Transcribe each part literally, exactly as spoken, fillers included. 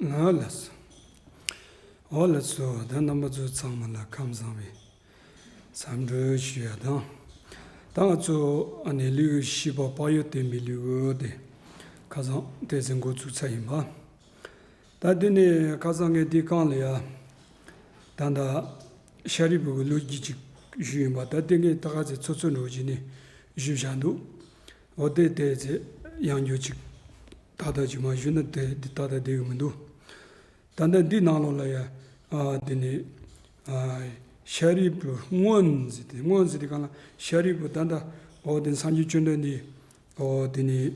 ང་ལ་སོ། འོ་ལགས་སོ། ད་རྣམ་པ་ཚོ་ཚང་མ་ལ་ཁམས་བཟང་བའི་འཚམས་འདྲི་ཞུ་ཡ་དང་། ད་ང་ཚོ་ཨ་ནི་ལེའུ་བཞི་པ་བག་ཡོད་བསྟན་པའི་ལེའུ་དེ་ཁ་སང་དེ་ཚེ་འགོ་ཚུགས་ཚར་ཡིན་པ། ད་དེ་ནས་ཁ་སང་ངས་འདི་སྒང་ལ་ཡ། ད་ལྟ་ཤཱ་རིའི་བུ་གི་ལོ་རྒྱུས་ཅིག་ཞུས་ཡིན་པ། ད་དེ་ངས་ད་ག་ཚེ་ཚོ་ཚོ་འགྲོ་བྱས་ནས་ཞུས་བཞག་འདུག་འོ་དེ་དེ་ཚེ་ཡང་བསྐྱར་ཅིག་ཏག་ཏག་ཅིག་མ་ཞུས་ན་དེ་འདི་ཏག་ཏག་བསྡད་གི་མི་འདུག་ད་ལྟ་འདི་ནང་ལོགས་ལ་ཡ། ཨ་དེ་ནས་ཨ་ཤཱ་རིའི་བུ་སྔོན་ཟེར་ཏེ། སྔོན་ཟེར་ཏེ་གང་ལ་ཤཱ་རིའི་བུ་ད་ལྟ་འོ་དེ་སངས་རྒྱས་བཅོམ་ལྡན་འདས་འོ་དེ་ནས་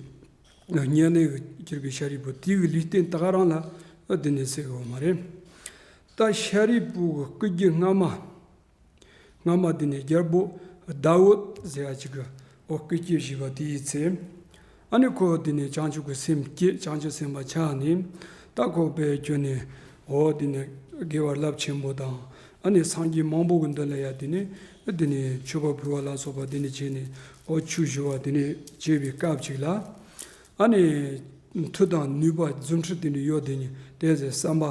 དམྱལ་གནས་གྱུར་པའི་ཤཱ་རིའི་བུ་དེའི་ལུས་རྟེན་ད་ག་རང་ལ་འོ་དེ་ནས་ཟེར་གི་ཡོད་མ་རེད། ད་ཤཱ་རིའི་བུ་གི་སྐུ་རྒྱུད་སྔ་མ། སྔ་མ་དེ་ནས་རྒྱལ་པོ་ཟླ་འོད་ཟེར་ཡ་ཅིག་གི་འོ་སྐུ་སྐྱེ་བཞེས་པ་དེའི་ཚེ། ཨ་ནི་ཁོ་དེ་ནས་བྱང་ཆུབ་ཀྱི་སེམས་བསྐྱེད། བྱང་ཆུབ་སེམས་དཔའ་ཆགས་ནས། ད་ཁོ་དཔེ་ཁྱོད་ནས་འོ་དེ་ནས་དགེ་བ་རླབས་ཆེན་པོ་དང་། ཨ་ནི་སངས་རྒྱས་མང་པོ་གི་མདུན་ལ་ཡ་དེ་ནས་དེ་ནས་མཆོད་པ་ཕུལ་བ་ལ་སོགས་པ་དེ་ནས་བྱས་ནས་འོ་ཆོས་ཞུ་བ་དེ་ནས་བྱས་པའི་སྐབས་ཅིག་ལ། ཨ་ནི་མཐུ་དང་ནུས་པ་རྫུ་འཕྲུལ་དེ་འདྲ་ཡོད་དེ་ནི་དེ་ཚེ་བསམ་པ་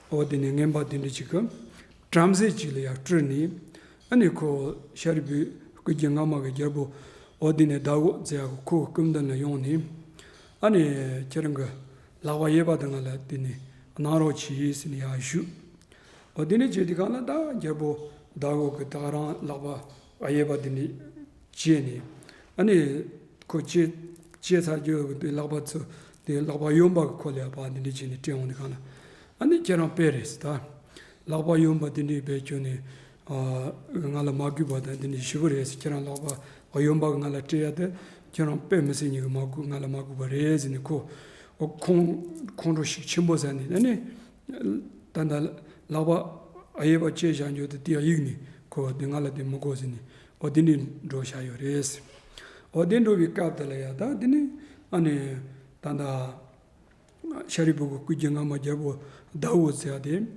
འོ་དེ་ནས་ངན་པ་དེ་འདྲ་ཅིག་གི་བྲམ་ཟེ་ཅིག་ལ་ཡང་སྤྲུལ་ནས། ཨ་ནི་ཁོ་ཤཱ་རིའི་བུའི་སྐུ་རྒྱུད་སྔ་མ་གི་རྒྱལ་པོ་འོ་དེ་ནས་ཟླ་འོད་ཟེར་ཡ་ཁོ་སྐུ་མདུན་ལ་ཡོང་ནས། ཨ་ནི་ཁྱེད་རང་གི་ལག་པ་གཡས་པ་དེ་ང་ལ་དེ་ནས་གནང་རོགས་གྱིས་ཟེར་ནས་ཡར་ཞུས། འོ་དེ་ནས་བྱས་དེ་གང་ལ་ད་རྒྱལ་པོ་ཟླ་འོད་ཀྱིས་ད་ག་རང་ལག་པ་གཡས་པ་དེ་ནས་བཅད་ནས། ཨ་ནི་ཁོ་བཅད་བཅད་ཚར་རྒྱུ་དེ་ལག་པ་ཚུ་དེ་ལག་པ་གཡོན་པ་གི་ཁོ་ལ་ཡ་ཕར་འདི་འདྲ་བྱས་ནས་སྤྲད་འོང་དེ་གང་ལ། ཨ་ནི་ཁྱེད་རང་དཔེ་རེད་ཟེར་ད། ལག་པ་གཡོན་པ་དེ་འདྲའི་དཔེ་ཁྱོད་ནས་ང་ལ་མ་གུས་པ་དང་དེ་འདྲ་ཞེ་པོ་རེད་ཟེར། ཁྱེད་རང་ལག་པ་གཡོན་པ་གི་ང་ལ་སྤྲད་ཡ་དེ་ཁྱེད་རང་དཔེ་མི་སྲིད་ཉིད་ཀྱི་མ་གུས་ང་ལ་མ་གུས་པ་རེད་ཟེར་ནས་ཁོ་ཁོང་ཁོང་ཁྲོ་ཞིག་ཆེན་པོ་ཟ་ནས། ཨ་ནི་ད་ལྟ་ལག་པ་གཡས་པ་བཅད་བཞག་རྒྱུ་དེ་དེ་གཡུག་ནས་ཁོ་དེ་ང་ལ་དེ་མི་དགོས་ཟེར་ནས་འོ་དེ་འདྲའི་འགྲོ་བཞག་ཡོད་རེད་ཟེར། འོ་དེ་འགྲོ་བའི་སྐབས་དེ་ལ་ཡ་ད་དེ་ནི་ཨ་ནི་ད་ལྟ། ཤཱ་རིའི་བུ་གི་སྐུ་རྒྱུད་སྔ་མ་རྒྱལ་པོ་ཟླ་འོད་ཟེར་ཡ་དེ།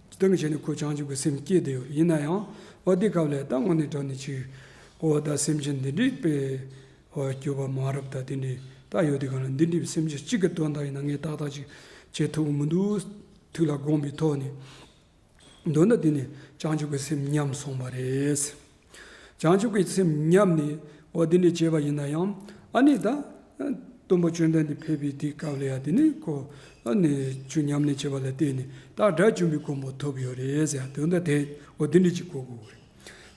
དེ་འདྲ་བྱས་ནས་ཁོ་བྱང་ཆུབ་ཀྱི་སེམས་བསྐྱེད་བསྡད་ཡོད་རེད། ཡིན་ན་ཡང་འོ་དེ་སྐབས་ལ་ད་དངོས་གནས་དྲང་གནས་ཅིག་འོ་ད་སེམས་ཅན་འདི་འདྲའི་དཔེ་འོ་སྐྱོབ་པ་མ་རབས་ད་དེ་འདྲའི་ད་ཡོད་དེ་གང་ལ་འདི་འདྲའི་སེམས་ཅན་གཅིག་གི་དོན་དག་ཡིན་ན་ངས་ཏག་ཏག་ཅིག་བྱེད་ཐུབ་ཀྱི་མི་འདུག་ཐུགས་ལ་དགོངས་པའི་ཐོག་ནས། མདོར་ན་དེ་ནས་བྱང་ཆུབ་ཀྱི་སེམས་ཉམས་སོང་བ་རེད། བྱང་ཆུབ་ཀྱི་སེམས་ཉམས་ནས་འོ་དེ་འདྲ་བྱས་པ་ཡིན་ན་ཡང་ཨ་ནི་ད་སྟོན་པ་བཅོམ་ལྡན་འདས་ཕེབས་པའི་དུས་སྐབས་ལ་ཡ་དེ་ནས་ཁོ་ཨ་ནི་ཆོས་ཉམས་ལེན་བྱས་པ་ལ་བརྟེན་ནས་ད་དགྲ་བཅོམ་པའི་གོ་འཕང་ཐོབ་ཡོད་རེད་ཟེར་ཡ་དོན་དག་དེ་འོ་དེ་འདྲ་ཅིག་གོ་དགོས་རེད།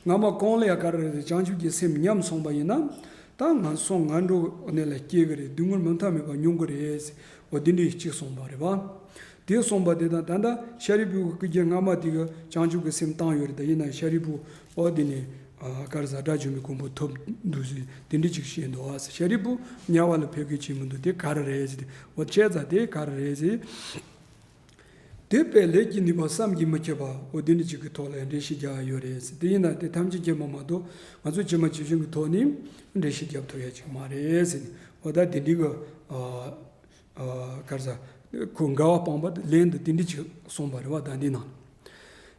སྔ་མ་གོང་ལ་ཡ་ག་རེ་རེད། བྱང་ཆུབ་ཀྱི་སེམས་ཉམས་སོང་བ་ཡིན་ན་ད་ང་སོང་ངན་འགྲོ་གནས་ལ་སྐྱེ་གི་རེད། སྡུག་བསྔལ་མུ་མཐའ་མེད་པ་མྱོང་གི་རེད་ཟེར་འོ་དེ་འདྲ་ཅིག་གསུངས་པ་རེད་པ། དེ་གསུངས་པ་དེ་དང་ད་ལྟ་ཤཱ་རིའི་བུ་གི་སྐུ་རྒྱུད་སྔ་མ་དེ་གི་བྱང་ཆུབ་ཀྱི་སེམས་བཏང་ཡོད་རེད། ད་ཡིན་ན་ཤཱ་རིའི་བུ་འོ་དེ་ནས་ཨ་ག་རེ་ཟ་དགྲ་བཅོམ་པའི་གོ་འཕང་ཐོབ་འདུག་ཟེར་དེ་འདྲ་ཅིག་བཤད་འདུག་ཨ། ཤཱ་རིའི་བུ་དམྱལ་བ་ལ་ཕེབས་ཀྱི་བྱེད་མི་འདུག་དེ་ག་རེ་རེད་ཟེར་ཏེ་འོ་བྱས་ཙང་དེ་ག་རེ་རེད་ཟེར། དེ་དཔེ་ལས་ཀྱི་ནུས་པ་བསམ་གྱིས་མི་ཁྱབ་པ་འོ་དེ་འདྲ་ཅིག་གི་ཐོག་ལ་འགྲེལ་བཤད་རྒྱག་ཡ་ཡོད་རེད་ཟེར། དེ་ཡིན་ན་དེ་ཐམས་ཅད་མཁྱེན་པ་མ་གཏོགས་ང་ཚོ་ཇི་མ་ཇི་བཞིན་གྱི་ཐོག་ནས་འགྲེལ་བཤད་རྒྱབ་ཐུབ་ཡ་ཅིག་མ་རེད་ཟེར་ནས་འོ་ད་དེ་འདྲའི་གི་ཨ། ཨ་ག་རེ་ཟ། ཁོ་འགལ་བ་སྤངས་པ་དེ་ལན་དུ་དེ་འདྲ་ཅིག་གསུངས་པ་རེད་བ། ད་འདི་ནང་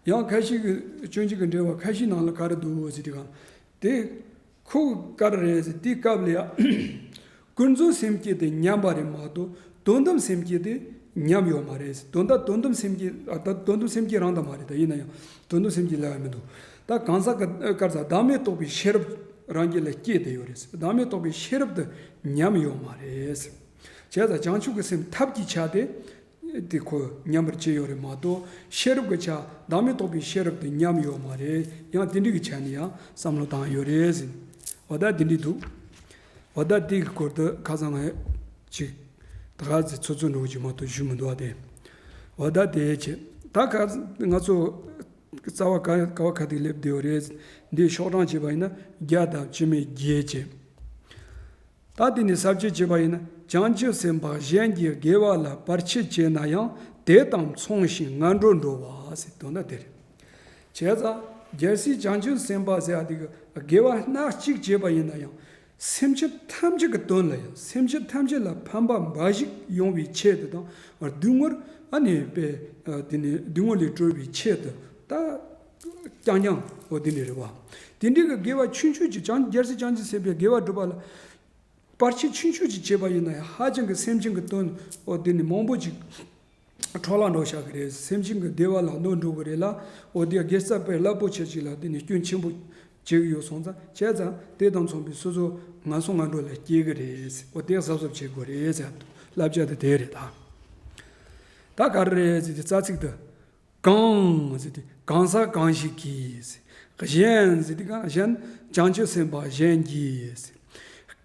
ཡང་ཁ་ཤས་ཀྱི་སྤྱོད་འཇུག་གི་འགྲེལ་བ་ཁ་ཤས་ནང་ལ་ག་རེ་འདུག་ཟེར་དུས་གང་དེ་ཁོ་ག་རེ་རེད་ཟེར་དུས་སྐབས་ལ་ཡ། ཀུན་རྫོབ་སེམས་བསྐྱེད་དེ་ཉམས་པ་རེད་མ་གཏོགས་དོན་དམ་སེམས་བསྐྱེད་དེ་ཉམས་ཡོད་མ་རེད་ཟེར། དོན་དམ་དོན་དམ་སེམས་བསྐྱེད་ཨ་ད་དོན་དམ་སེམས་བསྐྱེད་རང་དང་མ་རེད། ད་ཡིན་ན་ཡང་དོན་དམ་སེམས་བསྐྱེད་ལབ་ཡ་མི་འདུག་ད་གང་ཟག་གི་ག་རེ་ཟ་བདག་མེད་རྟོགས་པའི་ཤེས་རབ་རང་རྒྱུད་ལ་སྐྱེས་བསྡད་ཡོད་རེད་ཟེར། བདག་མེད་རྟོགས་པའི་ཤེས་རབ་དེ་ཉམས་ཡོད་མ་རེད་ཟེར། བྱས་ཙང་བྱང་ཆུབ་ཀྱི་སེམས་ཐབས་ཀྱི་ཆ་དེ་དེ་ཁོ་ཉམས་པར་བྱས་ཡོད་རེད་མ་གཏོགས་ཤེས་རབ་ཀྱི་ཆ་བདག་མེད་རྟོགས་པའི་ཤེས་རབ་དེ་ཉམས་ཡོད་མ་རེད། ཡང་དེ་འདྲ་གི་ཆ་ནས་ཡང་བསམ་བློ་བཏང་ཡོད་རེད་ཟེར། འོ་ད་དེ་འདྲ་འདུག་འོ་ད་དེ་གི་སྐོར་དུ་ཁ་སང་ངས་ཅིག་ད་ག་ཚོད་ཚོད་འགྲོ་གི་ཅིག་མ་གཏོགས་ཞུ་མི་འདུག་བ། དེ་འོ་ད་དེ་བྱས་ད་ག་ང་ཚོ་རྩ་བ་ག་ག་བ་ག་དེ་སླེབས་བསྡད་ཡོད་རེད། འདི་ཤོག་གྲངས་བྱས་པ་ཡིན་ན་བརྒྱ་དང་བཅུ་མེད་བརྒྱད་བྱས། ད་དེ་ནས་ས་བཅད་བྱས་པ་ཡིན་ན་བྱང་ཆུབ་སེམས་དཔའ་གཞན་གྱི་དགེ་བ་ལ་བར་ཆད་བྱས་ན་ཡང་དེ་དང་མཚུངས་ཤིང་ངན་འགྲོར་འགྲོ་བ་ཟེར་དོན་དག་དེ་རེད། བྱས་ཙང་རྒྱལ་སྲས་བྱང་ཆུབ་སེམས་དཔའ་ཟེར་ཡ་དེ་གི་དགེ་བ་སྣ་གཅིག་བྱས་པ་ཡིན་ན་ཡང་སེམས་ཅན་ཐམས་ཅད་ཀྱི་དོན་ལ་ཡང་སེམས་ཅན་ཐམས་ཅད་ལ་ཕན་པ་འབའ་ཞིག་ཡོང་བའི་ཆེད་དུ་དང་སྡུག་བསྔལ་ཨ་ནི་པའི་དེ་ནི་སྡུག་བསྔལ་ལས་གྲོལ་བའི་ཆེད་དུ་ད་རྐྱང་རྐྱང་འོ་དེ་འདྲ་རེད་བ། དེ་འདྲའི་གི་དགེ་བ་ཆུང་ཆུང་ཅིག་བྱང་རྒྱལ་སྲས་བྱང་ཆུབ་སེམས་དཔའི་དགེ་བ་སྒྲུབ་པ་ལ་བར་ཆད་ཆུང་ཆུང་ཅིག་བྱས་པ་ཡིན་ན་ཡང་ཧ་ཅང་གི་སེམས་ཅན་གྱི་དོན་འོ་དེ་ནི་མང་པོ་ཅིག་ འཕྲོ་བརླག་འགྲོ་བཞག་གི་རེད། སེམས་ཅན་གྱི་བདེ་བ་ལ་གནོད་འགྲོ་གི་རེད་ལ། འོ་དེ་དགེ་རྩ་དཔེ་རླབས་པོ་ཆེ་ཅིག་ལ་དེ་ནི་སྐྱོན་ཆེན་པོ་བྱེད་ཀྱི་ཡོད་སོང་ཙང་། བྱས་ཙང་དེ་དང་མཚུངས་པའི་སོ་སོ་ངན་སོང་ངན་འགྲོ་ལ་སྐྱེ་གི་རེད། འོ་དེ་གཟབ་གཟབ་བྱེད་དགོས་རེད་ཟེར། བསླབ་བྱ་དེ་དེ་རེད་ད། ད་ག་རེ་རེད་ཟེར་དུས་རྩ་ཚིག་ཏུ། གང་ཟེར་དུས་གང་ཟག་གང་ཞིག་གིས། གཞན་ཟེར་དུས་གང་གཞན། བྱང་ཆུབ་སེམས་དཔའ་གཞན་གྱིས།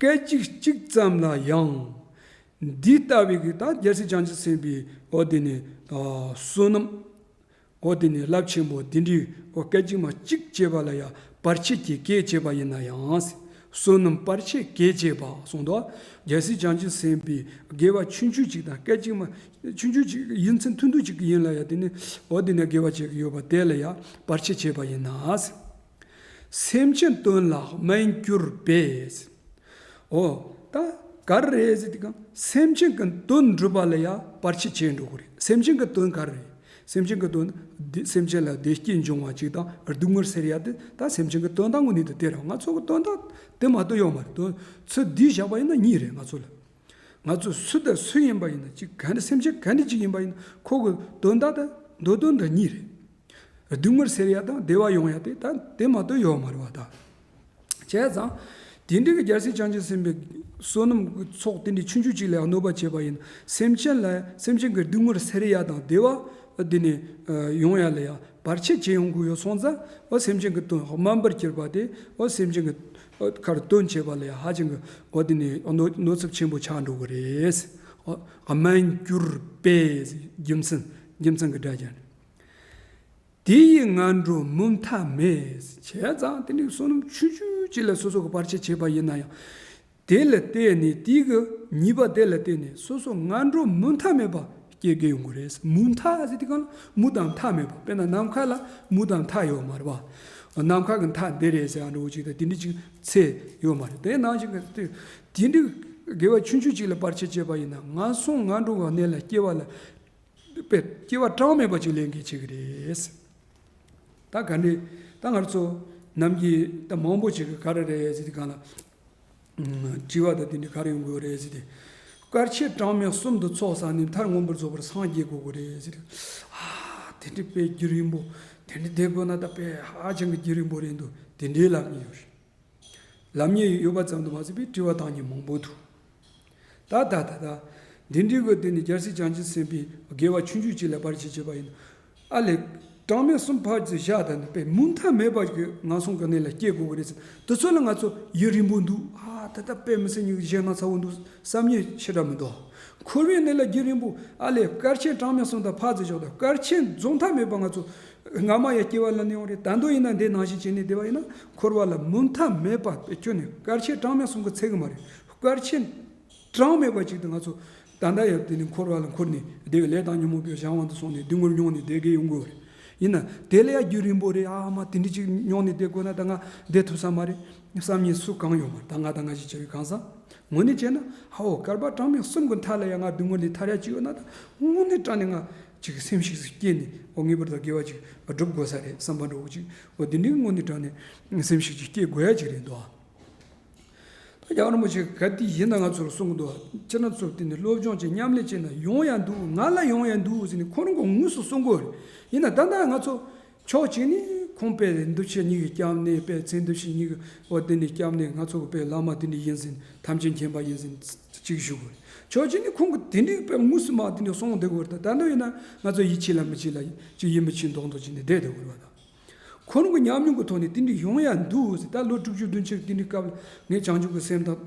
སྐད་ཅིག་གཅིག་ཙམ་ལ་ཡང་། འདི་ལྟ་བུའི་གི་ད་རྒྱལ་སྲས་བྱང་ཆུབ་སེམས་དཔའི་འོ་དེ་ནི་བསོད་ནམས། འོ་དེ་ནི་རླབས་ཆེན་པོ་དེ་འདྲའི་འོ་སྐད་ཅིག་མ་གཅིག་བྱས་པ་ལ་ཡང་བར་ཆད་ཀྱི་གེགས་བྱས་པ་ཡིན་ན་ཡང་། བསོད་ནམས་བར་ཆད་གེགས་བྱས་པ་གསུངས་འདུག་རྒྱལ་སྲས་བྱང་ཆུབ་སེམས་དཔའི་དགེ་བ་ཆུང་ཆུང་ཅིག་དང་སྐད་ཅིག་མ་ཆུང་ཆུང་ཅིག་ཡིན་ཚུལ་ཐུང་ཐུང་ཅིག་ཡིན་ལ་ཡང་དེ་ནི་འོ་དེ་ནི་དགེ་བ་བྱེད་ཀྱི་ཡོད་པ་དེ་ལ་ཡང་བར་ཆད་བྱས་པ་ཡིན་ན། སེམས་ཅན་དོན་ལ་དམན་གྱུར་པས། འོ། ད་ག་རེ་རེད་ཟེར་དུས་གང་སེམས་ཅན་གྱི་དོན་སྒྲུབ་པ་ལ་ཡང་བར་ཆད་བྱེད་འགྲོ་གི་རེད། སེམས་ཅན་གྱི་དོན་ག་རེ་རེད། སེམས་ཅན་གྱི་དོན་འདི་སེམས་ཅན་ལ་བདེ་སྐྱིད་འབྱུང་བ་ཅིག་དང་སྡུག་བསྔལ་སེལ་ཡ་དེ་ད་སེམས་ཅན་གྱི་དོན་དག་དངོས་གནས་དེ་དེ་རེད། ང་ཚོ་གི་དོན་དག་དེ་མ་གཏོགས་ཡོད་མ་རེད། དོན་ཚུལ་འདི་བཞག་པ་ཡིན་ན་གཉིས་རེད་ང་ཚོ་ལ། ང་ཚོ་སུ་དང་སུ་ཡིན་པ་ཡིན་ན་ཅིག་ག་འདྲ་སེམས་ཅན་ག་འདྲ་ཅིག་ཡིན་པ་ཡིན་ན་ཁོ་གི་དོན་དག་དང་འདོད་དོན་དེ་གཉིས་རེད། སྡུག་བསྔལ་སེལ་ཡ་དང་བདེ་བ་ཡོང་ཡ་དེ་ད་དེ་མ་གཏོགས་ཡོད་མ་རེད་བ་ད། བྱས་ཙང་། དེ་འདྲའི་གི་རྒྱལ་སྲས་བྱང་ཆུབ་སེམས་དཔའི་བསོད་ནམས་ཀྱི་ཚོགས་དེ་འདྲའི་ཆུང་ཆུང་ཅིག་ལ་གནོད་པ་བྱས་པ་ཡིན་སེམས་ཅན་ལ་སེམས་ཅན་གྱི་སྡུག་བསྔལ་སེལ་ཡ་དང་བདེ་བ་དེ་ནས་ཡོང་ཡ་ལ་ཡ་བར་ཆད་བྱེད་ཡོང་གི་ཡོད་སོང་ཙང་འོ་སེམས་ཅན་གྱི་དོན་དམན་པར་གྱུར་པ་དེ་འོ་སེམས་ཅན་གྱི་ཁར་དོན་བྱེད་པ་ལ་ཡ་ཧ་ཅང་གི་འོ་དེ་ནས་གནོད་གནོད་ཚབས་ཆེན་པོ་ཆགས་འགྲོ་གི་རེད། འོ་དམན་གྱུར་པས་རྒྱུ་མཚན་རྒྱུ་མཚན་གྱི་སྒྲ་སྦྱར་ནས། དེ་ཡི་ངན་འགྲོ་མུ་མཐའ་མེད། བྱས་ཙང་དེ་ནི་བསོད་ནམས་ཆུང་ཆུང་ཅིག་ལ་སོ་སོ་གི་བར་ཆད་བྱས་པ་ཡིན་ན་ཡང་། དེ་ལ་བརྟེན་ནས་དེ་གི་ཉེས་པ་དེ་ལ་བརྟེན་ནས་སོ་སོ་ངན་འགྲོ་མུ་མཐའ་མེད་པ་སྐྱེ་གི་ཡོང་གི་རེད། མུ་མཐའ་ཟེར་དུས་གང་ལ་མུ་དང་མཐའ་མེད་པ། དཔེར་ན་ནམ་མཁའ་ལ་མུ་དང་མཐའ་ཡོད་མ་རེད་བ། ནམ་མཁའ་གི་མཐའ་འདི་རེད་ཟེར་ཡ་འདྲ་བོ་ཅིག་དང་དེ་འདྲ་ཅིག་ཚད་ཡོད་མ་རེད། དེ་ནང་བཞིན་གི་དེ་དེ་འདྲའི་དགེ་བ་ཆུང་ཆུང་ཅིག་ལ་བར་ཆད་བྱས་པ་ཡིན་ན་ངན་སོང་ངན་འགྲོ་གི་གནས་ལ་སྐྱེ་བ་ལ། དཔེ་སྐྱེ་བ་གྲངས་མེད་པ་ཅིག་ལེན་གྱི་བྱེད་ཀྱི་རེད། ད་ག་འདྲས་ད་ང་ཚོ་ནམ་རྒྱུན་ད་མང་པོ་ཅིག་གི་ག་རེ་རེད་ཟེར་དུས་གང་ལ། དྲི་བ་ད་དེ་འདྲས་ག་རེ་ཡོང་གི་ཡོད་རེད་ཟེར་དུས། དཀར་ཆེན་གྲངས་མེད་གསུམ་དུ་ཚོགས་བསགས་ནས་མཐར་མངོན་པར་རྫོགས་པར་སངས་རྒྱས་དགོས་ཀྱི་རེད་ཟེར་དུས། ཨ་དེ་འདྲས་དཔེ་རྒྱུན་རིང་པོ་དེ་འདྲས་བསྡད་དགོས་ན་ད་དཔེ་ཧ་ཅང་གི་རྒྱུན་རིང་པོ་རེད་འདུག་དེ་འདྲས་ལབ་མཁན་ཡོད་རེད། ལབ་མཁན་ཡོད་པ་ཙམ་དུ་མ་ཟད་པའི་དྲི་བ་བཏང་མཁན་མང་པོ་འདུག་ད་ད་ད་ད། འདི་འདྲའི་གི་དེ་ནི་རྒྱལ་སྲས་བྱང་ཆུབ་སེམས་དཔའི་དགེ་བ་ཆུང་ཆུང་ཅིག་ལ་བར་ཆད་བྱེད་པ་ཡིན། ཨ་ལས། གྲངས་མེད་གསུམ་ཕར་ཚུར་བཞག་ད་ནི་དཔེ་མུ་མཐའ་མེད་པ་གི་ངན་སོང་གི་གནས་ལ་སྐྱེ་དགོས་གི་རེད་ཟེར། དེ་ཚོ་ལ་ང་ཚོ་ཡུན་རིང་པོ་འདུག་ཨ་ད་ལྟ་དཔེ་མི་སྲིད་ཉིད་གཞན་སྣང་ཚ་བོ་འདུག་བསམ་ཉེས་ཞེ་དྲག་མི་འདུག་འཁོར་བའི་གནས་ལ་རྒྱུན་རིང་པོ་ཨ་ལས་དཀར་ཆེན་གྲངས་མེད་གསུམ་དང་ཕར་ཚུར་བཞག་ད་དཀར་ཆེན་རྫོགས་མཐའ་མེད་པ་ང་ཚོ། སྔ་མ་ཡང་སྐྱེ་བ་ལེན་ཡོང་རེད། ད་དུང་ཡིན་ན་འདི་ནང་བཞིན་བྱས་ནས་བསྡད་པ་ཡིན་ན་འཁོར་བ་ལ་མུ་མཐའ་མེད་པ་དཔེ་ཁྱོན་ནས་དཀར་ཆེན་གྲངས་མེད་གསུམ་གྱིས་ཚད་གི་མ་རེད། དཀར་ཆེན་གྲངས་མེད་པ་ཅིག་ཏུ་ང་ཚོ་ད་ལྟ་ཡང་དེ་ནི་འཁོར་བ་ལ་འཁོར་ནས་བསྡད་པའི་ལས་དང་ཉོན་མོངས་པའི་གཞན་དབང་དུ་སོང་ནས་སྡུག་བསྔལ་མྱོང་ནས་བསྡད་དགོས་ཡོང་གི་ཡོད་རེད། ཡིན་ན་དེ་ལ་ཡང་རྒྱུན་རིང་པོ་རེད། ཨ་མ་དེ་འདྲ་ཅིག་མྱོང་ནས་བསྡད་དགོས་ན་ད་ང་བསྡད་ཐུབ་ས་མ་རེད་བསམ་མཁན་སུ་གང་ཡོད་མ་རེད། ད་ང་ད་ང་ཞིག་བྱ་བའི་གང་ཟག་དངོས་གནས་བྱས་ན་ཧ་འོ་བསྐལ་པ་གྲངས་མེད་གསུམ་གྱི་མཐའ་ལ་ཡང་ང་སྡུག་བསྔལ་ལས་ཐར་ཡ་ཅིག་ཡོད་ན་ད་དངོས་གནས་དྲང་གནས་ང་ཅིག་སེམས་ཤིག་སྐྱེས་ནས་འོ་ངེས་པར་དུ་དགེ་བ་ཅིག་སྒྲུབ་དགོས་ས་རེད་བསམ་པ་འདྲ་བོ་ཅིག་འོ་དེ་འདྲའི་དངོས་གནས་དྲང་གནས་སེམས་ཤིག་ཅིག་སྐྱེ་དགོས་ཡ་ཅིག་རེད་འདུག་ད་རྒྱལ་བ་རིན་པོ་ཆེ་ག་དུས་ཡིན་ན་ང་ཚོར་གསུང་གི་འདུག་ཁྱེད་རང་ཚོ་དེ་ནས་སློབ་སྦྱོང་བྱེད་མཉམ་ལས་བྱེད་ན་ཡོང་ཡ་འདུག་ང་ལ་ཡོང་ཡ་འདུག་ཟེར་ནས་ཁོ་རང་གིས་དངོས་སུ་གསུང་གི་ཡོད་རེད། ཡིན་ན་ད་ལྟ་ང་ཚོ། ཕྱོགས་གཅིག་ནས་ཁོང་པའི་འདུ་བྱེད་གཉིས་ཀྱི་སྐྱབས་གནས་པའི་མཚན་འདུ་བྱེད་གཉིས་ཀྱི་འོ་དེ་ནས་སྐྱབས་གནས་ང་ཚོ་གི་པའི་བླ་མ་དེ་འདྲ་ཡིན་ཟིན་ཐམས་ཅད་མཁྱེན་པ་ཡིན་ཟིན་གཅིག་ཞུ་དགོས་རེད། ཕྱོགས་གཅིག་ནས་ཁོང་གི་དེ་འདྲའི་པའི་དངོས་སུ་མ་དེ་འདྲ་གསུང་བསྡད་དགོས་རེད། ད་ལྟ་ཡིན་ན་ང་ཚོ་ཡིད་ཆེས་ལ་མི་ཆེས་ལ་ཅིག་ཡིད་མི་ཆེས་མདོག་མདོག་བྱས་ནས་བསྡད་བསྡད་དགོས་རེད་བ་ད། ཁོ་རང་གི་ཉམས་མྱོང་གི་ཐོག་ནས་དེ་འདྲ་ཡོང་ཡ་འདུག་ཟེར། ད་ལོ་དྲུག་ཅུ་བདུན་ཅུ་དེ་འདྲའི་སྐབས་ལ་ངས་བྱང་ཆུབ་ཀྱི་སེམས་དང་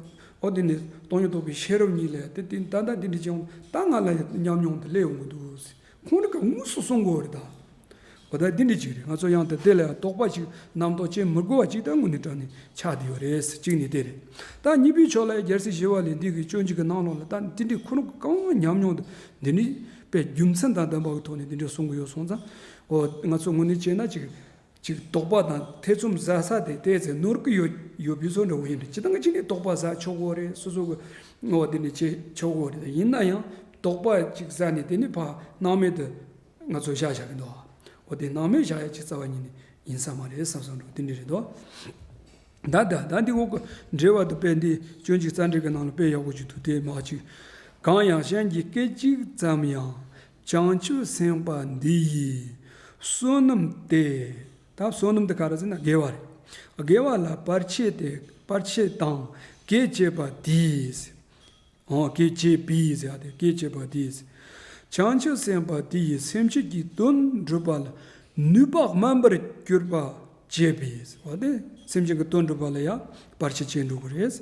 འོ་དེ་ནས་སྟོང་ཉིད་རྟོགས་པའི་ཤེས་རབ་གཉིས་ལ་དེ་དེ་ད་ལྟ་འདི་འདྲ་བྱུང་ད་ང་ལ་ཉམས་མྱོང་དེ་སླེབས་ཡོང་གི་འདུག་ཟེར། ཁོང་རང་གིས་དངོས་སུ་གསུང་གི་ཡོད་རེད་ད། འོ་ད་འདི་འདྲ་ཅིག་རེད། ང་ཚོ་ཡང་དེ་དེ་ལ་ཡང་དོགས་པ་ཅིག་རྣམ་རྟོག་སྐྱེ་མི་དགོས་པ་ཅིག་ད་དངོས་གནས་དྲང་གནས་ཆགས་བསྡད་ཡོད་རེད་ཟེར། གཅིག་ནས་དེ་རེད། ད་གཉིས་པའི་ཕྱོགས་ལ་རྒྱལ་སྲས་ཞི་བ་ལྷས་འདི་གི་སྤྱོད་འཇུག་གི་ནང་ལོགས་ལ་ད་འདི་འདྲའི་ཁོ་རང་གི་གང་ཉམས་མྱོང་དེ་འདི་འདྲའི་དཔེ་རྒྱུ་མཚན་དང་ལྡན་པ་གི་ཐོག་ནས་འདི་འདྲ་གསུང་གི་ཡོད་སོང་ཙང་། འོ་ང་ཚོ་དངོས་གནས་བྱས་ན་ཅིག་ཅིག་དོགས་པ་དང་ཐེ་ཚོམ་ཟ་ས་དེ་ཏོག་ཙམ་ནོར་གི་ཡོད་ཡོད་པའི་བཟོ་འདྲ་བོ་ཡིན་འདྲ། སྤྱིར་བཏང་གི་ཅིག་ནས་དོགས་པ་ཟ་ཆོག་གི་རེད། སོ་སོ་གི་ངོ་བོ་དེ་ནས་བྱེད་ཆོག་གི་རེད། ཡིན་ན་ཡང་དོགས་པ་ཅིག་ཟ་ནས་དེ་ནས་ཕར་སྣང་མེད་དུ་ང་ཚོ་བཞག་བཞག་གི་འདུག་འོ་དེ་སྣང་མེད་བཞག་ཡ་ཅིག་རྩ་བ་ཉིད་ནས་ཡིན་ས་མ་རེད་བསམ་བསམ་འདྲ་བོ་དེ་འདྲ་རེད་འདུག་ད་ད་ད་འདི་འོག་གི་འགྲེལ་བ་དུ་དཔེ་འདི་སྤྱོད་འཇུག་རྩ་འགྲེལ་གྱི་ནང་ལ་དཔེ་ཡག་པོ་ཅིག་འདུག་དེ་མ་ཅིག་གང་ཡང་གཞན་གྱི་སྐད་ཅིག་ཙམ་ཡང་ བྱང་ཆུབ་སེམས་དཔའ་འདི་ཡིས་བསོད་ནམས་དེ། ད་བསོད་ནམས་དེ་ག་རེ་ཟེར་ན་དགེ་བ་རེད། དགེ་བ་ལ་བར་ཆད་དེ་བར་ཆད་དང་གེགས་བྱེད་པ་དེས། འོ་གེགས་བྱེད་པའི་ཟེར་ཡ་དེ་གེགས་བྱེད་པ་དེས། བྱང་ཆུབ་སེམས་དཔའ་དེ་ཡིས་སེམས་ཅན་གྱི་དོན་སྒྲུབ་པ་ལ་ནུས་པ་དམན་པར་གྱུར་པ་བྱེད་པས། འོ་དེ་སེམས་ཅན་གྱི་དོན་སྒྲུབ་པ་ལ་ཡང་བར་ཆད་བྱེད་འགྲོ་གི་རེད།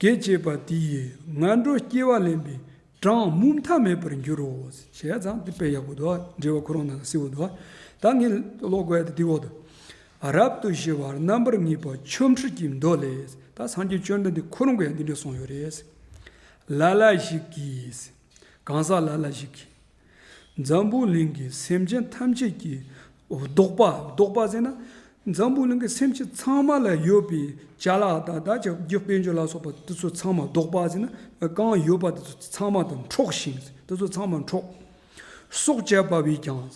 གེགས་བྱེད་པ་དེ་ཡིས་ངན་འགྲོར་སྐྱེ་བ་ལེན་པའི་གྲངས་མུ་མཐའ་མེད་པར་འགྱུར་རོ། བྱས་ཙང་དེ་དཔེ་ཡག་པོ་འདུག་འགྲེལ་པ་ཁོ་རང་ནང་གསལ་པོ་འདུག་ད་ངས་ཀློག་དགོས་ཡ་དེ་དེ་འོ་འདུག་རབ་ཏུ་ཞི་བ་རྣམ་པར་ངེས་པ་ཆོ་འཕྲུལ་གྱི་མདོ་ལས། ད་སངས་རྒྱས་བཅོམ་ལྡན་འདས་ཁོ་རང་གིས་ཡང་འདི་འདྲ་གསུངས་ཡོད་རེད། ལ་ལ་ཞིག་གིས། གང་ཟག་ལ་ལ་ཞིག་གིས། འཛམ་བུ་གླིང་གི་སེམས་ཅན་ཐམས་ཅད་ཀྱི་བདོག་པ། བདོག་པ་ཟེར་ན། འཛམ་བུ་གླིང་གི་སེམས་ཅན་ཚང་མ་ལ་ཡོད་པའི་ཅ་ལག་དང་ད་ཅི་རྒྱུ་དཔལ་འབྱོར་ལ་སོགས་པ་དེ་ཚོ་ཚང་མ་བདོག་པ་ཟེར་ན། གང་ཡོད་པ་དེ་ཚོ་ཚང་མ་དང་འཕྲོག་ཤིང་། དེ་ཚོ་ཚང་མ་འཕྲོག་སྲོག་བཅད་པ་བས་ཀྱང་།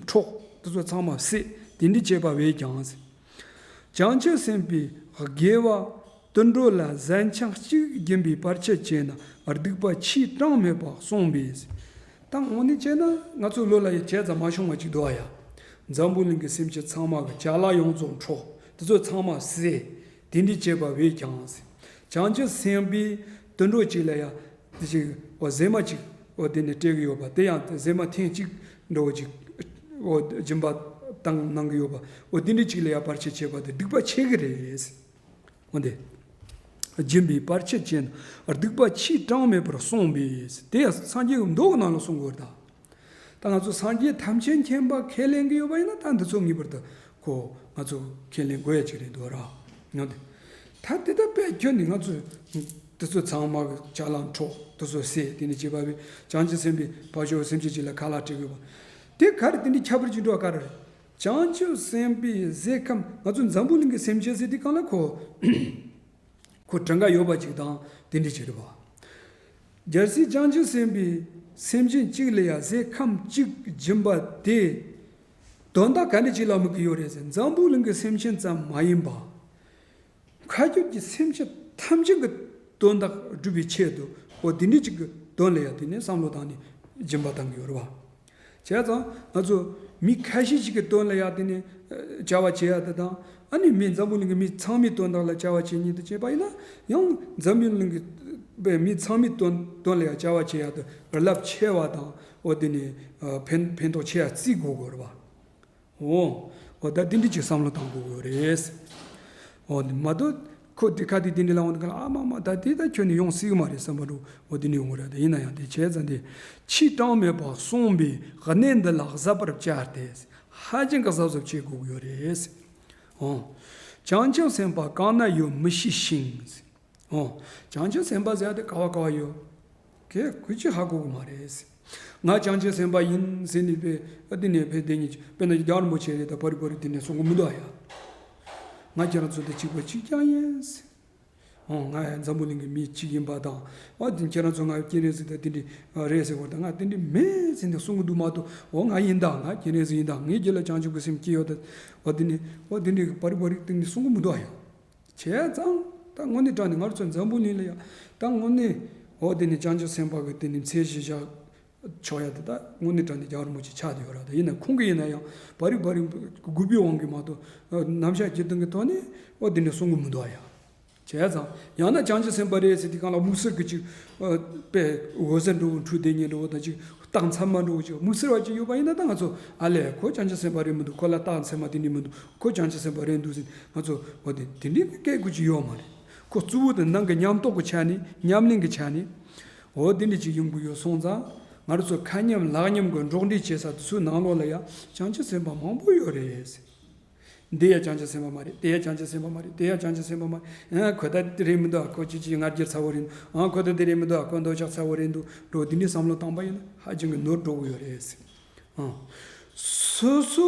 འཕྲོག་དེ་ཚོ་ཚང་མ་བསད། དེ་འདྲ་བྱས་པ་བས་ཀྱང་། བྱང་ཆུབ་སེམས་དཔའི་དགེ་བ་དུད་འགྲོ་ལ་ཟན་ཆང་གཅིག་སྦྱིན་པའི་བར་ཆད་བྱས་ན་སྡིག་པ་ཆེས་གྲངས་མེད་པ་སྲུངས་པས། ད་དངོས་གནས་བྱས་ན་ང་ཚོའི་བློ་ལ་ཡང་བྱས་ཙང་མ་བྱུང་བ་ཅིག་འདུག་ཨ་ཡ། འཛམ་བུ་གླིང་གི་སེམས་ཅན་ཚང་མ་གི་ཅ་ལག་ཡོངས་རྫོགས་འཕྲོག་དེ་ཚོ་ཚང་མ་བསད། དེ་འདྲ་བྱས་པ་བས་ཀྱང་། བྱང་ཆུབ་སེམས་དཔའི་དུད་འགྲོ་གཅིག་ལ་ཡང་དེ་ཅིག་འོ་གཟེ་མ་ཅིག་འོ་དེ་ནས་སྤྲད་གི་ཡོད་པ་དེ་ཡང་གཟེ་མ་ཐེངས་གཅིག་འདྲ་བོ་ཅིག་འོ་སྦྱིན་པ་བཏང་གནང་གི་ཡོད་པ་འོ་དེ་འདྲ་ཅིག་ལ་ཡང་བར་ཆད་བྱས་པ་དེ་སྡིག་པ་ཆེ་གི་རེད། འོ་དེ། སྦྱིན་པའི་བར་ཆད་བྱས་ན་སྡིག་པ་ཆེས་གྲངས་མེད་པར་སྲུངས་པས། དེ་ཡང་སངས་རྒྱས་ཀྱི་མདོ་གི་ནང་ལ་གསུང་གི་ཡོད་རེད་ད། ད་ང་ཚོ་སངས་རྒྱས་ཐམས་ཅད་མཁྱེན་པ་ཁས་ལེན་གྱི་ཡོད་པ་ཡིན་ན་ད་འདི་ཚོ་ངེས་པར་དུ་ཁོ་ང་ཚོ་ཁས་ལེན་དགོས་ཡ་ཅིག་རེད་འདུག་ར། ཡང་དེ། ད་དེ་ལྟར་དཔེ་ཁྱོན་ནས་ང་ཚོས་དེ་ཚོ་ཚང་མ་གི་ཅ་ལག་འཕྲོག་དེ་ཚོ་བསད་དེ་ནས་བྱས་པ་བས་བྱང་ཆུབ་སེམས་དཔའི་ཕར་ཕྱོགས་སེམས་ཅན་ཅིག་ལ་ཁ་ལག་སྤྲད་དགོས་པ། དེ་ག་རེ་དེ་འདྲའི་ཁྱད་པར་ཅིག་འགྲོ་བ་ག་རེ་རེད། བྱང་ཆུབ་སེམས་དཔའི་ཟས་ཁམས་ང་ཚོ་འཛམ་བུ་གླིང་གི་སེམས་ཅན་ཟེར་དུས་གང་ལ་ཁོ། ཁོ་གྲངས་ཀ་ཡོད་པ་ཅིག་དང་དེ་འདྲ་ཅིག་རེད་པ། རྒྱལ་སྲས་བྱང་ཆུབ་སེམས་དཔའི་སེམས་ཅན་གཅིག་ལ་ཡང་ཟས་ཁམས་གཅིག་སྦྱིན་པ་དེ་དོན་དག་ག་འདྲ་ཅིག་ལ་དམིགས་ཀྱི་ཡོད་རེད་ཟེར། འཛམ་བུ་གླིང་གི་སེམས་ཅན་ཙམ་མ་ཡིན་པ། མཁའ་སྤྱོད་ཀྱི་སེམས་ཅན་ཐམས་ཅད་ཀྱི་དོན་དག་སྒྲུབ་པའི་ཆེད་དུ་འོ་དེ་འདྲ་ཅིག་གི་དོན་ལ་ཡང་དེ་ནས་བསམ་བློ་བཏང་ནས་སྦྱིན་པ་བཏང་གི་ཡོད་རེད་པ། བྱས་ཙང་ང་ཚོ་མི་ཁ་ཤས་ཤིག་གི་དོན་ལ་ཡང་དེ་ནས་བྱ་བ་བྱེད་ཡ་དེ་དང་། ཨ་ནི་མི་འཛམ་བུ་གླིང་གི་མི་ཚང་མའི་དོན་དག་ལ་བྱ་བ་བྱེད་མཁན་དུ་བྱས་པ་ཡིན་ན་ཡང་འཛམ་བུ་གླིང་གི་མི་ཚང་མའི་དོན་དོན་ལ་ཡང་བྱ་བ་བྱེད་ཡ་དེ་རླབས་ཆེ་བ་དང་འོ་དེ་ནས་ཕན་ཕན་ཐོགས་ཆེ་ཡ་བརྩི་དགོས་དགོས་རེད་པ། འོ། འོ་ད་འདི་འདྲ་ཅིག་བསམ་བློ་བཏང་དགོས་ཀྱི་རེད། འོ་མ་གཏོགས་ཁོ་འདི་ཁ་དེ་འདི་འདྲ་ལ་འོང་དུས་ཨ་མ་མ་ད་དེ་ད་ཁྱོད་ནི་ཡོང་སྲིད་ཀྱི་མ་རེད་བསམ་པ་འདྲ་འོ་འདི་ནས་ཡོང་གི་རེད། ད་ཡིན་ན་ཡང་དེ་བྱས་ཙང་དེ་ཆེས་གྲངས་མེད་པ་གསུངས་པའི་གནད་འདི་ལ་གཟབ་པར་བྱ་སྟེ། ཧ་ཅང་གི་གཟབ་གཟབ་བྱེད་དགོས་ཀྱི་ཡོད་རེད། འོ། བྱང་ཆུབ་སེམས་དཔའ་གང་ན་ཡོད་མི་ཤེས་ཤིང་། འོ། བྱང་ཆུབ་སེམས་དཔའ་ཟེར་ཡ་དེ་ག་བ་ག་བ་ཡོད། ཁོས་གུས་ཅི་ཧ་གོ་གི་མ་རེད། ང་བྱང་ཆུབ་སེམས་དཔའ་ཡིན་ཟེར་ནས་པས་ཨ་དེ་ནས་ཕེ་དེ་ཉིད་དཔེར་ན་རྒྱལ་བ་རིན་པོ་ཆེ་རེད་ད་བ་རི་བ་རི་དེ་ནས་གསུང་གི་མི་འདུག་ཨ་ཡ། ང་ཁྱེད་རང་ཚོ་དང་གཅིག་པ་གཅིག་རྐྱང་ཡིན། འོ་ང་ཡང་འཛམ་བུ་གླིང་གི་མི་གཅིག་ཡིན་པ་དང་། འོ་དེ་ཁྱེད་རང་ཚོ་ང་སྐྱེ་གནས་གཟིགས་དང་དེ་འདྲ་རེད་ཟེར་བ་དང་། ང་དེ་འདྲ་མེད་ཟེར་ནས་གསུང་གི་འདུག་མ་གཏོགས། འོ་ང་ཡིན་ད། ང་སྐྱེ་གནས་གཟིགས་ཡིན་ད། ངའི་རྒྱུད་ལ་བྱང་ཆུབ་ཀྱི་སེམས་སྐྱེ་ཡོད་ད། འོ་དེ་ནས་འོ་དེ་འདྲ་བ་རི་བ་རི་སྟེང་ནས་གསུང་གི་མི་འདུག་ཨ་ཡ། བྱས་ཙང་ད་དངོས་གནས་དྲང་གནས་ང་ཚོ་འཛམ་བུ་གླིང་ལ་ཡང་ད་དངོས་གནས་འོ་དེ་ནས་བྱང་ཆུབ་སེམས་དཔའ་གི་དེ་ནས་མཚན་གཞི་བཞག་ཆོག་ཡ་དེ་ད་དངོས་གནས་དྲང་གནས་རྒྱལ་བ་རིན་པོ་ཆེ་ཆགས་བསྡད་ཡོད་ར། ད་ཡིན་ན་ཁོང་གིས་ཡིན་ན་ཡང་བ་རི་བ་རི་གུས་པའི་དབང་གིས་མ་གཏོགས་རྣམ་གཞག་སྤྱིར་བཏང་གི་ཐོག་ནས་འོ་དེ་ནས་གསུང་གི་མི་འདུག་ཨ་ཡ། བྱས་ཙང་ཡང་ན་བྱང་ཆུབ་སེམས་དཔའ་རེད་ཟེར་དུས་སྒང་ལ་དམིགས་བསལ་གྱི་ཅིག་དཔེ་འོད་ཟེར་འདྲ་བོ་འཕྲོས་བསྡད་མཁན་འདྲ་བོ་དང་། ཅིག་རྟགས་མཚན་མ་འདྲ་བོ་ཅིག་དམིགས་བསལ་བ་ཅིག་ཡོད་པ་ཡིན་ན། ད་ང་ཚོ་ཨ་ལས་ཁོ་བྱང་ཆུབ་སེམས་དཔའ་རེད་མི་འདུག་ཁོ་ལ་རྟགས་མཚན་མ་དེ་འདྲ་མི་འདུག་ཁོ་བྱང་ཆུབ་སེམས་དཔའ་རེད་འདུག་ཟེར་ང་ཚོ་འོ་དེ་དེ་འདྲའི་སྐད་དགོས་ཀྱི་ཡོད་མ་རེད། ཁོ་གཙོ་བོ་དེ་ནང་གི་ཉམས་རྟོགས་ཀྱི་ཆ་ནས་ཉམས་ལེན་གྱི་ཆ་ནས་འོ་དེ་འདྲ་ཅིག་ཡོང་གི་ཡོད་སོང་ཙང་། ང་རང་ཚོ་ཁ་ཉམས་ལག་ཉམས་ཀྱི་འགྲོགས་འདྲིས་བྱེད་ས་དེ་ཚོའི་ནང་ལོགས་ལ་ཡང་བྱང་ཆུབ་སེམས་དཔའ་མང་པོ་ཡོད་རེད། འདི་ཡང་བྱང་ཆུབ་སེམས་དཔའ་མ་རེད། དེ་ཡང་བྱང་ཆུབ་སེམས་དཔའ་མ་རེད། དེ་ཡང་བྱང་ཆུབ་སེམས་དཔའ་མ་རེད། ཨ་ཁོ་ད་དེ་རེད་མི་འདུག་ཁོ་ཅི་ཅི་ང་རྒྱལ་ཚ་བོ་རེད། ཨ་ཁོ་ད་དེ་རེད་མི་འདུག་ཁོ་འདོད་ཆགས་ཚ་བོ་རེད་འདུག་འགྲོ་འདི་འདྲའི་བསམ་བློ་བཏང་པ་ཡིན་ན་ཧ་ཅང་གི་ནོར་འགྲོ་གི་ཡོད་རེད། ཨ། སོ་སོ་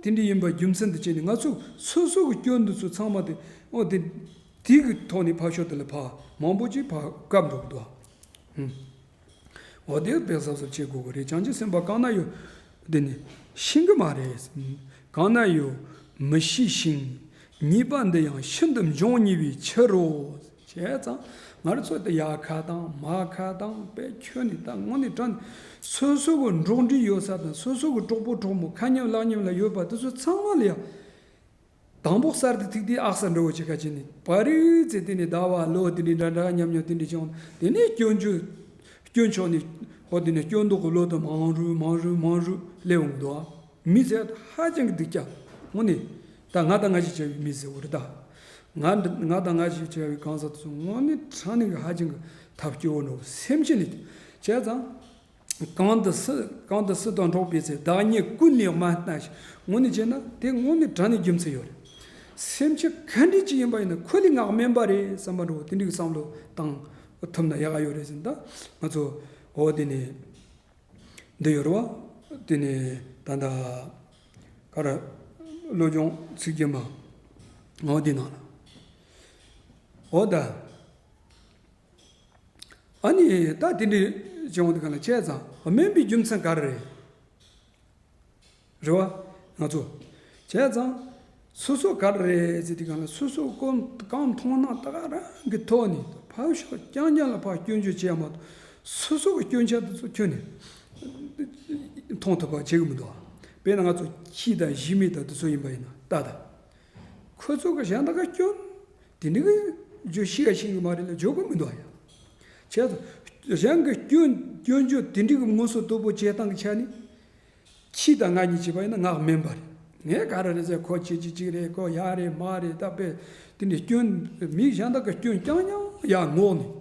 དེ་འདྲ་ཡིན་པ་རྒྱུ་མཚན་དུ་བྱས་ནས་ང་ཚོ་སོ་སོ་གི་སྐྱོན་འདི་ཚོ་ཚང་མ་དེ་འོ་དེ་དེ་གི་ཐོག་ནས་ཕར་ཕྱོགས་དེ་ལ་ཕར་མང་པོ་ཅིག་ཕར་བཀབ་འགྲོ་གི་འདུག་ཨ། འོ་དེ་དཔེ་གཟབ་གཟབ་བྱེད་དགོས་ཀྱི་རེད། བྱང་ཆུབ་སེམས་དཔའ་གང་ན་ཡོད་དེ་ནི་ཤེས་གི་མ་རེད། གང་ན་ཡོད་མི་ཤེས་ཤིང་། ཉེས་པ་འདི་ཡང་ཤིན་ཏུ་འབྱུང་ཉེ་བའི་ཕྱིར་རོ། བྱས་ཙང་ང་རང་ཚོ་དེ་ཡར་ཁ་དང་མར་ཁ་དང་དཔེ་ཁྱོན་ནས་ད་དངོས་གནས་དྲང་ནས་སོ་སོ་གི་འགྲོགས་འདྲིས་ཡོད་ས་དང་སོ་སོ་གི་གྲོགས་པོ་གྲོགས་མོ་ཁ་ཉེ་ལག་ཉེ་ལ་ཡོད་པ་དེ་ཚོ་ཚང་མ་ལ་ཡང་དང་པོ་གསར་དུ་ཐུག་དུས་ཨག་གསར་འདྲ་བོ་ཅིག་ཁ་ཅིག་ནས་བར་རིག་ཚེ་དེ་ནས་ཟླ་བ་ལོ་དེ་འདྲའི་འདྲ་འདྲ་མཉམ་མཉམ་དེ་འདྲའི་བྱུང་། དེ་ནས་སྐྱོན་བརྗོད་སྐྱོན་ཕྱོགས་ནས་ཧོ་དེ་ནས་སྐྱོན་འདོགས་གི་ལོ་དང་མང་རུ་མང་རུ་མང་རུ་སླེབས་འོང་གི་འདུག་མི་ཟེར་ཧ་ཅང་གི་སྡུག་ཅག་དངོས་གནས་ད་ང་དང་ང་ཞིག་བྱ་བའི་མི་ཟེར་བ་རེད་ད། ང་ང་དང་ང་ཞིག་བྱ་བའི་གང་ཟག་དེ་ཚོ་དངོས་གནས་དྲང་གནས་ཀྱི་ཧ་ཅང་གི་ཐབས་སྐྱོ་བོ་འགྲོ་སེམས་ཅན་ནི་བྱས་ཙང་། གང་དུ་སུ་གང་དུ་སུ་དང་འགྲོགས་པའི་ཚེ་བདག་ཉིད་ཀུན་ལས་དམན་བལྟ་ཞིང་། དངོས་གནས་བྱས་ན་དེ་དངོས་གནས་དྲང་གནས་རྒྱུ་མཚན་ཡོད་རེད། སེམས་ཅན་ག་འདྲ་ཅིག་ཡིན་པ་ཡིན་ན་ཁོ་ལས་ང་དམན་པ་རེད་བསམ་པ་འགྲོ་དེ་འདྲའི་བསམ་བློ་བཏང་ཐུབ་ན་ཡག་ག་ཡོད་རེད་ཟེར་ན། ད་ང་ཚོ་འོ་དེ་ནས་འདི་ཡོད་རེད་བ། དེ་ནས་ད་ལྟ་ག་རེ་བློ་སྦྱོང་ཚིག་བརྒྱད་མ་འོ་དེ་ནང་ལ་འོ་ད། ཨ་ནི་ད་དེ་འདྲའི་བྱུང་དུས་གང་ལ་བྱས་ཙང་དམན་པའི་རྒྱུ་མཚན་ག་རེ་རེད། རེད་བ། ང་ཚོ་བྱས་ཙང་སོ་སོ་ག་རེ་རེད་ཟེར་དུས་གང་ལ་སོ་སོ་གང་གང་མཐོང་ན་ད་ག་རང་གི་ཐོག་ནས་ཕར་ཕྱོགས་རྐྱང་རྐྱང་ལ་ཕར་སྐྱོན་བརྗོད་བྱས་མ་གཏོགས་སོ་སོ་གི་སྐྱོན་ཆ་དེ་ཚོ་ཁྱོན་ནས་མཐོང་ཐུབ་པ་བྱེད་གི་མི་འདུག་དཔེར་ན་ང་ཚོ་ཁྱི་དང་ཞི་མི་དང་དེ་ཚོ་ཡིན་པ་ཡིན་ན་ད་ད། ཁོ་ཚོ་གི་གཞན་དག་གི་སྐྱོན་དེ་འདྲ་གི་བརྗོད་ཤེས་ཡ་ཤེས་གི་མ་རེད་ལ་བརྗོད་གི་མི་འདུག་ཡ། བྱས་ཙང་གཞན་གི་སྐྱོན་སྐྱོན་བརྗོད་དེ་འདྲ་གི་ངོ་སོ་དོད་པོ་བྱེད་སྟངས་ཀྱི་ཆ་ནས་ཁྱི་དང་ང་གཉིས་བྱས་པ་ཡིན་ན་ང་དམན་པ་རེད། ངས་ག་རེ་རེད་ཟེར་ཁོ་ཁྱི་ཅི་ཅིག་རེད་ཁོ་ཡག་རེད་མ་རེད་ད་དཔེ་དེ་འདྲ་སྐྱོན་མི་གཞན་དག་གི་སྐྱོན་རྐྱང་རྐྱང་ཡ་ངོགས་ནས།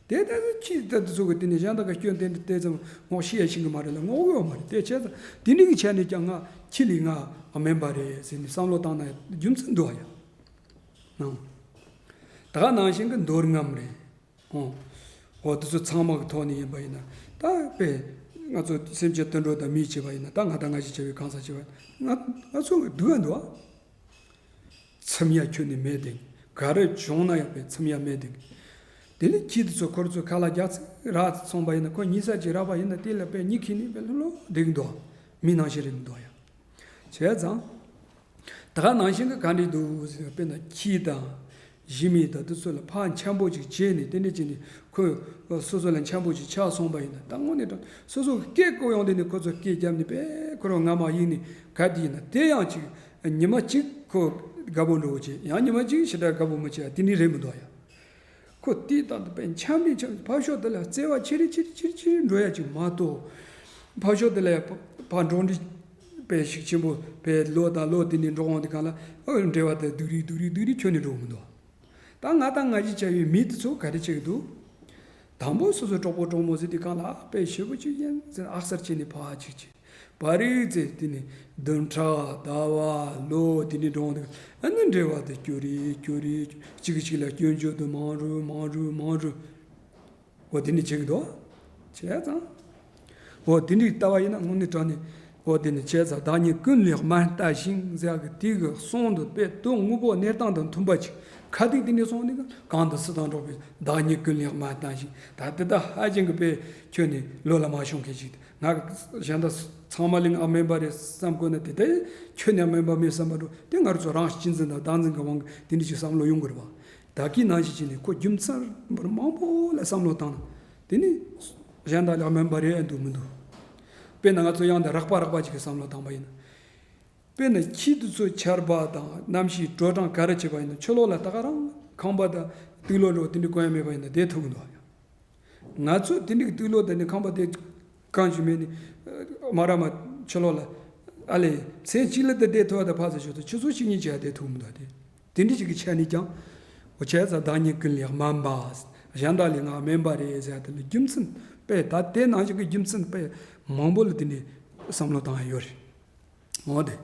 དེ་ལྟ་ཚུལ་ཁྱི་ལྟ་དུ་ཚུགས་དེ་ནི་གཞན་དག་གི་སྐྱོན་དེ་འདྲ་དེ་ཙམ་ངོ་ཤེས་ཡ་ཤེས་གི་མ་རེད་ལ་ངོ་གི་ཡོད་མ་རེད་དེ་བྱས་ཙང་དེ་འདྲ་གི་ཆ་ནས་ཀྱང་ང་ཁྱི་ལས་ང་དམན་པ་རེད་ཟེར་ནས་བསམ་བློ་བཏང་ན་རྒྱུ་མཚན་འདུག་ཡ། ནང་། ད་ག་ནང་བཞིན་གི་འདོར་རྔམ་རེད། ཨོ། འོ་དེ་ཚོ་ཚང་མ་གི་ཐོག་ནས་ཡིན་པ་ཡིན་ན་ད་དཔེ་ང་ཚོ་སེམས་ཅན་དུད་འགྲོ་དང་མི་བྱས་པ་ཡིན་ན་ད་ང་དང་ང་ཞིག་བྱས་པའི་གང་ཟག་བྱས་པ་ང་ང་ཚོ་གི་སྡུག་ག་འདུག་ཨ། ཚིམ་ཡ་ཁྱོན་ནས་མེད་དེ། ག་རེ་བྱུང་ན་ཡང་པའི་ཚིམ་ཡ་མེད་དེ། དེ་ནས་ཁྱི་དེ་ཚོ་ཁོར་ཚོ་ཁ་ལག་རྒྱག་ཚིག་རག་སོང་པ་ཡིན་ན་ཁོ་ཉིས་ས་ཅིག་རག་པ་ཡིན་ན་དེ་ལ་པའི་ཉི་ཁི་ནི་པའི་ལྷོད་ལྷོད་བསྡད་ཀྱི་འདུག་མི་ནང་བཞིན་རེད་མི་འདུག་ཡ། བྱས་ཙང་། ད་ག་ནང་བཞིན་གྱི་ག་འདྲས་འདུག་ཟེར་དཔེར་ན་ཁྱི་དང་། ཞི་མི་དང་དེ་ཚོ་ལ་ཕར་འཆམ་པོ་ཅིག་བྱས་ནས་དེ་འདྲས་བྱས་ནས་ཁོས་སོ་སོ་ལ་འཆམ་པོ་ཅིག་ཆགས་སོང་པ་ཡིན་ན་ད་དངོས་གནས་དྲང་སོ་སོ་གི་སྐད་བསྐུར་ཡོང་དུས་ནས་ཁོ་ཚོ་སྐད་བརྒྱབ་ནས་པའི་ཁོ་རང་ངམ་ཡིན་ནས་ག་དེ་ཡིན་ན་དེ་ཡང་ཅིག་ཉི་མ་གཅིག་ཁོ་དགའ་པོ་འགྲོ་བྱེད་ཡང་ཉི་མ་གཅིག་ཞེ་དྲག་དགའ་པོ་མི་བྱེད་ཡ་དེ་འདྲས་རེད་མི་འདུག་ཡ། ཁོ་དེ་ལྟར་དུ་པའི་འཆམ་ནས་འཆམ་ཕར་ཕྱོགས་དེ་ལ་བརྩེ་བ་ཆེ་རེ་ཆེ་རེ་ཆེ་རེ་ཆེ་རེ་འགྲོ་ཡ་ཅིག་མ་གཏོགས། ཕར་ཕྱོགས་དེ་ལ་ཕར་འགྲོ་འདྲི་པའི་ཞིག་ཆེན་པོ་པའི་ལོ་དང་ལོ་དེ་ནས་འགྲོ་འོང་དེ་གང་ལ་ཨོ་འབྲེལ་བ་དེ་སྡུག་རིགས་སྡུག་རིགས་སྡུག་རིགས་ཁྱོན་ནས་འགྲོ་མི་འདུག་ད་ང་དང་ང་ཞིག་བྱ་བའི་མི་དེ་ཚོ་ག་རེ་བྱེད་ཀྱི་འདུག་དང་པོ་སོ་སོའི་གྲོགས་པོ་གྲོགས་མོ་ཟེར་དུས་གང་ལ་དཔེ་ཞེ་པོ་ཅིག་ཡིན་ཟེར་ཨག་སར་བྱས་ནས་ཕར་ཅིག་བྱས། བར་རིག་ཚེ་དེ་ནི་བདུན་ཕྲག་ཟླ་བ་ལོ་དེ་ནི་འགྲོ་འདུག་ཨ་ནི་འབྲེལ་བ་དེ་སྐྱོ་རེ་སྐྱོ་རེ་གཅིག་གིས་གཅིག་ལ་སྐྱོན་བརྗོད་དུ་མང་རུ་མང་རུ་མང་རུ། འོ་དེ་ནི་བྱེད་ཀྱི་འདུག་བྱས་ཙང་། འོ་དེ་འདྲའི་ལྟ་བ་ཡིན་ན་དངོས་གནས་དྲང་ནས་འོ་དེ་ནི་བྱས་ཙང་བདག་ཉིད་ཀུན་ལས་དམན་ལྟ་ཞིང་ཟེར་གི་དེ་གི་གསུང་དུ་དཔེ་དོན་དངོས་པོ་གནས་སྟངས་དང་མཐུན་པ་ཅིག་ཁ་ཐུག་དེ་འདྲའི་གསུང་ནི་གང་དུ་སུ་དང་འགྲོགས་པའི་བདག་ཉིད་ཀུན་ལས་དམན་ལྟ་ཞིང་ད་དེ་ད་ཧ་ཅང་གི་དཔེ་ཁྱོད་ནི་བློ་ལ་མ་ཤོང་མཁན་ཞིག་ང་གཞན་དག་ཚང་མ་ལས་ང་དམན་པ་རེད་བསམ་དགོས་ན་དེ་ལྟར་ཁྱོད་ནི་དམན་པ་མེད་བསམ་པ་འགྲོ་དེ་ང་རང་ཚོ་རང་གཅེས་འཛིན་དང་བདག་འཛིན་གྱི་དབང་གིས་དེ་འདྲ་ཞིག་བསམ་བློ་ཡོང་དགོས་རེད་བ། བདག་གིས་ནང་བཞིན་བྱས་ནས་ཁོ་རྒྱུ་མཚན་མང་པོ་ལ་བསམ་བློ་བཏང་ན་དེ་ནི་གཞན་དག་ལས་དམན་པ་རེད་འདུག་མི་འདུག་དཔེར་ན་ང་ཚོ་ཡང་དེ་རགས་པ་རགས་པ་ཅིག་གི་བསམ་བློ་བཏང་པ་ཡིན་ན། དཔེར་ན་ཁྱི་དེ་ཚོ་ཆར་པ་དང་གནམ་གཤིས་དྲོ་གྲང་ག་རེ་བྱེད་པ་ཡིན་ན་ཕྱི་ལོགས་ལ་ད་ག་རང་ཁང་པ་དང་དུག་ལོག་འདྲ་བོ་དེ་འདྲ་གོན་ཡ་མེད་པ་ཡིན་ན་བསྡད་ཐུབ་ཀྱི་འདུག་ཨ། ང་ཚོ་དེ་འདྲའི་དུག་ལོག་དང་ནི་ཁང་པ་དེ་གང་ཞིག་མེད་ནི་མ་ར་མ་ཕྱི་ལོགས་ལ་ཨ་ལས་མཚན་གཅིག་ལ་དེ་བསྡད་ཐུབ་པ་དང་ཕར་ཚུར་ཞོག་ཚོ་ཆུ་ཚོད་གཅིག་གཉིས་ཀྱང་བསྡད་ཐུབ་མི་འདུག་སྟེ། དེ་འདྲ་ཞིག་གི་ཆ་ནས་ཀྱང་འོ་བྱས་ཙང་བདག་ཉིད་ཀུན་ལས་དམན་པ། གཞན་དག་ལས་ང་དམན་པ་རེད་ཟེར་ཡ་དེ་ལ་རྒྱུ་མཚན་དཔེ་ད་དེ་ནང་བཞིན་གྱི་རྒྱུ་མཚན་དཔེ་མང་པོ་ལ་དེ་འདྲའི་བསམ་བློ་བཏང་ཡ་ཡོད་རེད། འོ་དེ།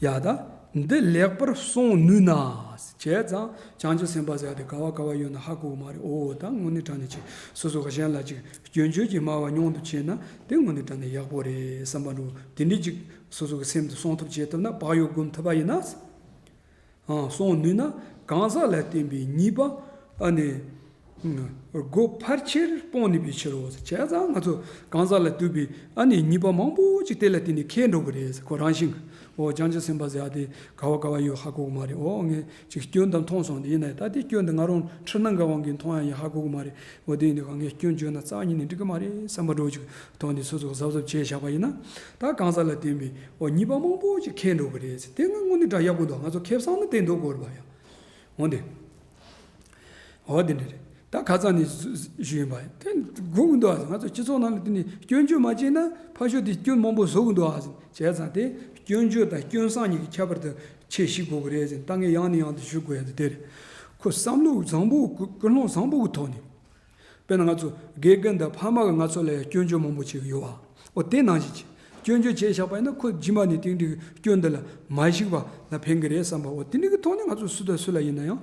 ཡ་ད། འདི་ལེགས་པར་གསུང་ནུས་ན། བྱས་ཙང་བྱང་ཆུབ་སེམས་དཔའ་ཟེར་ཡ་དེ་ག་བ་ག་བ་ཡོད་ན་ཧ་གོ་གི་མ་རེད། འོ་ད་དངོས་གནས་དྲང་གནས་ཅིག་སོ་སོ་ག་གཞན་ལ་ཅིག་སྐྱོན་བརྗོད་ཀྱི་སྨྲ་བ་མྱོང་དུ་བྱས་ན་དེ་དངོས་གནས་དྲང་གནས་ཡག་པོ་རེད་བསམ་པ་འགྲོ། དེ་འདྲའི་ཅིག་སོ་སོ་གི་སེམས་དུ་སྲུང་ཐབས་བྱེད་ཐུབ་ན་བག་ཡོད་སྒོམ་ཐུབ་པ་ཡིན་ན། ཨང་གསུང་ནུས་ན་གང་ཟག་ལ་བརྟེན་པའི་ཉེས་པ་ཨ་ནི་སྒོ་ཕལ་ཆེར་སྤོང་ནུས་པའི་ཕྱིར་རོ། བྱས་ཙང་ང་ཚོ་གང་ཟག་ལ་ལྟོས་པའི་ཨ་ནི་ཉེས་པ་མང་པོ་ཅིག་དེ་ལ་བརྟེན་ནས་ཁེལ་འགྲོ་གི་རེད། ཁོ་རང་བཞིན་གྱི་ འོ་བྱང་ཆུབ་སེམས་དཔའ་ཟེར་ཡ་དེ་ག་བ་ག་བ་ཡོད་ཧ་གོ་གི་མ་རེད། འོ་ངས་ཅིག་སྐྱོན་དང་མཐོང་སོང་དེ་ཡིན་ན་ད་དེ་སྐྱོན་དེ་ང་རང་འཁྲུལ་སྣང་གི་དབང་གིས་མཐོང་ཡ་ཡིན་ཧ་གོ་གི་མ་རེད། འོ་དེ་ཡིན་དུས་གང་གས་སྐྱོན་བརྗོད་ན་རྩ་བ་ཉིད་ནས་འགྲིག་གི་མ་རེད་བསམ་པ་འདྲ་བོ་ཅིག་ཐོག་ནས་སོ་སོ་གཟབ་གཟབ་བྱས་བཞག་པ་ཡིན་ན། ད་གང་ཟག་ལ་བརྟེན་པའི་འོ་ཉེས་པ་མང་པོ་ཅིག་འཁྱེར་འགྲོ་གི་རེད་ཟེར། དེ་ང་དངོས་གནས་དྲང་ཡག་པོ་འདུག་ང་ཚོ་ཁེ་བཟང་ནི་དེ་འདུག་གོ་རེད་པ་ཡ། འོ་འདི། འོ་དེ་འདྲ་རེད། ད་ཁ་སང་ནས་ཞུ་ཞུ་ཡིན་པ་དེ་དགོས་ཀྱི་འདུག་ཨ། ང་ཚོ་སྤྱི་ཚོགས་ནང་ལ་དེ་ནས་སྐྱོན་བརྗོད་མ་བྱས་ན་ཕར་ཕྱོགས་དེ་སྐྱོན་མང་པོ་བཟོ་གི་འདུག་ཨ། བྱས་ཙང་དེ་སྐྱོན་བརྗོད་དང་སྐྱོན་བསམ་གཉིས་ཀྱི་ཁྱད་པར་དེ་ཁྱེད་ཤེས་དགོས་ཀྱི་རེད་ཟེར། ད་ངས་ཡང་ནས་ཡང་དུ་ཞུ་དགོས་ཡ་དེ་དེ་རེད། ཁོ་བསམ་བློ་བཟང་པོ་ཀུན་སློང་བཟང་པོ་གི་ཐོག་ནས། དཔེར་ན་ང་ཚོ་དགེ་རྒན་དང་ཕ་མ་གིས་ང་ཚོ་ལ་ཡང་སྐྱོན་བརྗོད་མང་པོ་བྱེད་ཀྱི་ཡོད་པ། འོ་དེ་ནང་བཞིན་གྱི་སྐྱོན་བརྗོད་བྱས་བཞག་པ་ཡིན་ན་ཁོ་རྗེས་མ་ནས་དེ་འདྲའི་སྐྱོན་འདི་ལ་མ་གཞིགས་པ་ལ་ཕན་གྱི་རེད་བསམ་པ། འོ་དེ་འདྲའི་གི་ཐོག་ནས་ང་ཚོ་སུ་དང་སུ་ལ་ཡིན་ན་ཡང་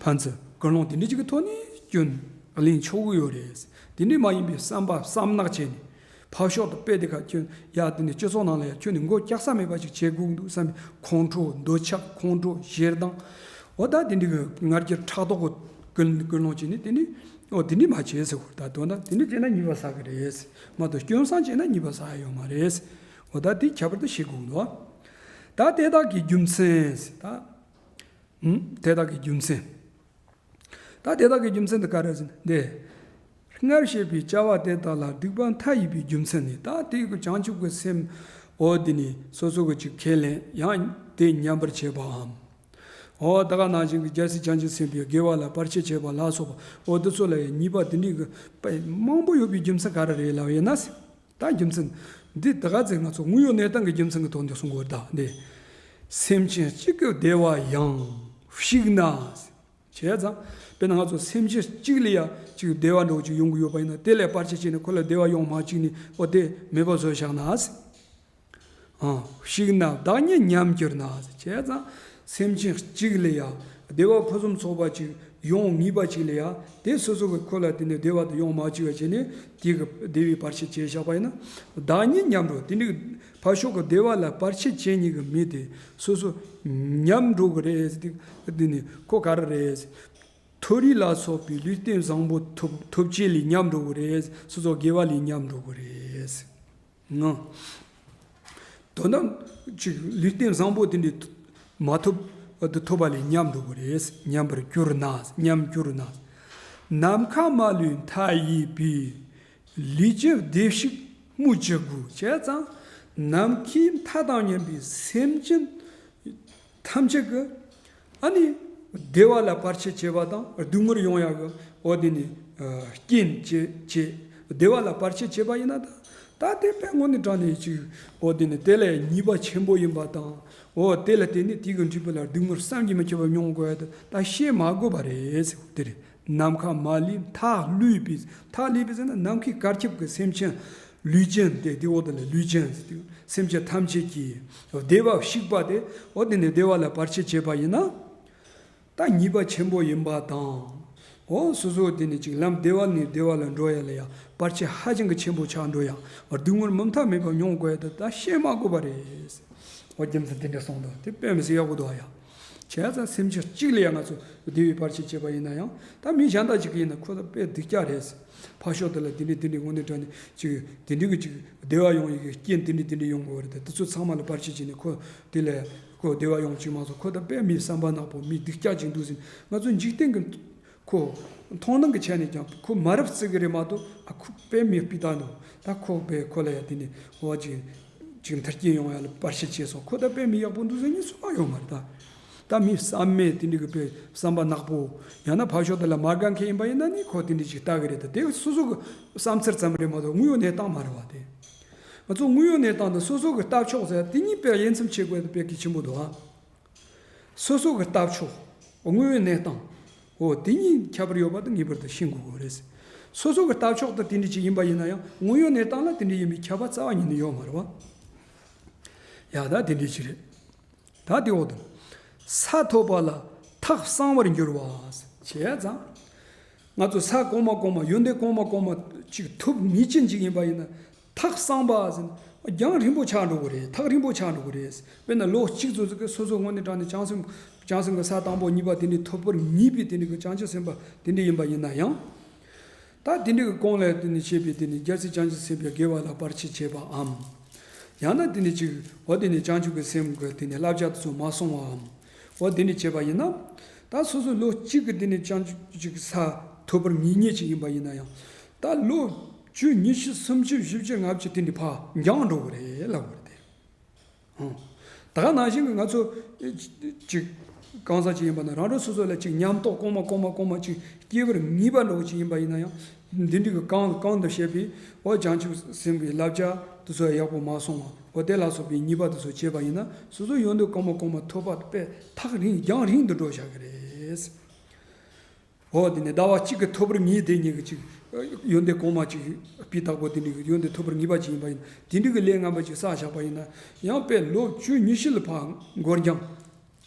ཕན་ཚུན་ཀུན་སློང་དེ་འདྲའི་ཅིག་གི་ཐོག་ནས་སྐྱོན་གླེང་ཆོག་གི་ཡོད་རེད། དེ་འདྲའི་མ་ཡིན་པའི་བསམ་པ་བསམ་ནག་བྱས་ནས་ཕར་ཕྱོགས་དང་དཔེ་དེ་ཁ་ཁྱོད་ཡ་དེ་ནས་སྤྱི་ཚོགས་ནང་ལ་ཡ་ཁྱོད་ནས་མགོ་བཀྱག་ས་མེད་པ་ཅིག་བྱེད་དགོས་ཀྱི་འདུག་བསམ་པའི་ཁོང་ཁྲོ་འདོད་ཆགས་ཁོང་ཁྲོ་ཞེ་སྡང་། འོ་ད་དེ་འདྲའི་གི་ང་རྒྱལ་ཕྲག་དོག་གི་ཀུན་ཀུན་སློང་བྱས་ནས་དེ་ནས། འོ་དེ་འདྲ་མ་བྱེད་ཟེར་བ། ད་དོན་དག་དེ་འདྲ་བྱས་ན་ཉེས་པ་བསགས་ཀྱི་རེད། མ་གཏོགས་སྐྱོན་བསམ་བྱས་ན་ཉེས་པ་བསགས་ཡ་ཡོད་མ་རེད། འོ་ད་དེ་ཁྱད་པར་དུ་ཤེས་དགོས་འདུག་ད་དེ་དག་གི་རྒྱུ་མཚན་ཟེར་ད། ཧུམ། དེ་དག་གི་རྒྱུ་མཚན། ད་དེ་དག་གི་རྒྱུ་མཚན་དེ་ག་རེ་ཟེར་ན་འདི། སྔར་བཤད་པའི་བྱ་བ་དེ་དག་ལ་སྡིག་པ་མཐའ་ཡས་པའི་རྒྱུ་མཚན་ནི། ད་དེ་གི་བྱང་ཆུབ་ཀྱི་སེམས། འོ་དེ་ནི་སོ་སོ་གི་ཅིག་ཁས་ལེན་ཡང་དེ་ཉམས་པར་བྱེད་པའམ། འོ་ད་ག་ནང་བཞིན་གྱི་རྒྱལ་སྲས་བྱང་ཆུབ་སེམས་དཔའི་དགེ་བ་ལ་བར་ཆད་བྱེད་པ་ལ་སོགས་པ། འོ་འདི་ཚོ་ལ་ཡང་ཉེས་པ་དེ་འདྲའི་གི་དཔེ་མང་པོ་ཡོད་པའི་རྒྱུ་མཚན་ག་རེ་རེད་ལབ་ཡིན་ན། ད་རྒྱུ་མཚན་འདི་ད་ག་ཚོད་ང་ཚོ་དངོས་ཡོད་གནས་སྟངས་ཀྱི་རྒྱུ་མཚན་གྱི་ཐོག་ནས་གསུང་དགོས་ད་འདི། སེམས་ཅན་གཅིག་གི་བདེ་བ་ཡང་བཤིག་ན། བྱས་ཙང་། དཔེར་ན་ང་ཚོ་སེམས་ཅན་གཅིག་ལ་ཡང་ཅིག་བདེ་བ་འདྲ་བོ་ཅིག་ཡོང་གི་ཡོད་པ་ཡིན་ན་དེ་ལ་བར་ཆད་བྱས་ནས་ཁོ་ལ་བདེ་བ་ཡོང་མ་བཅུག་ནས་འོ་དེ་མེད་པ་བཟོས་བཞག་ན། ཨང་། བཤིག་ན་བདག་ཉིད་ཉམས་གྱུར་ན། བྱས་ཙང་། སེམས་ཅན་གཅིག་ལ་ཡང་བདེ་བ་ཕུན་སུམ་ཚོགས་པ་ཅིག་ཡོང་ངེས་པ་ཅིག་ལ་ཡང་དེ་སོ་སོ་གི་ཁོ་ལ་དེ་ནས་བདེ་བ་དེ་ཡོང་མ་བཅུག་པ་བྱས་ནས་དེ་གི་བདེ་བའི་བར་ཆད་བྱས་བཞག་པ་ཡིན་ན། བདག་ཉིད་ཉམས་འགྲོ། དེ་ནི་ཕར་ཕྱོགས་ཀྱི་བདེ་བ་ལ་བར་ཆད་བྱེད་མཁན་གྱི་མི་དེ་སོ་སོ་ཉམས་འགྲོ་གི་རེད་ཟེར། དེ་ནི་ཁོ་ག་རེ་རེད་ཟེར། མཐོ་རིས་ལ་སོགས་པའི་ལུས་རྟེན་བཟང་པོ་ཐོབ་ཐོབ་བྱེད་ལས་ཉམས་འགྲོ་གི་རེད། སོ་སོ་དགེ་བ་ལས་ཉམས་འགྲོ་གི་རེད་ཟེར། ང་། དོན་དམ་ཅིག་ལུས་རྟེན་བཟང་པོ་དེ་འདྲའི་མ་ཐོབ་དེ་ཐོབ་པ་ལས་ཉམས་འགྲོ་གི་རེད། ཉམས་པར་གྱུར་ན། ཉམས་གྱུར་ན། ནམ་མཁའ་མ་ལུས་མཐའ་ཡས་པའི། ལུས་ཅན་བདེ་བཤིག་སྨོས་ཅི་དགོས། བྱས་ཙང་ནམ་མཁའི་མཐའ་དང་མཉམ་པའི་སེམས་ཅན་ཐམས་ཅད་ཀྱི་ཨ་ནི་བདེ་བ་ལ་བར་ཆད་བྱེད་པ་དང་སྡུག་བསྔལ་ཡོང་ཡག་གི་འོ་དེ་ནི་རྐྱེན་བྱེད་བྱེད། བདེ་བ་ལ་བར་ཆད་བྱེད་པ་ཡིན་ན་ད་ད་དེ་དཔེ་དངོས་གནས་དྲང་གནས་ཅིག་འོ་དེ་ནི་དེ་ལས་ཉེས་པ་ཆེན་པོ་ཡིན་པ་དང་། འོ་དེ་ལ་བརྟེན་ནས་དེ་གི་འབྲས་བུ་ལ་སྡུག་བསྔལ་བསམ་གྱིས་མི་ཁྱབ་པ་མྱོང་དགོས་ཡ་དེ་ད་བཤད་མ་དགོས་པ་རེད་ཟེར་དེ་རེད། ནམ་མཁའ་མ་ལུས་མཐའ་ཀླས་པའི། མཐའ་ཀླས་པའི་ཟེར་ན་ནམ་མཁའི་གར་ཁྱབ་ཀྱི་སེམས་ཅན་ལུས་ཅན་དེ་དེ་འོ་དེ་ལ་ལུས་ཅན་ཟེར་དུས་སེམས་ཅན་ཐམས་ཅད་ཀྱི་བདེ་བ་བཤིག་པ་དེ་འོ་དེ་ནས་བདེ་བ་ལ་བར་ཆད་བྱེད་པ་ཡིན་ན། ད་ཉེས་པ་ཆེན་པོ་ཡིན་པ་དང་། འོ་སོ་སོ་དེ་ནས་ཅིག་ལམ་བདེ་བ་ནས་བདེ་བ་ལ་འགྲོ་ཡ་ལ་ཡ་བར་ཆད་ཧ་ཅང་གི་ཆེན་པོ་ཆགས་འགྲོ་ཡ། སྡུག་བསྔལ་མུ་མཐའ་མེད་པ་མྱོང་དགོས་ཡ་དེ་ད་བཤད་མ་དགོས་པ་རེད། འོ་རྒྱུ་མཚན་དེ་འདྲ་གསུངས་འདུག་དེ་དཔེ་མི་སྲིད་ཡག་པོ་འདུག་ཨ་ཡ། བྱས་ཙང་སེམས་ཅན་གཅིག་ལ་ཡང་ང་ཚོ་བདེ་བའི་བར་ཆད་བྱེད་པ་ཡིན་ན་ཡང་ད་མི་གཞན་དག་ཅིག་གིས་ཡིན་ན་ཁོ་ད་དཔེ་སྡུག་ཅག་རེད། ཕར་ཕྱོགས་དེ་ལ་དེ་འདྲས་དེ་འདྲས་དངོས་གནས་དྲང་གནས་ཅིག་དེ་འདྲས་ཀྱི་ཅིག་བདེ་བ་ཡོང་ཡི་གི་རྐྱེན་དེ་འདྲས་དེ་འདྲས་ཡོང་དགོས་པ་རེད། ད་དེ་ཚོ་ཚང་མ་ལ་བར་ཆད་བྱས་ནས་ཁོ་དེ་ལ་ཁོ་བདེ་བ་ཡོང་ཅིག་མ་གཏོགས་ཁོ་ད་དཔེ་མི་བསམ་པ་ནག་པོ་མི་སྡུག་ཅག་ཅིག་འདུག་ཟེར་ང་ཚོ་འཇིག་རྟེན་གྱི་ཁོ་མཐོང་སྣང་གི་ཆ་ནས་ཀྱང་ཁོ་མ་རབས་བརྩི་གི་རེད་མ་གཏོགས་ཨ་ཁོ་དཔེ་མི་སྤུས་དག་འདུག་ད་ཁོ་དཔེ་ཁོ་ལ་ཡ་དེ་ནས་འོ་ཅིག་ཅིག་མཐར་སྐྱེལ་ཡོང་ཡ་ལ་བར་ཆད་བྱས་སོང་། ཁོ་ད་དཔེ་མི་ཡག་པོ་འདུག་ཟེར་མཁན་སུ་ཡང་ཡོད་མ་རེད་ད། ད་མི་བསམ་མེད་དེ་འདྲ་གི་དཔེ་བསམ་པ་ནག་པོ། ཡང་ན་ཕར་ཕྱོགས་དེ་ལ་མ་དགའ་མཁན་ཡིན་པ་ཡིན་ན་ནི་ཁོ་དེ་འདྲ་ཅིག་ལྟ་གི་རེད་ད། དེ་སོ་སོ་གི་བསམ་ཚུལ་ཙམ་རེད་མ་གཏོགས་དངོས་ཡོད་གནས་སྟངས་མ་རེད་བ་དེ། ང་ཚོ་དངོས་ཡོད་གནས་སྟངས་དང་སོ་སོ་གི་ལྟ་ཕྱོགས་ཟེར་དེ་གཉིས་དཔེ་དབྱེ་མཚམས་ཕྱེ་དགོས་དེ་དཔེ་གལ་ཆེན་པོ་འདུག་ཨ། སོ་སོ་གི་ལྟ་ཕྱོགས། དངོས་ཡོད་གནས་སྟངས། འོ་དེ་གཉིས་ཁྱད་པར་ཡོད་པ་དེ་ངེས་པར་དུ་ཤེས་དགོས་ཀྱི་རེད། སོ་སོ་གི་ལྟ་ཕྱོགས་དེ་དེ་འདྲ་ཅིག་ཡིན་པ་ཡིན་ན་ཡང་དངོས་ཡོད་གནས་སྟངས་ལ་དེ་འདྲ་ཡིན་པའི་ཁྱབ་པ་རྩ་བ་ཉིད་ནས་ཡོད་མ་རེད་བ། ཡ་ད་དེ་འདྲ་ཅིག་རེད། ད་དེ་འོག་ཏུ། ས་ཐོབ་པ་ལ་ཐག་གསང་བར་འགྱུར་བ། བྱས་ཙང་། ང་ཚོ་ས་གོང་མ་གོང་མ་ཡོན་ཏན་གོང་མ་གོང་མ་ཅིག་ཐོབ་ངེས་ཅན་ཅིག་ཡིན་པ་ཡིན་ན། ཐག་གསང་བ་ཟེར་ན་རྒྱང་རིང་པོ་ཆགས་འགྲོ་གི་རེད། ཐག་རིང་པོ་ཆགས་འགྲོ་གི་རེད། དཔེར་ན་ལོ་གཅིག་ཙམ་ཟིག་གི་སོ་སོ་དངོས་གནས་དྲང་གནས་བྱང་སེམས་བྱང་སེམས་ཀྱི་ས་དང་པོ་གཉིས་པ་དེ་འདྲའི་ཐོབ་པར་ངེས་པའི་དེ་འདྲའི་གི་བྱང་ཆུབ་སེམས་དཔའ་དེ་འདྲ་ཡིན་པ་ཡིན་ན་ཡང་། ད་དེ་འདྲའི་གི་གོང་ལ་དེ་ནས་བཤད་པའི་དེ་ནས་རྒྱལ་སྲས་བྱང་ཆུབ་སེམས་དཔའི་དགེ་བ་ལ་བར་ཆད་བྱེད་པའམ། ཡང་ན་དེ་ནི་ཅིག་འོ་དེ་ནི་བྱང་ཆུབ་ཀྱི་སེམས་ཀྱི་དེ་ནི་བསླབ་བྱ་དེ་ཚོ་མ་སོང་བའམ། འོ་དེ་ནི་བྱས་པ་ཡིན་ན། ད་སོ་སོ་ལོ་གཅིག་གི་དེ་ནི་བྱང་ཆུབ་ཅིག་ས་ཐོབ་པར་ངེས་ངེས་ཅིག་ཡིན་པ་ཡིན་ན་ཡང་། ད་ལོ་བཅུ་ཉི་ཤུ་སུམ་ཅུ་བཞི་བཅུ་ལྔ་བཅུ་དེ་ནི་ཕར་འགྱངས་འགྲོ་གི་རེད་ལབ་དགོས་རེད་དེ། ཨང་། ད་ག་ནང་བཞིན་གྱི་ང་ཚོ་ཅིག་གང་ཟག་ཅིག་ཡིན་པ་ན་རང་རང་སོ་སོ་ལ་ཅིག་ཉམས་རྟོགས་གོང་མ་གོང་མ་གོང་མ་ཅིག་སྐྱེ་བར་ངེས་པ་འདྲ་བོ་ཅིག་ཡིན་པ་ཡིན་ན་ཡང་། འདི་འདྲ་གི་གང་གང་དུ་བཤད་པའི་འོ་བྱང་ཆུབ་སེམས་ཀྱི་བསླབ་བྱ་དེ་ཚོ་ཡག་པོ་མ་སོང་བ་འོ་དེ་ལ་སོགས་པའི་ཉེས་པ་དེ་ཚོ་བྱས་པ་ཡིན་ན་སོ་སོ་ཡོན་ཏན་གོང་མ་གོང་མ་ཐོབ་པ་དཔེ་ཐག་རིང་རྒྱང་རིང་དུ་འགྲོ་བཞག་གི་རེད། འོ་དེ་ནས་ཟླ་བ་གཅིག་གི་ཐོབ་པར་ངེས་དེ་ཉིད་ཀྱི་ཅིག་ཡོན་ཏན་གོང་མ་ཅིག་སྤུས་དག་པོ་དེ་འདྲའི་ཡོན་ཏན་ཐོབ་པར་ངེས་པ་ཅིག་ཡིན་པ་ཡིན་ན་དེ་འདྲའི་གི་ལས་ངན་པ་ཅིག་བསགས་བཞག་པ་ཡིན་ན་ཡང་དཔེ་ལོ་བཅུ་ཉི་ཤུ་ལ་ཕར་འགོར་འགྱངས་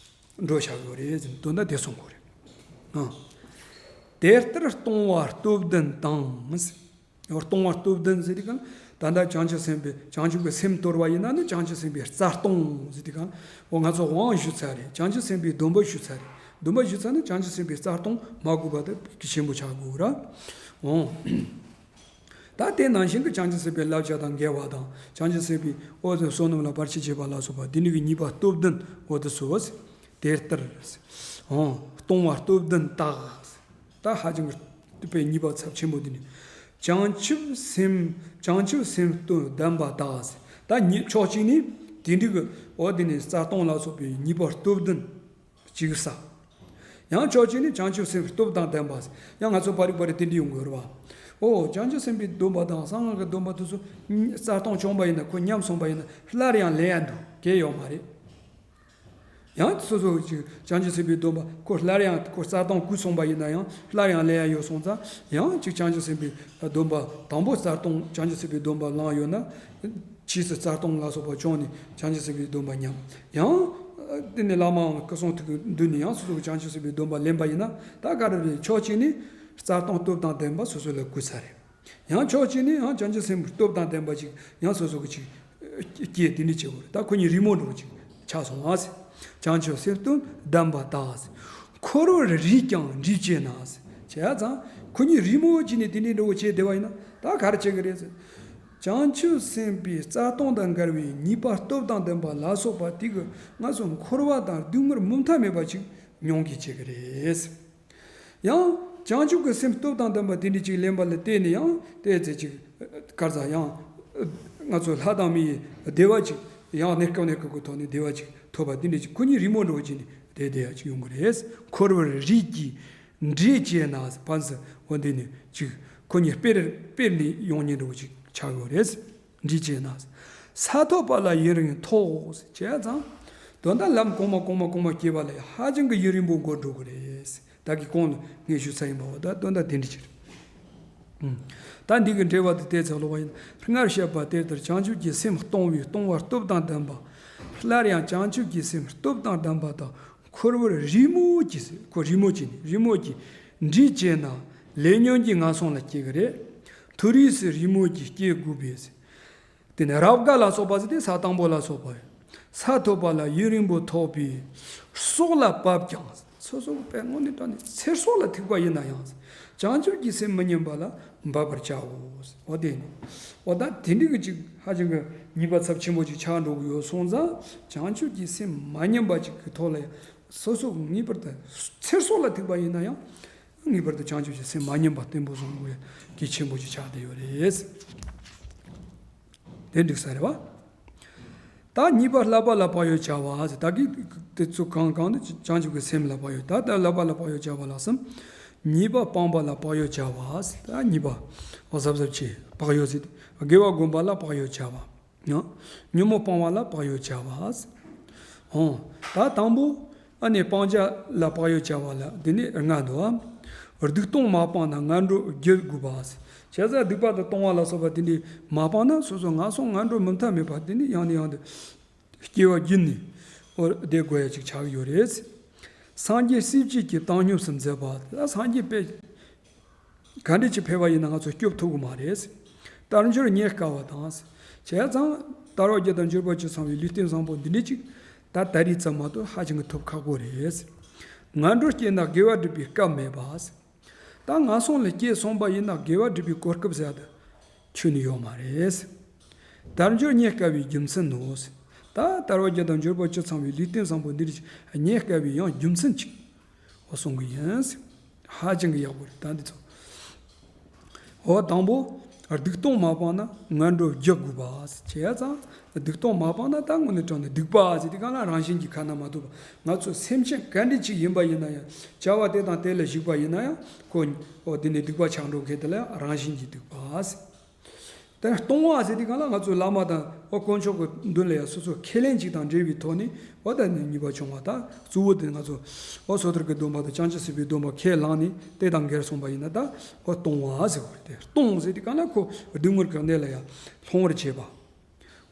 འགྲོ་བཞག་ཡོད་རེད་ཟེར་དོན་དག་དེ་གསུང་དགོས་རེད། ཨང་། དེ་ལྟར་ལྟུང་བ་སྟོབས་ལྡན་དང་། ལྟུང་བ་སྟོབས་ལྡན་ཟེར་དུས་གང་ད་ལྟ་བྱང་ཆུབ་སེམས་དཔའི་བྱང་ཆུབ་ཀྱི་སེམས་སྟོར་བ་ཡིན་ན་ནི་བྱང་ཆུབ་སེམས་དཔའི་རྩ་ལྟུང་ཟེར་དུས་གང་འོ་ང་ཚོ་དབང་ཞུས་ཚར་རེད། བྱང་ཆུབ་སེམས་དཔའི་སྡོམ་པ་ཞུས་ཚར་རེད། སྡོམ་པ་ཞུས་ཚར་ན་བྱང་ཆུབ་སེམས་དཔའི་རྩ་ལྟུང་མ་དགོས་པ་དེ་གལ་ཆེན་པོ་ཆགས་དགོས་ར། འོ། ད་དེ་ནང་བཞིན་གྱི་བྱང་ཆུབ་སེམས་དཔའི་བསླབ་བྱ་དང་འགལ་བ་དང་བྱང་ཆུབ་སེམས་དཔའི་འོ་དེ་བསོད་ནམས་ལ་བར་ཆད་བྱེད་པ་ལ་སོགས་པ་འདི་ནི་གི་ཉེས་པ་སྟོབས་ལྡན་འོ་དེ་སོ། དེ་ལྟར། འོ། ལྟུང་བ་སྟོབས་ལྡན་དག་ད་ཧ་ཅང་གི་སྟོབས་པའི་ཉེས་པ་ཚབས་ཆེན་པོ་འདི་ནི། བྱང་ཆུབ་སེམས་བྱང་ཆུབ་སེམས་སྟོབས་ལྡན་པ་དག་ད་ཉེས་ཕྱོགས་གཅིག་ནི་དེ་འདྲའི་གི་འོ་དེ་ནི་རྩ་ལྟུང་ལ་སོགས་པའི་ཉེས་པ་སྟོབས་ལྡན་ཅིག་ས། ཡང་ཕྱོགས་གཅིག་ནི་བྱང་ཆུབ་སེམས་སྟོབས་དང་ལྡན་པ། ཡང་ང་ཚོ་པར་རིག་པར་རིག་དེ་འདྲའི་ཡོང་དགོས་རེད་བ། འོ་བྱང་ཆུབ་སེམས་དཔའི་སྡོམ་པ་དང་གསང་སྔགས་ཀྱི་སྡོམ་པ་དེ་ཚོ་རྩ་ལྟུང་བྱུང་བ་ཡིན་ན་ཁོ་ཉམས་སོང་བ་ཡིན་ན་སླར་ཡང་ལེན་ཡ་འདུག་གལ་ཡོད་མ་རེད། ཡང་སོ་སོ་ཅིག་བྱང་ཆུབ་སེམས་དཔའི་སྡོམ་པ་ཁོ་སླར་ཡང་ཁོ་རྩ་ལྟུང་བརྐུས་སོང་བ་ཡིན་ན་ཡང་སླར་ཡང་ལེན་ཡ་ཡོད་སོང་ཙང་ཡང་ཅིག་བྱང་ཆུབ་སེམས་དཔའི་སྡོམ་པ་དང་པོ་རྩ་ལྟུང་བྱང་ཆུབ་སེམས་དཔའི་སྡོམ་པ་བླངས་ཡོད་ན། ཕྱིས་སུ་རྩ་ལྟུང་ལ་སོགས་པ་བྱུང་ནས་བྱང་ཆུབ་སེམས་དཔའི་སྡོམ་པ་ཉམས། ཡང་། དེ་ནས་བླ་མའང་སྐུ་གསུང་ཐུགས་ཀྱི་མདུན་ནས་ཡང་སོ་སོ་གི་བྱང་ཆུབ་སེམས་དཔའི་སྡོམ་པ་ལེན་པ་ཡིན་ན་ད་ག་རེ་རེད། ཕྱོགས་གཅིག་ནས་རྩ་ལྟུང་སྟོབས་དང་ལྡན་པ་སོ་སོ་ལ་བརྐུས་ཚར་རེད། ཡང་ཕྱོགས་གཅིག་ནས་ཡང་བྱང་ཆུབ་སེམས་སྟོབས་དང་ལྡན་པ་ཅིག་ཡང་སོ་སོ་གི་ཅིག་སྐྱེས་དེ་འདྲ་བྱེད་དགོས་རེད། ད་ཁོ་གཉིས་རི་མོ་འདྲ་བོ་ཅིག་ཆགས་སོང་ཨ་ཟེར། བྱང་ཆུབ་སེམས་སྟོབས་ལྡན་པ་དག་ཟེར། འཁོར་བར་རིས་ཀྱང་འདྲིས་བྱེད་ན་ཟེར། བྱས་ཙང་ཁོ་གཉིས་རི་མོ་བྱས་ནས་དེ་འདྲའི་འདྲ་བོ་བྱས་བསྡད་པ་ཡིན་ན་ད་ག་རེ་བྱེད་ཀྱི་རེད་ཟེར། བྱང་ཆུབ་སེམས་དཔའི་རྩ་ལྟུང་དང་འགལ་བའི་ཉེས་པ་སྟོབས་དང་ལྡན་པ་ལ་སོགས་པ་དེ་གི་ང་ཚོ་འཁོར་བ་དང་སྡུག་བསྔལ་མུ་མཐའ་མེད་པ་ཅིག་མྱོང་གི་བྱེད་ཀྱི་རེད། ཡང་བྱང་ཆུབ་ཀྱི་སེམས་སྟོབས་དང་ལྡན་པ་དེ་འདྲ་ཅིག་ལེན་པ་ལ་བརྟེན་ནས་ཡང་དེ་ཚེ་ཅིག་གར་ས་ཡང་ང་ཚོ་ལྷ་དང་མིའི་བདེ་བ་ཅིག་ཡང་གནས་སྐབས་གནས་སྐབས་ཀྱི་ཐོག་ནས་བདེ་བ་ཅིག་ཐོབ་པ་དེ་འདྲ་ཅིག་ཁོ་གཉིས་རི་མོ་འདྲ་བོ་ཅིག་ནས་དེ་བདེ་བ་ཅིག་ཡོང་གི་རེད། འཁོར་བར་རིས་ཀྱིས་འདྲིས་བྱེད་ན་ཕན་ཚུན་འོ་འདི་ནས་ཅིག་ཁོ་གཉིས་སྤེལ་སྤེལ་ནས་ཡོང་ཉེན་འདྲ་བོ་ཅིག་ཆགས་ཡོད་རེད། འདྲིས་བྱེད་ན། ས་ཐོབ་པ་ལ་ཡུན་རིང་ཐོགས་བྱས་ཙང་། དོན་དག་ལམ་གོང་མ་གོང་མ་གོང་མ་སྐྱེས་པ་ལ་ཧ་ཅང་གི་ཡུན་རིང་པོ་འགོར་འགྲོ་གི་རེད། ད་གི་གོང་ལ་ངས་ཞུ་ས་ཡིན་པ་འོ་ད་དོན་དག་དེ་འདྲ་ཅིག་རེད། ད་འདི་གི་འགྲེལ་བ་དེ་ཏོག་ཙམ་ཀློག་པ་ཡིན། སྔར་བཤད་པ་དེ་ལྟར་བྱང་ཆུབ་ཀྱི་སེམས་ལྟུང་བའི་ལྟུང་བ་སྟོབས་དང་ལྡན་པ། སླར་ཡང་བྱང་ཆུབ་ཀྱི་སེམས་སྟོབས་དང་ལྡན་པ་དང་འཁོར་བར་རི་མོ་གྱིས་ཁོ་རི་མོ་གྱིས་ནི་རི་མོ་གྱིས་འདྲིས་བྱས་ན་ལས་ཉོན་གྱི་ངན་སོང་ལ་སྐྱེ་གི་རེད། མཐོ་རིས་སུ་རི་མོ་གྱིས་སྐྱེ་དགོས་པས། དེ་ནས་རབ་དགའ་ལ་སོགས་པ་ཟེར་ཏེ་ས་དང་པོ་ལ་སོགས་པ། ས་ཐོབ་པ་ལ་ཡུན་རིང་པོ་ཐོགས་པའི་སྲོག་ལ་བབ་ཀྱང་། སོ་སོ་གི་དཔེ་དངོས་གནས་དྲང་གནས་ཚེ་སྲོག་ལ་ཐུག་པ་ཡིན་ན་ཡང་། བྱང་ཆུབ་ཀྱི་སེམས་མི་ཉམས་པ་ལ་འབད་པར་བྱའོ། འོ་དེ་ནི། འོ་ད་དེ་འདྲའི་གི་ཅིག་ཧ་ཅང་གི་ཉེས་པ་ཚབས་ཆེན་པོ་ཅིག་ཆགས་འགྲོ་གི་ཡོད་སོང་ཙང་། བྱང་ཆུབ་ཀྱི་སེམས་མ་ཉམས་པ་ཅིག་གི་ཐོག་ལ་ཡང་སོ་སོ་ངེས་པར་དུ་ཚེ་སྲོག་ལ་ཐུག་པ་ཡིན་ན་ཡང་། ངེས་པར་དུ་བྱང་ཆུབ་ཀྱི་སེམས་མ་ཉམས་པ་བརྟན་པོ་བཟུང་དགོས་གལ་ཆེན་པོ་ཅིག་ཆགས་བསྡད་ཡོད་རེད། དེ་འགྲིག་ས་རེད་བ། ད་གཉིས་པ་བསླབ་པ་ལ་བག་ཡོད་བྱ་བ་ཟེར། ད་གི་དེ་ཚོ་གང་གང་དུ་བྱང་ཆུབ་ཀྱི་སེམས་ལ་བག་ཡོད། ད་ལྟ་བསླབ་པ་ལ་བག་ཡོད་བྱ་བ་ལ་གསུམ། གཉིས་པ་སྤངས་པ་ལ་བག་ཡོད་བྱ་བ་ཟེར། ད་གཉིས་པ་གཟབ་གཟབ་བྱེད་བག་ཡོད་ཟེར། དགེ་བ་བསྒོམ་པ་ལ་བག་ཡོད་བྱ་བ། ཡང་ཉོན་མོངས་སྤང་བ་ལ་བག་ཡོད་བྱ་བ། ཧོ། ད་དང་པོ་ཨ་ནི་སྤང་བྱ་ལ་བག་ཡོད་བྱ་བ་ལ་འདི་ནི་ལྔ་འདུག་ཨ། སྡིག་ལྟུང་མ་སྤངས་ན་ངན་འགྲོར་བགྱིད་དགོས་པ། བྱས་ཙང་སྡིག་པ་དང་ལྟུང་བ་ལ་སོགས་པ་འདི་འདྲ་མ་སྤངས་ན་སོ་སོ་ངན་སོང་ངན་འགྲོ་མུ་མཐའ་མེད་པ་འདི་ནི་ཡང་ནས་ཡང་དུ་སྐྱེ་བ་བརྒྱུད་ནས་འོ་བསྡད་དགོས་ཡ་ཅིག་ཆགས་ཡོད་རེད། སངས་རྒྱས་སྲིད་བཅས་ཀྱི་བཏང་སྙོམས་སུ་མཛད་པ། ད་སངས་རྒྱས་དཔེ་ག་འདྲ་ཅིག་ཕེབས་པ་ཡིན་ན་ང་ཚོ་སྐྱོབ་ཐུབ་ཀྱི་མ་རེད། དལ་འབྱོར་རྙེད་དཀའ་བ་དང་། བྱས་ཙང་དལ་བ་བརྒྱད་དང་འབྱོར་པ་བཅུ་ཚང་བའི་ལུས་རྟེན་བཟང་པོ་འདི་འདྲ་ཅིག་ད་ད་རེས་ཙམ་མ་གཏོགས་ཧ་ཅང་གི་ཐོབ་ཁག་པོ་རེད། ངན་འགྲོར་སྐྱེས་ན་དགེ་བ་སྒྲུབ་པའི་སྐབས་མེད་པ། ད་ངན་སོང་ལ་སྐྱེས་སོང་པ་ཡིན་ན་དགེ་བ་སྒྲུབ་པའི་གོ་སྐབས་ཟེར་ཡ་དེ་ཁྱོན་ནས་ཡོད་མ་རེད། དལ་འབྱོར་རྙེད་དཀའ་བའི་རྒྱུ་མཚན་ནོ། ད་དལ་བ་བརྒྱད་དང་འབྱོར་པ་བཅུ་ཚང་བའི་ལུས་རྟེན་བཟང་པོ་འདི་རིགས་རྙེད་དཀའ་བའི་ཡང་རྒྱུ་མཚན་ཅིག་གསུང་གི་ཡིན། ཧ་ཅང་གི་ཡག་པོ་རེད། ད་འདི་ཚོ། འོ་དང་པོ། སྡིག་ལྟུང་མ་སྤངས་ན་ངན་འགྲོར་འགྱུར་དགོས་པ། བྱས་ཙང་སྡིག་ལྟུང་མ་སྤངས་ན་ད་དངོས་གནས་དྲང་ནས་སྡིག་པ་ཟེར་དུས་གང་ལ་རང་བཞིན་གྱིས་ཁ་ན་མ་ཐོ་བ། ང་ཚོ་སེམས་ཅན་ག་འདྲ་ཅིག་ཡིན་པ་ཡིན་ན་ཡང་བྱ་བ་དེ་དང་དེ་ལ་ཞུགས་པ་ཡིན་ན་ཡང་ཁོ། འོ་དེ་ནི་སྡིག་པ་ཆགས་འགྲོ་མཁན་དེ་ལ་ཡང་རང་བཞིན་གྱིས་སྡིག་པ་ཟེར། དེ་ལྟུང་བ་ཟེར་དུས་གང་ལ་ང་ཚོ་བླ་མ་དང་འོ་དཀོན་མཆོག་གི་མདུན་ལ་ཡང་སོ་སོ་ཁས་ལེན་ཅིག་དང་འབྲེལ་བའི་ཐོག་ནས་འོ་ད་ནི་ཉེས་པ་བྱུང་བ། ད་གཙོ་བོ་དེ་ང་ཚོ་འོ་སོ་ཐར་གྱི་སྡོམ་པ་དང་བྱང་ཆུབ་སེམས་དཔའི་སྡོམ་པ་ཁས་བླངས་ནས་དེ་དང་འགལ་སོང་བ་ཡིན་ན་ད་འོ་ལྟུང་བ་ཟེར་བ་རེད། དེ་ལྟུང་ཟེར་དུས་གང་ལ་ཁོ་སྡུག་བསྔལ་གྱི་གནས་ལ་ཡང་ལྷུང་བར་བྱེད་པ།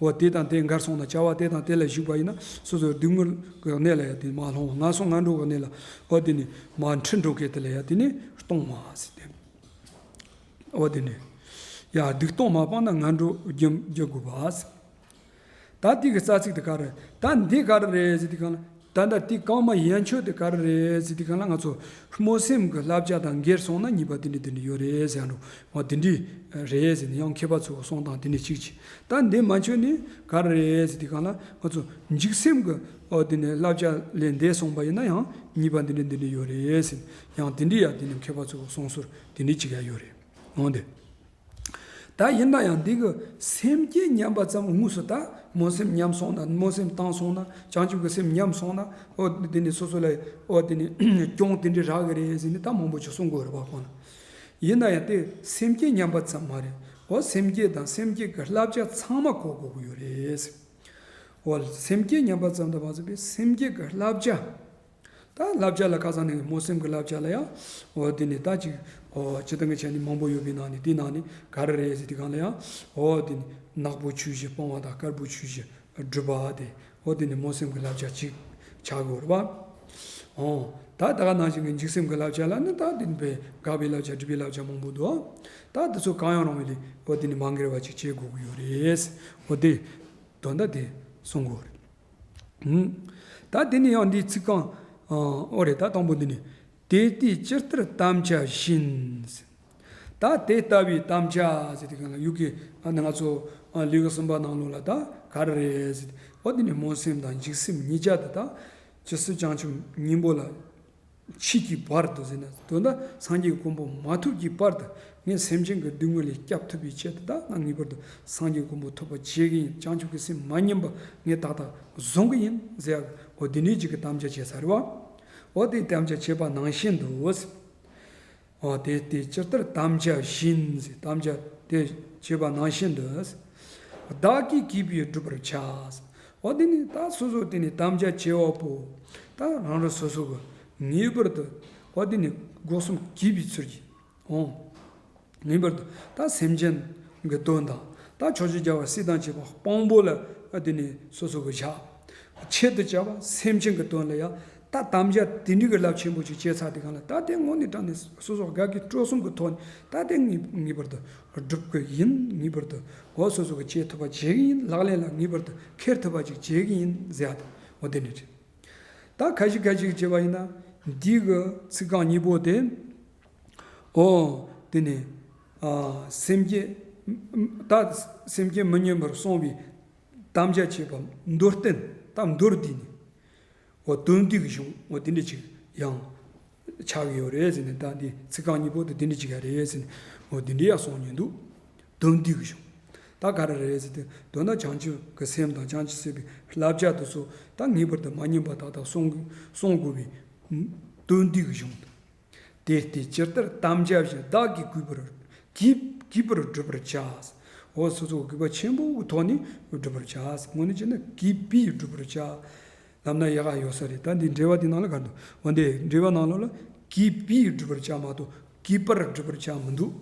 འོ་དེ་དང་དེ་འགལ་སོང་ན་བྱ་བ་དེ་དང་དེ་ལ་ཞུགས་པ་ཡིན་ན་སོ་སོའི་སྡུག་བསྔལ་གྱི་གནས་ལ་ཡང་དེ་མ་ལྷུང་བ། ངན་སོང་ངན་འགྲོ་གི་གནས་ལ་འོ་དེ་ནི་མ་འཁྲིད་འགྲོ་མཁན་དེ་ལ་ཡང་དེ་ནི་ལྟུང་བ་ཟེར་ཏེ། འོ་དེ་ནི། ཡ་སྡིག་ལྟུང་མ་སྤངས་ན་ངན་འགྲོར་འགྱུར་འགྱུར་དགོས་པ་ཟེར། ད་དེ་གི་རྩ་ཚིག་དེ་ག་རེ། ད་འདི་ག་རེ་རེད་ཟེར་དུས་གང་ལ། ད་ལྟ་དེ་རྐང་མ་ཡན་ཆོད་དེ་ག་རེ་རེད་ཟེར་དུས་གང་ལ་ང་ཚོ་སྨོན་སེམས་ཀྱི་བསླབ་བྱ་དང་འགལ་སོང་ན་ཉེས་པ་དེ་འདྲ་དེ་འདྲ་ཡོད་རེད་ཟེར་ཡང་འགྲོ། འོ་དེ་འདྲ་རེད་ཟེར་ནས་ཡང་མཁས་པ་ཚོ་གསུང་སྟངས་དེ་འདྲ་གཅིག་གཅིག་ད་འདི་མ་ཆོད་ནས་ག་རེ་རེད་ཟེར་དུས་གང་ལ་ང་ཚོ་འཇིགས་སེམས་ཀྱི་འོ་དེ་ནས་བསླབ་བྱ་ལས་འདས་སོང་བ་ཡིན་ན་ཡང་ཉེས་པ་འདི་འདྲ་འདི་འདྲ་ཡོད་རེད་ཟེར། ཡང་དེ་འདྲ་ཡང་དེ་འདྲ་མཁས་པ་ཚོ་གསུང་སྲོལ་དེ་འདྲ་གཅིག་ཡང་ཡོད་རེད། འོང་དེ། ད་ཡིན་ན་ཡང་འདི་གི་སེམས་བསྐྱེད་ཉམས་པ་ཙམ་དངོས་སུ་ད་སྨོན་སེམས་ཉམས་སོང་ན། སྨོན་སེམས་བཏང་སོང་ན། བྱང་ཆུབ་ཀྱི་སེམས་ཉམས་སོང་ན། ཨོ་དེ་ནི་སོ་སོ་ལ་ཨོ་དེ་ནི་གྱོང་དེ་འདྲ་རག་གི་རེད་ཟེར་ནས་ད་མང་པོ་ཅིག་གསུང་གི་ཡོད་རེད་པ། ཁོང་ལ་ཡིན་ན་ཡང་དེ་སེམས་བསྐྱེད་ཉམས་པ་ཙམ་མ་རེད། ཨོ་སེམས་བསྐྱེད་དང་སེམས་བསྐྱེད་ཀྱི་བསླབ་བྱ་ཚང་མ་གོ་དགོས་ཀྱི་ཡོད་རེད་ཟེར། ཨོ་སེམས་བསྐྱེད་ཉམས་པ་ཙམ་དུ་མ་ཟད་པའི་སེམས་བསྐྱེད་ཀྱི་བསླབ་བྱ། ད་བསླབ་བྱ་ལ་ཁ་སང་ནས་སྨོན་སེམས་ཀྱི་བསླབ་བྱ་ལ་ཡང་། འོ་དེ་ནི་ད་ཅིག་འོ་སྤྱིར་བཏང་གི་ཆ་ནས་མང་པོ་ཡོད་པའི་ནང་ནས་དེའི་ནང་ནས་ག་རེ་རེད་ཟེར་དུས་གང་ལ་ཡང་། འོ་དེ་ནི་ནག་པོ་ཆོས་བཞི་སྤོང་བ་དང་དཀར་པོ་ཆོས་བཞི་སྒྲུབ་པ་དེ། འོ་དེ་ནི་སྨོན་སེམས་ཀྱི་བསླབ་བྱ་གཅིག་ཆགས་ཡོད་རེད་པ། འོ་ད་ད་ག་ནང་བཞིན་གྱི་འཇིགས་སེམས་ཀྱི་བསླབ་བྱ་ལ་ནི་ད་དེ་ནི་དཔེ་དགག་པའི་བསླབ་བྱ་སྒྲུབ་པའི་བསླབ་བྱ་མང་པོ་འདུག་ད་དེ་ཚོ་གང་ཡང་རུང་བའི་ལས་འོ་དེ་ནི་མ་འགལ་བ་ཅིག་བྱེད་དགོས་ཀྱི་ཡོད་རེད། འོ་དེ་དོན་དག་དེ་གསུང་དགོས་རེད། ད་དེ་ནས་ཡང་འདིའི་ཚིག་རྐང་། ཨོ་རེད། ད་དང་པོ་འདི་ནི། དེ་ལྟའི་ཇི་ལྟར་དམ་བཅའ་བཞིན། ད་དེ་ལྟ་བུའི་དམ་བཅའ་ཟེར་དུས་གང་ལ་ཡུལ་གྱི་ཨ་ནི་ང་ཚོ་ཨ་ལེའུ་གསུམ་པ་ནང་ལོགས་ལ་ད་ག་རེ་རེད་ཟེར། ཨོ་དེ་ནི་སྨོན་སེམས་དང་འཇིགས་སེམས་གཉིས་ཆ་དེ་ད་ཇི་སྲིད་བྱང་ཆུབ་སྙིང་པོ་ལ་མཆིས་ཀྱི་བར་དུ་ཟེར་ན། དོན་དག་སངས་རྒྱས་ཀྱི་གོ་འཕང་མ་ཐོབ་ཀྱི་བར་དུ་ངས་སེམས་ཅན་གྱི་སྡུག་བསྔལ་ལས་སྐྱབས་ཐུབ་པའི་ཆེད་དུ་ད་ང་ངེས་པར་དུ་སངས་རྒྱས་ཀྱི་གོ་འཕང་ཐོབ་པ་བྱེད་ཀྱི་ཡིན། བྱང་ཆུབ་ཀྱི་སེམས་མ་ཉམས་པ་ངས་ཏག་ཏག་བཟུང་གི་ཡིན་ཟེར་ཡག་འོ་དེ་འདྲའི་ཅིག་གི་དམ་བཅའ་བྱས་ཚར་བ། འོ་དེ་དམ་བཅའ་བྱས་པ་ནང་བཞིན་དུ། འོ་དེ་དེ་ཇི་ལྟར་དམ་བཅའ་བཞིན་ཟེར། དམ་བཅའ་དེ་བྱས་པ་ནང་བཞིན་དུ། བདག་གིས་གུས་པས་བསྒྲུབ་པར་བྱ། འོ་དེ་ནི་ད་སོ་སོ་དེ་ནི་དམ་བཅའ་བྱས་པ་པོ། ད་རང་རང་སོ་སོ་གི་ངེས་པར་དུ་འོ་དེ་ནི་སྒོ་གསུམ་གུས་པའི་ཚུལ་གྱིས། འོ། ངེས་པར་དུ་ད་སེམས་ཅན་གྱི་དོན་དང་། ད་ཕྱོགས་བཅུའི་རྒྱལ་བ་སྲས་དང་བཅས་པ་དཔང་པོ་ལ་དེ་ནི་སོ་སོ་གི་བཞག་ཆེད་དུ་བྱ་བ་སེམས་ཅན་གྱི་དོན་ལ་ཡང་ད་དམ་བཅའ་དེ་འདྲའི་གི་རླབས་ཆེན་པོ་ཞིག་བྱས་ཚར་དུས་གང་ལ་ད་དེ་དངོས་གནས་དྲང་ནས་སོ་སོ་དགའ་སྐྱིད་སྤྲོ་གསུམ་གྱི་ཐོག་ནས་ད་དེ་ངེས་ངེས་པར་དུ་སྒྲུབ་ཀྱི་ཡིན། ངེས་པར་དུ་འོ་སོ་སོ་གི་བྱེད་ཐུབ་པ་བྱེད་ཀྱི་ཡིན། ལག་ལེན་ལ་ངེས་པར་དུ་འཁྱེར་ཐུབ་པ་ཅིག་བྱེད་ཀྱི་ཡིན་ཟེར་ཡ་དེ་འོ་དེ་འདྲ་རེད། ད་ཁ་ཤས་ཁ་ཤས་ཀྱིས་བྱས་པ་ཡིན་ན་འདི་གི་ཚིག་རྐང་གཉིས་པོ་དེ། ཨོ། དེ་ནས། ཨ། སེམས་བསྐྱེད། ད་སེམས་བསྐྱེད་མི་ཉམས་པར་བསྲུང་བའི་དམ་བཅའ་བྱས་པ་མདོར་བསྟན། ད་མདོར་བསྡུས་ནས། ཨོ་དོན་བསྡུས་ཀྱི་གཞུང་ཨོ་དེ་འདྲ་ཅིག་ཡང་ཆགས་ཀྱི་ཡོད་རེད་ཟེར་ནས། ད་འདི་ཚིག་རྐང་གཉིས་པོ་དེ་དེ་འདྲ་ཅིག་ཡང་རེད་ཟེར་ནས་ཨོ་དེ་འདྲ་ཡང་གསུང་མྱོང་འདུག་དོན་བསྡུས་ཀྱི་གཞུང་། ད་ག་རེ་རེད་ཟེར་དུས་དོན་དག་བྱང་ཆུབ་ཀྱི་སེམས་དང་བྱང་ཆུབ་སེམས་དཔའི་བསླབ་བྱ་དེ་ཚོ་ད་ངེས་པར་དུ་མ་ཉམས་པ་ཏག་ཏག་སྲུང་སྲུང་དགོས་པའི་དོན་བསྡུས་ཀྱི་གཞུང་། དེ་ལྟའི་ཇི་ལྟར་དམ་བཅའ་བཞིན་བདག་གིས་གུས་པར་གུས་གུས་པར་བསྒྲུབ་པར་བྱ། འོ་སོ་སོ་གུས་པ་ཆེན་པོའི་ཐོག་ནས་བསྒྲུབ་པར་བྱ། དངོས་གནས་བྱས་ན་གུས་པས་བསྒྲུབ་པར་བྱ། ལབ་ན་ཡག་ག་ཡོད་ས་རེད། ད་འདི་འགྲེལ་པ་འདི་ནང་ལ་ག་འདུག་འོ་འདི་འགྲེལ་པ་ནང་ལོགས་ལ་གུས་པས་བསྒྲུབ་པར་བྱ་མ་གཏོགས་གུས་པར་བསྒྲུབ་པར་བྱ་མི་འདུག་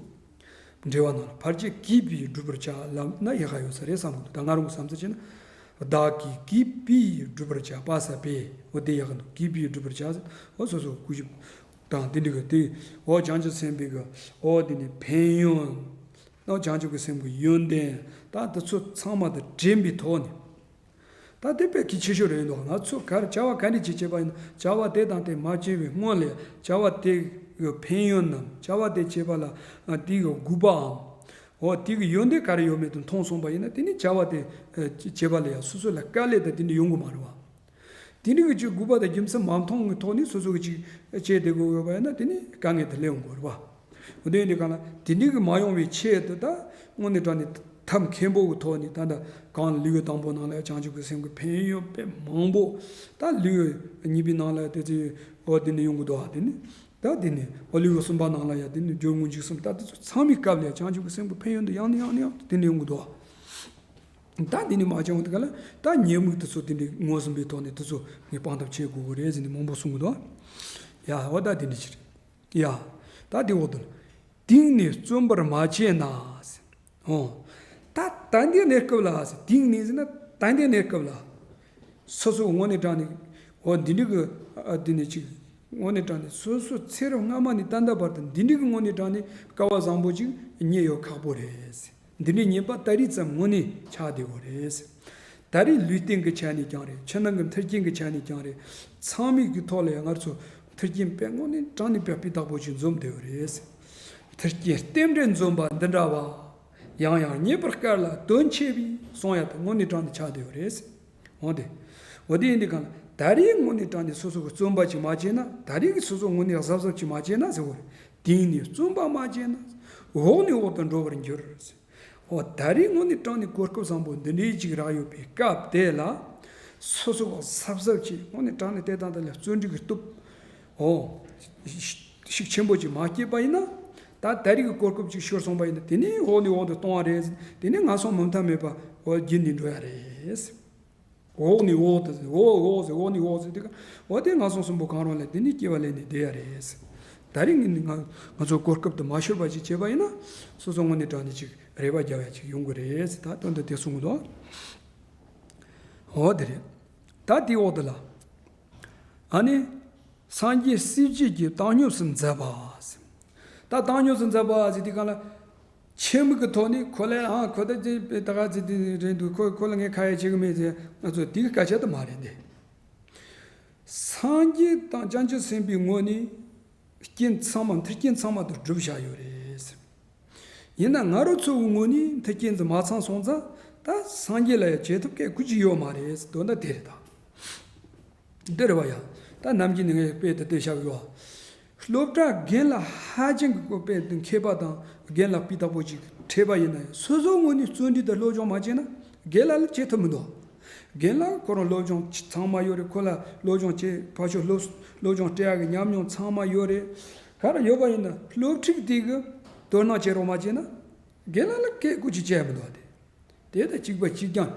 འགྲེལ་པ་ནང་ལ་ཕལ་ཆེར་གུས་པས་བསྒྲུབ་པར་བྱ་ལབ་ན་ཡག་ག་ཡོད་ས་རེད་བསམ་གི་འདུག་ད་ང་རང་གི་བསམ་ཚུལ་བྱས་ན། བདག་གིས་གུས་པས་བསྒྲུབ་པར་བྱ། པ་ས་པས། འོ་དེ་ཡག་ག་འདུག་གུས་པས་བསྒྲུབ་པར་བྱ་ཟེར། འོ་སོ་སོ་གུས་ཞབས་དང་དེ་འདྲ་གི་དེ། འོ་བྱང་ཆུབ་སེམས་དཔའི་གི་འོ་དེ་ནི་ཕན་ཡོན། འོ་བྱང་ཆུབ་ཀྱི་སེམས་ཀྱི་ཡོན་ཏན་དང་དེ་ཚོ་ཚང་མ་དང་འདྲེས་པའི་ཐོག་ནས། ད་དེ་དཔེ་གལ་ཆེ་ཤོས་རེད་འདུག་ང་ཚོ་ག་རེ་བྱ་བ་ག་འདྲ་ཅིག་བྱེད་པ་ཡིན་ན་བྱ་བ་དེ་དང་དེ་མ་བྱས་པའི་སྔོན་ལ་བྱ་བ་དེ་གི་ཕན་ཡོན་ནམ་བྱ་བ་དེ་བྱེད་པ་ལ་དེ་གི་དགོས་པའམ། འོ་དེ་གི་ཡོན་ཏན་ག་རེ་ཡོད་མེད་དུ་མཐོང་སོང་པ་ཡིན་ན། དེ་ནི་བྱ་བ་དེ་ཨ་བྱེད་པ་ལ་ཡང་སོ་སོ་ལ་དཀའ་ལས་དང་དེ་འདྲ་ཡོང་གི་མ་རེད་བ། དེ་འདྲ་གི་ཅིག་དགོས་པ་དང་རྒྱུ་མཚན་མ་མཐོང་གི་ཐོག་ནས་སོ་སོ་གི་ཅིག་བྱས་བསྡད་དགོས་ཡོད་པ་ཡིན་ན། དེ་ནི་དཀའ་ངལ་དེ་སླེབས་ཡོང་གི་རེད་བ། འོ་དེ་ཡིན་དུས་གང་ལ་དེ་འདྲ་གི་མ་ཡོང་བའི་ཆེད་དུ་ད་དངོས་གནས་དྲང་ནས་ཐབས་མཁས་པོ་གི་ཐོག་ནས། ད་ད་གང་ལ་ལེའུ་དང་པོ་ནང་ལ་བྱང་ཆུབ་ཀྱི་སེམས་ཀྱི་ཕན་ཡོན་དཔེ་མང་པོ། ད་ལེའུ་གཉིས་པའི་ནང་ལ་དེ་ཚོ་འོ་དེ་ནས་ཡོང་གི་འདུག་བ། དེ་ནི། ད་དེ་ནས་འོ་ལེའུ་གསུམ་པ་ནང་ལ་ཡང་དེ་ནི་སྦྱོར་དངོས་འཇུག་གསུམ། ད་དེ་ཚོ་ཚང་མའི་སྐབས་ལ་ཡང་བྱང་ཆུབ་ཀྱི་སེམས་ཀྱི་ཕན་ཡོན་དེ་ཡང་ནས་ཡང་ནས་ཡང་དེ་ནས་ཡོང་གི་འདུག། ད་དེ་ནས་མ་བྱུང་བ་དེ་ག་ལ་ད་ཉེས་དམིགས་དེ་ཚོ་དེ་འདྲའི་ངོས་ཟིན་པའི་ཐོག་ནས་དེ་ཚོ་ངས་སྤང་ཐབས་བྱེད་དགོས་ཀྱི་རེད་ཟེར་ནས་མང་པོ་གསུང་གི་འདུག། ཡ་འོ་ད་དེ་འདྲ་ཅིག་རེད། ཡ་ད་དེ་འོག་ཏུ་ལ། དེང་ནས་བརྩོན་པར་མ་བྱས་ན་ཟེར། ཨོ། ད་ད་ལྟའི་གནས་སྐབས་ལ་ཟེར། དེང་ནས་ཟེར་ན་ད་ལྟའི་གནས་སྐབས་ལ། སོ་སོ་དངོས་གནས་དྲང་ནས། འོ་འདི་འདྲ་གི་ཨ་འདི་ནས་ཅིག་དངོས་གནས་དྲང་ནས་སོ་སོ་ཚེ་རབས་སྔ་མ་ནས་ད་ལྟ་བར་དུ་འདི་འདྲ་གི་དངོས་གནས་དྲང་ནས་སྐལ་བ་བཟང་པོ་ཅིག་རྙེད་ཡོད་ཁག་པོ་རེད། འདི་འདྲའི་རྙེད་པ་ད་རེས་ཙམ་དངོས་གནས་ཆགས་བསྡད་ཡོད་རེད། ད་རེས་ལུས་རྟེན་གྱི་ཆ་ནས་ཀྱང་རེད། ཕྱི་ནང་གི་མཐུན་རྐྱེན་གྱི་ཆ་ནས་ཀྱང་རེད། ཚང་མའི་གི་ཐོག་ལ་ཡང་ང་ཚོ་མཐུན་རྐྱེན་དཔེ་དངོས་གནས་དྲང་ནས་དཔེ་སྤུས་དག་པོ་ཅིག་འཛོམས་བསྡད་ཡོད་རེད། མཐུན་རྐྱེན་རྟེན་འབྲེལ་འཛོམས་པ་འདི་འདྲ་བ། ཡང་ཡང་རྙེད་པར་དཀའ་ལ་དོན་ཆེ་བས་གསུང་ཡ་དེ་དངོས་གནས་དྲང་ནས་ཆགས་བསྡད་ཡོད་རེད། འོ་དེ། འོ་དེ་ཡིན་དུས་གང་ལ་ད་རེས་དངོས་གནས་དྲང་ནས་སོ་སོ་གི་བརྩོན་པ་ཅིག་མ་བྱས་ན། ད་རེས་ཀྱི་སོ་སོ་དངོས་གནས་གཟབ་གཟབ་ཅིག་མ་བྱས་ན་ཟེར་བ་རེད། དེང་ནས་བརྩོན་པ་མ་བྱས་ན། འོག་ནས་འོག་ཏུ་འགྲོ་བར་འགྱུར། འོ་ད་རེས་དངོས་གནས་དྲང་ནས་གོ་སྐབས་བཟང་པོ་འདི་འདྲའི་ཅིག་རག་ཡོད་པའི་སྐབས་དེ་ལ། སོ་སོ་གཟབ་གཟབ་ཅིག་དངོས་གནས་དྲང་ནས་དེ་དང་དེ་ལ་བརྩོན་འགྲུས་ཀྱི་སྟོབས། འོ། ཤུགས་ཆེན་པོ་ཅིག་མ་སྐྱེས་པ་ཡིན་ན། ད་ད་རེས་ཀྱི་གོ་སྐབས་ཅིག་ཤོར་སོང་པ་ཡིན་ན། དེ་ནས་འོག་ནས་འོག་ཏུ་གཏོང་བ་རེད། དེ་ནས་ངན་སོང་མུ་མཐའ་མེད་པ་འོ་བརྒྱུད་ནས་འགྲོ་ཡ་རེད། འོག་ནས་འོག་ཏུ་ཟེར། འོག་འོག་ཟེར། འོག་ནས་འོག་ཟེར་དུས་ཀ་འོ་དེ་ངན་སོང་གསུམ་པོ་གང་རུང་ལས་དེ་ནས་སྐྱེ་བ་ལེན་ནས་བསྡད་ཡ་རེད། ད་རེས་ངས་ང་ང་ཚོ་གོ་སྐབས་དེ་མ་ཤོར་བ་ཅིག་བྱས་པ་ཡིན་ན། སོ་སོ་དངོས་གནས་དྲང་ནས་ཅིག་རེ་བ་རྒྱག་ཡ་ཅིག་ཡོང་གི་རེད་ཟེར། ད་དོན་དུ་དེ་གསུང་གི་འདུག། འོ་དེ་རེད། ད་དེའི་འོག་ཏུ་ལ། ཨ་ནི། སངས་རྒྱས་སྲས་བཅས་ཀྱིས་བཏང་སྙོམས་སུ་མཛད་པ་ཟེར། ད་བཏང་སྙོམས་སུ་མཛད་པ་ཟེར་དུས་གང་ལ། ཆེད་དམིགས་ཀྱི་ཐོག་ནས་ཁོ་ལ་ཨ་ཁོ་ད་ཅི་ད་ག་ཅི་དེ་རེད་འདུག། ཁོ་ཁོ་ལ་ངས་ཁ་ཡ་བྱེད་གི་མེད་ཟེར། ང་ཚོ་དེ་གི་སྐད་ཆ་དེ་མ་རེད་དེ། སངས་རྒྱས་དང་བྱང་ཆུབ་སེམས་དཔའི་ངོས་ནས་རྐྱེན་ཚང་མ་མཐུན་རྐྱེན་ཚང་མ་དེ་བསྒྲུབས་བཞག་ཡོད་རེད་ཟེར། ཡིན་ན་ང་རང་ཚོའི་ངོས་ནས་མཐུན་རྐྱེན་ཚོ་མ་ཚང་སོང་ཙང་། ད་སངས་རྒྱས་ལ་ཡང་བྱེད་ཐབས་སྐད་ཁུར་གྱི་ཡོད་མ་རེད་ཟེར། དོན་དག་དེ་རེད་ད། འདི་རེད་བ་ཡ། ད་ནམ་རྒྱུན་ནས་ངས་དཔེ་དེ་དེ་བཞག་ཡོད། སློབ་གྲྭ་རྒན་ལགས་ཧ་ཅང་གི་དཔེ་དེ་མཁས་པ་དང་རྒན་ལགས་སྤུས་དག་པོ་ཅིག་འཕྲད་པ་ཡིན་ན་ཡང་། སོ་སོའི་ངོས་ནས་བརྩོན་འགྲུས་དང་སློབ་སྦྱོང་མ་བྱས་ན་རྒན་ལགས་ལ་བྱེད་ཐུབ་མི་འདུག། རྒན་ལགས་ཁོ་རང་སློབ་སྦྱོང་ཚང་མ་ཡོད་རེད། ཁོ་ལ་སློབ་སྦྱོང་བྱེད་ཕར་ཕྱོགས་སློབ་སློབ་སྦྱོང་སྤྲད་ཡག་གི་ཉམས་མྱོང་ཚང་མ་ཡོད་རེད། ག་རེ་ཡོད་པ་ཡིན་ན་སློབ་ཁྲིད་དེ་གི་དོ་སྣང་བྱེད་རོགས་མ་བྱས་ན་རྒན་ལགས་ལ་སྐད་ཁུར་ཅིག་བྱས་མི་འདུག་སྟེ། དེ་དང་གཅིག་པ་གཅིག་རྐྱང་།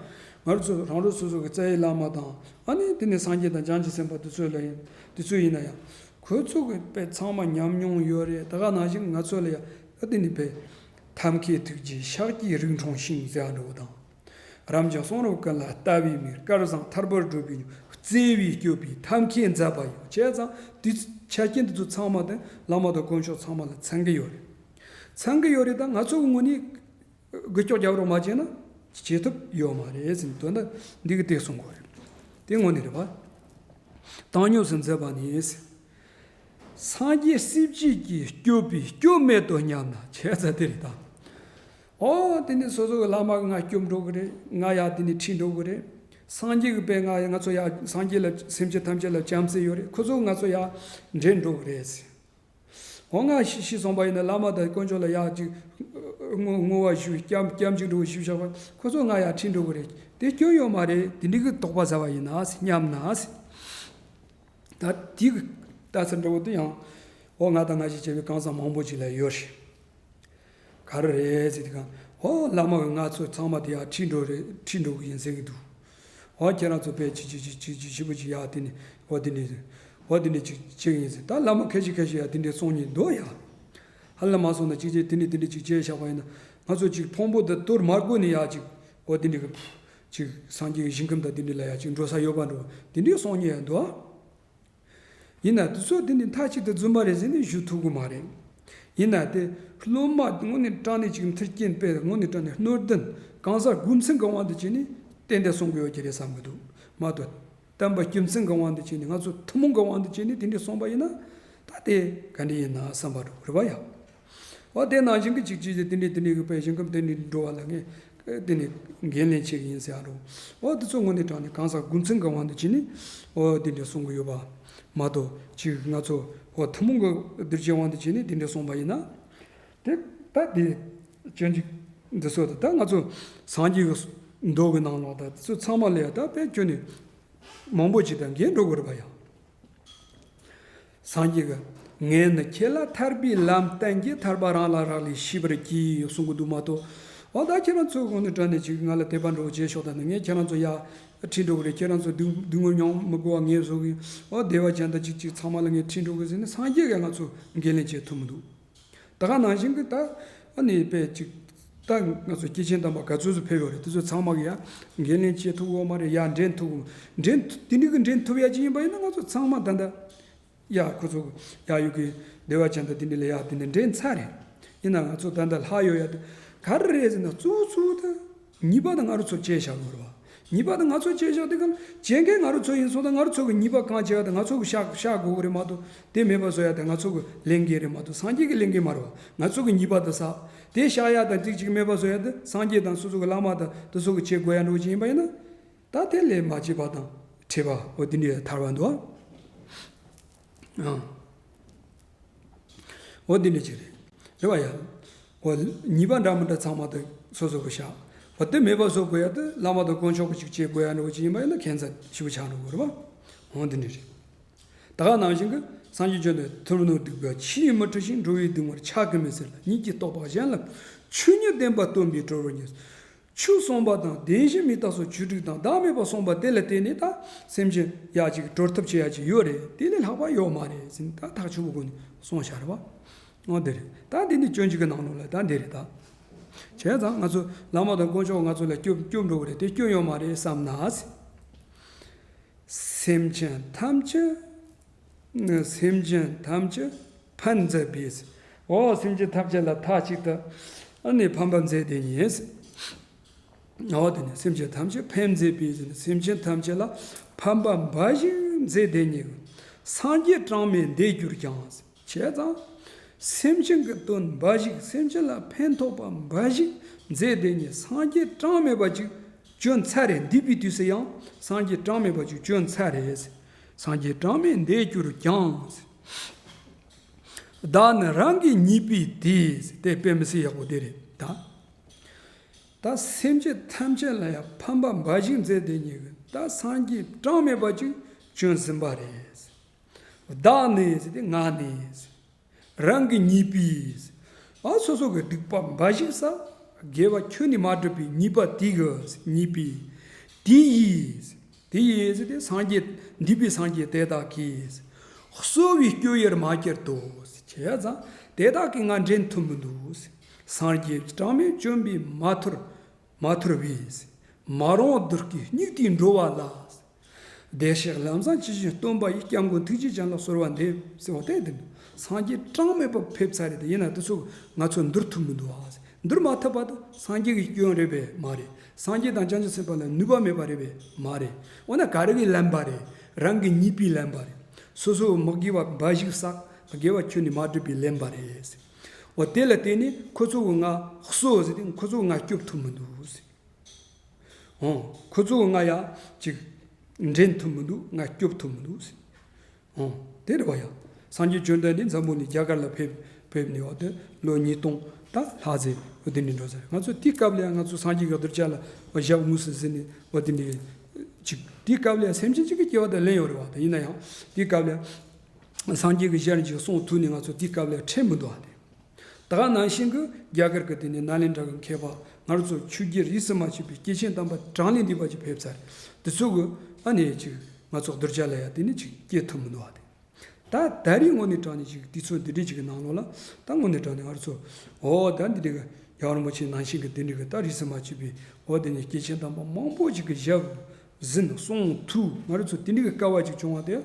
ང་རང་ཚོ་རང་རང་སོ་སོ་གི་རྩ་བའི་བླ་མ་དང་། ཨ་ནི་དེ་ནས་སངས་རྒྱས་དང་བྱང་ཆུབ་སེམས་དཔའ་དེ་ཚོ་ལ་ཡིན། དེ་ཚོ་ཡིན་ན་ཡང་། ཁོ་ཚོ་གི་དཔེ་ཚང་མ་ཉམས་མྱོང་ཡོད་རེད། ད་ག་ནང་བཞིན་ང་ཚོ་ལ་ཡང་ཨ་དེ་ནི་དཔེ། ཐབས་མཁས་ཐུགས་རྗེས་ཤཱཀྱའི་རིགས་འཁྲུངས་ཤིང་ཟེར་བ་འདྲ་བོ་དང་། རབ་འབྱམས་གསུང་རབ་ཀུན་ལ་ལྟ་བའི་མིག། སྐལ་བཟང་ཐར་པར་བགྲོད་པའི་མྱུར། བརྩེ་བས་སྐྱོབ་པའི་ཐབས་མཁས་མཛད་པ་ཡིན། བྱས་ཙང་དེ་ཆ་རྐྱེན་དེ་ཚོ་ཚང་མ་དེ་བླ་མ་དང་དཀོན་མཆོག་ཚང་མ་ལ་ཚང་གི་ཡོད་རེད། ཚང་གི་ཡོད་རེད། ད་ང་ཚོ་གི་ངོས་ནས་འགུལ་སྐྱོད་རྒྱག་རོགས་མ་བྱས་ན་བྱེད་ཐུབ་ཡོད་མ་རེད་ཟེར། དོན་དག་འདི་གི་དེ་གསུང་དགོས་རེད། དེ་དངོས་གནས་རེད་པ། བཏང་སྙོམས་སུ་མཛད་པ་ནི། སངས་རྒྱས་སྲས་བཅས་ཀྱིས་སྐྱོབ་པའི་སྐྱོབ་མེད་དོ་སྙམ་ན། བྱས་ཙང་དེ་རེད་ད། ཨོ་དེ་ནི་སོ་སོ་གི་བླ་མ་གིས་ང་སྐྱོབ་འགྲོ་གི་རེད། ང་ཡར་དེ་ནས་ཁྲིད་འགྲོ་གི་རེད། སངས་རྒྱས་ཀྱི་དཔེ་ང་ང་ཚོ་ཡར་སངས་རྒྱས་ལ་སེམས་ཅན་ཐམས་ཅད་ལ་བྱམས་བརྩེ་ཡོད་རེད། ཁོ་ཚོ་ང་ཚོ་ཡར་འདྲེན་འགྲོ་གི་རེད་ཟེར། འོ་ང་ཤི་ཤི་སོང་པ་ཡིན་ན་བླ་མ་དང་དཀོན་མཆོག་ལ་ཡར་ཅིག་བསྔོ་བསྔོ་བ་ཞུ། སྐྱབས་སྐྱབས་འཇུག་འགྲོ་ཞུ་བཞག་པ། ཁོ་ཚོ་ང་ཡར་ཁྲིད་འགྲོ་གི་རེད། དེ་སྐྱོན་ཡོད་མ་རེད། དེ་འདྲའི་གི་དོགས་པ་ཟ་བ་ཡིན་ན་སྙམ་ན། ད་དེ་གི་ལྟ་ཚུལ་འདྲ་བོ་དེ་ཡང་འོ་ང་དང་ང་ཞིག་བྱས་པའི་གང་ཟག་མང་པོ་ཅིག་ལ་ཡོད་རེད། ག་རེ་རེད་ཟེར་དུས་གང་། ཨོ་བླ་མ་གིས་ང་ཚོ་ཚང་མ་དེ་ཡར་ཁྲིད་འགྲོ་རེད། ཁྲིད་འགྲོ་གི་ཡིན་ཟེར་གི་འདུག། ཨོ་ཁྱེད་རང་ཚོ་དཔེ་ཅིག་ཅིག་ཅིག་ཅིག་ཅིག་ཞིབ་པོ་ཅིག་ཡར་དེ་ནས་ཨོ་དེ་འདྲས་ཨོ་དེ་འདྲས་ཅིག་བྱེད་གི་ཡིན་ཟེར། ད་བླ་མ་ཁ་ཤས་ཁ་ཤས་ཡར་དེ་འདྲས་གསུང་མཁན་འདུག་ཡ། ཧ་ལམ་མ་སོང་ན་ཅིག་ཅིག་དེ་འདྲས་དེ་འདྲས་ཅིག་བྱས་བཞག་པ་ཡིན་ན། ང་ཚོ་ཅིག་ཕུང་པོ་འདི་དུར་མ་དགོས་ནས་ཡར་ཅིག་ཨོ་དེ་འདྲས་གི་ཅིག་སངས་རྒྱས་ཀྱི་ཞིང་ཁམས་དང་དེ་འདྲས་ལ་ཡར་ཅིག་འགྲོ་ས་ཡོད་པ་འདྲ་བོ་དེ་འདྲས་གསུང་མཁན་ཡང་འདུག། ཡིན་ན་དེ་ཚོ་དེ་ནི་མཐའ་གཅིག་ཏུ་རྫུན་མ་རེད་ཟེར་ནས་ཞུ་ཐུབ་ཀྱི་མ་རེད། ཡིན་ན་དེ་སློབ་མ་དངོས་གནས་དྲང་གནས་ཅིག་མཐུན་རྐྱེན་དཔེ་དངོས་གནས་དྲང་གནས་སྣོད་ལྡན་གང་ཟག་རྒྱུ་མཚན་གྱི་དབང་དུ་བྱས་ནས་ཏན་ཏན་གསུང་གི་ཡོད་ཀྱི་རེད་བསམ་གྱི་འདུག་མ་གཏོགས། བསྟན་པ་རྒྱུ་མཚན་གྱི་དབང་དུ་བྱས་ནས་ང་ཚོ་ཐུན་མོང་གི་དབང་དུ་བྱས་ནས་དེ་འདྲས་གསུངས་པ་ཡིན་ན། ད་དེ་ག་འདྲས་ཡིན་ན་བསམ་པ་འདྲ་བོ་རེད་བ་ཡ། འོ་དེ་ནང་བཞིན་གྱི་ཅིག་ཅིག་དེ་འདྲའི་དེ་འདྲའི་གི་དཔེ་ཞིང་ཁམས་དེ་འདྲའི་འགྲོ་བ་ལ་ངས་དེ་ནས་འགན་ལེན་བྱེད་ཀྱི་ཡིན་ཟེར་ཡ་རོ། འོ་དེ་ཚོ་དངོས་གནས་དྲང་ནས་གང་ཟག་རྒྱུ་མཚན་གྱི་དབང་དུ་བྱས་ནས་འོ་དེ་འདྲ་གསུང་གི་ཡོད་པ་མ་གཏོགས། ཅིག་ང་ཚོ་འོ་ཐུན་མོང་གི་གདུལ་བྱའི་དབང་དུ་བྱས་ནས་དེ་འདྲ་གསུངས་པ་ཡིན་ན། དེ་ད་དེ་སྤྱོད་འཇུག་འདི་ཚོ་ད་ད་ང་ཚོ་སངས་རྒྱས་ཀྱི་མདོ་གི་ནང་ལོགས་ད་དེ་ཚོ་ཚང་མ་ལ་ཡ་ད་དཔེ་ཁྱོན་ནས་མང་པོ་ཅིག་ད་འགན་འགྲོ་དགོས་རེད་པ་ཡ། སངས་རྒྱས་ཀྱིས། ངས་ནི་ཁྱེད་ལ་ཐར་པའི་ལམ་བསྟན་གྱིས། ཐར་པ་རང་ལ་རག་ལས་ཤེས་པར་གྱིས་གསུང་གི་འདུག་མ་གཏོགས། འོ་ད་ཁྱེད་རང་ཚོ་དངོས་གནས་དྲང་གནས་ཅིག་ང་ལ་དད་པ་འདྲ་བོ་བྱས་ཤོག་ད་ནི་ངས་ཁྱེད་རང་ཚོ་ཡར་ཁྲིད་འགྲོ་གི་རེད། ཁྱེད་རང་ཚོ་སྡུག་སྡུག་བསྔལ་མྱོང་མི་དགོས་པ་ངས་བཟོ་གི། འོ་བདེ་བ་ཅན་དང་ཅིག་ཅིག་ཚང་མ་ལ་ངས་ཁྲིད་འགྲོ་གི་ཟེར་ནས་སངས་རྒྱས་ཀྱིས་ང་ཚོ་འགན་ལེན་བྱེད་ཐུབ་མི་འདུག་ད་ག་ནང་བཞིན་གྱི་ད་ཨ་ནི་དཔེ་ཅིག་ད་ང་ཚོ་སྐྱེས་ཆེན་དམ་པ་ག་ཚོད་ཚོད་ཕེབས་ཡོད་རེད། དེ་ཚོ་ཚང་མ་གི་ཡ་འགན་ལེན་བྱེད་ཐུབ་ཡོད་མ་རེད། ཡ་འདྲེན་ཐུབ་འདྲེན་དེ་འདྲའི་གི་འདྲེན་ཐུབ་ཡ་ཅིག་ཡིན་པ་ཡིན་ན་ང་ཚོ་ཚང་མ་ད་ལྟ་ཡ་ཁོ་ཚོ་ཡ་ཡོད་གི་བདེ་བ་ཅན་དང་དེ་འདྲ་ལ་ཡ་དེ་འདྲ་འདྲེན་ཚར་རེད། ཡིན་ན་ང་ཚོ་ད་ལྟ་ལྷག་ཡོད་ཡ་དེ་ག་རེ་རེད་ཟེར་ན་གཙོ་བོ་གཙོ་བོ་དེ་ཉེས་པ་དེ་ང་རང་ཚོ་བཅད་བཞག་དགོས་རེད་བ། ཉེས་པ་དེ་ང་ཚོ་བཅད་བཞག་དེ་ག་བཅད་མཁན་ང་རང་ཚོ་ཡིན་སོང་ད་ང་རང་ཚོ་གི་ཉེས་པ་གང་བཅད་ཡ་དེ་ང་ཚོ་གི་བཤགས་བཤགས་དགོས་གི་རེད་མ་གཏོགས། དེ་མེད་པ་བཟོ་ཡ་དེ་ང་ཚོ་གི་ལས་འགན་རེད་མ་གཏོགས་སངས་རྒྱས་ཀྱི་ལས་འགན་མ་རེད་བ། ང་ཚོ་གི་ཉེས་པ་དེ་བསགས། དེ་བཤགས་ཡ་དང་ཅིག་ཅིག་མེད་པ་བཟོ་ཡ་དེ་སངས་རྒྱས་དང་སོ་སོ་གི་བླ་མ་དང་དེ་ཚོ་གི་བྱེད་དགོས་ཡ་འདྲ་བོ་ཅིག་ཡིན་པ་ཡིན་ན། ད་དེ་ལས་མ་བྱས་པ་དང་ཕྲད་པ་འོ་དེ་འདྲའི་ཐར་བ་འདུག་ཨ། འོ་དེ་འདྲ་ཅིག་རེད། རེད་བ་ཡ། འོ་ཉེས་པ་འདྲ་མི་འདྲ་ཚང་མ་དེ་སོ་སོ་གི་བཤགས། འོ་དེ་མེད་པ་བཟོ་དགོས་ཡ་དེ་བླ་མ་དང་དཀོན་མཆོག་གི་ཅིག་བྱེད་དགོས་ཡ་འདྲ་བོ་ཅིག་ཡིན་པ་ཡིན་ན་ཁྱད་མཚར་ཞེ་པོ་ཆགས་འགྲོ་གི་རེད་བ། འོ་དེ་འདྲ་རེད། ད་ག་ནང་བཞིན་གྱི་སངས་རྒྱས་བཅོམ་ལྡན་འདས་ཐུབ་རྣམས་སྡིག་པ་ཆུ་ཡིས་མི་འཁྲུ་ཞིང་། འགྲོ་བའི་སྡིག་པ་ཁྱབ་ཀྱིས་མི་སེལ་ལ། ཉིད་ཀྱིས་རྟོགས་པ་གཞན་ལ་ཆོས་ཉིད་བདེན་པ་སྟོན་པའི་གྲོགས་པོར་གྱུར། ཆོས་གསུངས་པ་དང་བདེན་བཞི་མི་རྟག་སོགས་ཆོས་དྲུག་དང་བདག་མེད་པ་གསུངས་པ་དེ་ལ་བརྟེན་ནས་ད་སེམས་ཅན་ཡ་ཅིག་གྲོལ་ཐབས་བྱེད་ཡ་ཅིག་ཡོད་རེད། དེ་ལས་ལྷག་པ་ཡོད་མ་རེད་ཟེར་ནས་ད་ཐག་ཆོད་པོ་སྒོ་ནས་གསུངས་བཞག་རེད་བ། འོ་དེ་རེད། ད་འདི་ནི་སྤྱོད་འཇུག་གི་ནང་ལོགས་ལ་ད་འདི་རེད་ད། བྱས་ཙང་ང་ཚོ་བླ་མ་དང་དཀོན་མཆོག་ང་ཚོ་ལ་སྐྱོབ་སྐྱོབ་འགྲོ་གི་རེད། དེ་སྐྱོབ་ཡོད་མ་རེད་བསམ་ན། སེམས་ཅན་ཐམས་ཅད། སེམས་ཅན་ཐམས་ཅད་ཕན་མཛད་པའི། འོ་སེམས་ཅན་ཐམས་ཅད་ལ་མཐའ་གཅིག་ཏུ་ཨ་ནི་ཕན་པ་མཛད་དེ་ཉིད། འོ་དེ་ནི་སེམས་ཅན་ཐམས་ཅད་ཕན་མཛད་པའི་ཟེར་ནས་སེམས་ཅན་ཐམས་ཅད་ལ་ཕན་པ་འབའ་ཞིག་མཛད་དེ་ཉིད། སངས་རྒྱས་གྲངས་མེད་འདས་གྱུར་ཀྱང་། བྱས་ཙང་། སེམས་ཅན་གྱི་དོན་འབའ་ཞིག་སེམས་ཅན་ལ་ཕན་ཐོགས་པ་འབའ་ཞིག་མཛད་དེ་ཉིད་སངས་རྒྱས་གྲངས་མེད་པ་ཅིག་བྱོན་ཚར་རེད། འདས་པའི་དུས་སུ་ཡང་སངས་རྒྱས་གྲངས་མེད་པ་ཅིག་བྱོན་ཚར་རེད། སངས་རྒྱས་གྲངས་མེད་འདས་གྱུར་ཀྱང་། བདག་ནི་རང་གི་ཉེས་པས་དེ། དེ་དཔེ་མི་སྲིད་ཡག་པོ་དེ་རེད་ད། ད་སེམས་ཅན་ཐམས་ཅད་ལ་ཡང་ཕན་པ་འབའ་ཞིག་མཛད་དེ་ཉིད་ཀྱི་ད་སངས་རྒྱས་གྲངས་མེད་པ་ཅིག་བྱོན་ཟིན་པ་རེད། བདག་ནི་ཟེར་ཏེ་ང་ནི། རང་གི་ཉེས་པས། ཨ་སོ་སོ་གི་སྡིག་པ་འབའ་ཞིག་བསགས། དགེ་བ་ཁྱོན་ནས་མ་བསྒྲུབས་པའི་ཉེས་པ་དེ་གི་ཉེས་པས། དེ་ཡིས། དེ་ཡིས་ཟེར་ཏེ་སངས་རྒྱས་འདས་པའི་སངས་རྒྱས་དེ་དག་གིས། གསོ་བའི་སྐྱོན་ཡར་མ་གྱུར་ཏོ། བྱས་ཙང་དེ་དག་གིས་ང་འདྲེན་ཐུབ་མི་འདུག། སངས་རྒྱས་གྲངས་མེད་བྱོན་པས་མ་ཐར། མ་ཐར་བས། མ་རུངས་བདུད་ཀྱི་སྙིགས་དུས་འགྲོ་བ་ལ། བདེ་གཤེགས་ལམ་བཟང་ཇི་བཞིན་སྟོན་པ་ཡི། སྐྱབས་མགོན་ཐུགས་རྗེ་ཅན་ལ་གསོལ་བ་འདེབས་ཟེར་བ་དེ་འདི་འདུག། སངས་རྒྱས་གྲངས་མེད་པ་ཕེབས་ཚར་རེད་དེ་ཡིན་ན་དེ་ཚོ་ང་ཚོ་འདུལ་ཐུབ་མི་འདུག་ཨ། འདུལ་མ་ཐུབ་པ་དེ་སངས་རྒྱས་ཀྱི་སྐྱོན་རེད་པས་མ་རེད། སངས་རྒྱས་དང་བྱང་ཆུབ་སེམས་དཔའ་ལ་ནུས་པ་མེད་པ་རེད་པས་མ་རེད། འོ་ན་ག་རེ་གིས་ལན་པ་རེད། རང་གི་ཉེས་པས་ལན་པ་རེད། སོ་སོ་མི་དགེ་བ་འབའ་ཞིག་བསགས། དགེ་བ་ཁྱོན་ནས་མ་བསྒྲུབས་པས་ལན་པ་རེད། འོ་དེ་ལ་བརྟེན་ནས་ཁོ་ཚོ་གི་ང་གསོ་ཟེར་ཏེ་ཁོ་ཚོ་གི་ང་སྐྱོབ་ཐུབ་མི་འདུག་ཟེར། འོ། ཁོ་ཚོ་ང་ཡ་ཅིག་འདྲེན་ཐུབ་མི་འདུག། ང་སྐྱོབ་ཐུབ་མི་འདུག་ཟེར། འོ། དེ་རེད་བ་ཡ། སངས་རྒྱས་བཅོམ་ལྡན་འདས་འཛམ་བུ་གླིང་རྒྱ་གར་ལ་ཕེབས་ཕེབས་ནས་འོ་དེ་ལོ་ཉིས་སྟོང་ད་ལྷག་ཙམ་འོ་དེ་འདྲ་འགྲོ་ས་རེད། ང་ཚོ་དེའི་སྐབས་ལ་ཡ་ང་ཚོ་སངས་རྒྱས་ཀྱི་གདུལ་བྱ་ལ་འོ་ཞབས་དངོས་སུ་གཟིགས་ནས་འོ་དེ་འདྲ་ཅིག་དེའི་སྐབས་ལ་ཡ་སེམས་ཅན་གཅིག་གི་སྐྱེ་བ་དེ་ལེན་ཡོད་རེད་བ། དེ་ཡིན་ན་ཡང་དེའི་སྐབས་ལ་ཡ་སངས་རྒྱས་ཀྱི་ཞལ་གྱི་གསུང་ཐོས་ནས་ང་ཚོ་དེའི་སྐབས་ལ་ཡ་ཁྲེལ་མི་འདུག་བ་དེ། ད་ག་ནང་བཞིན་གྱི་རྒྱ་གར་གྱི་དེ་ནས་ནཱ་ལེནྡྲ་གི་མཁས་པ་ང་རང་ཚོ་ཆོས་བརྒྱུད་རིས་སུ་མ་ཆད་པའི་སྐྱེས་ཆེན་དམ་པ་གྲངས་ལས་འདས་པ་ཅིག་ཕེབས་ཚར། དེ་ཚོ་གི་ཨ་ནི་ཅིག་ང་ཚོ་གདུལ་བྱ་ལ་ཡ་དེ་ནི་ཅིག་སྐྱེ་ཐུབ་མི་འདུག་བ་དེ། ད་ད་རེས་དངོས་གནས་དྲང་གནས་ཅིག་དུས་ཚོད་འདི་འདྲའི་ཅིག་གི་ནང་ལོགས་ལ་ད་དངོས་གནས་དྲང་གནས་ང་རང་ཚོ་འོ་ད་འདི་འདྲའི་གི་རྒྱལ་བ་རིན་པོ་ཆེ་ནང་བཞིན་གྱི་དེ་འདྲའི་གི་ད་རིས་སུ་མ་ཆད་པའི་འོ་དེ་ནས་སྐྱེས་ཆེན་དམ་པ་མང་པོ་ཅིག་གི་ཞབས་ཟིན་གསུང་ཐོས་ང་རང་ཚོ་དེ་འདྲའི་གི་སྐལ་བ་ཅིག་བྱུང་བ་དེ་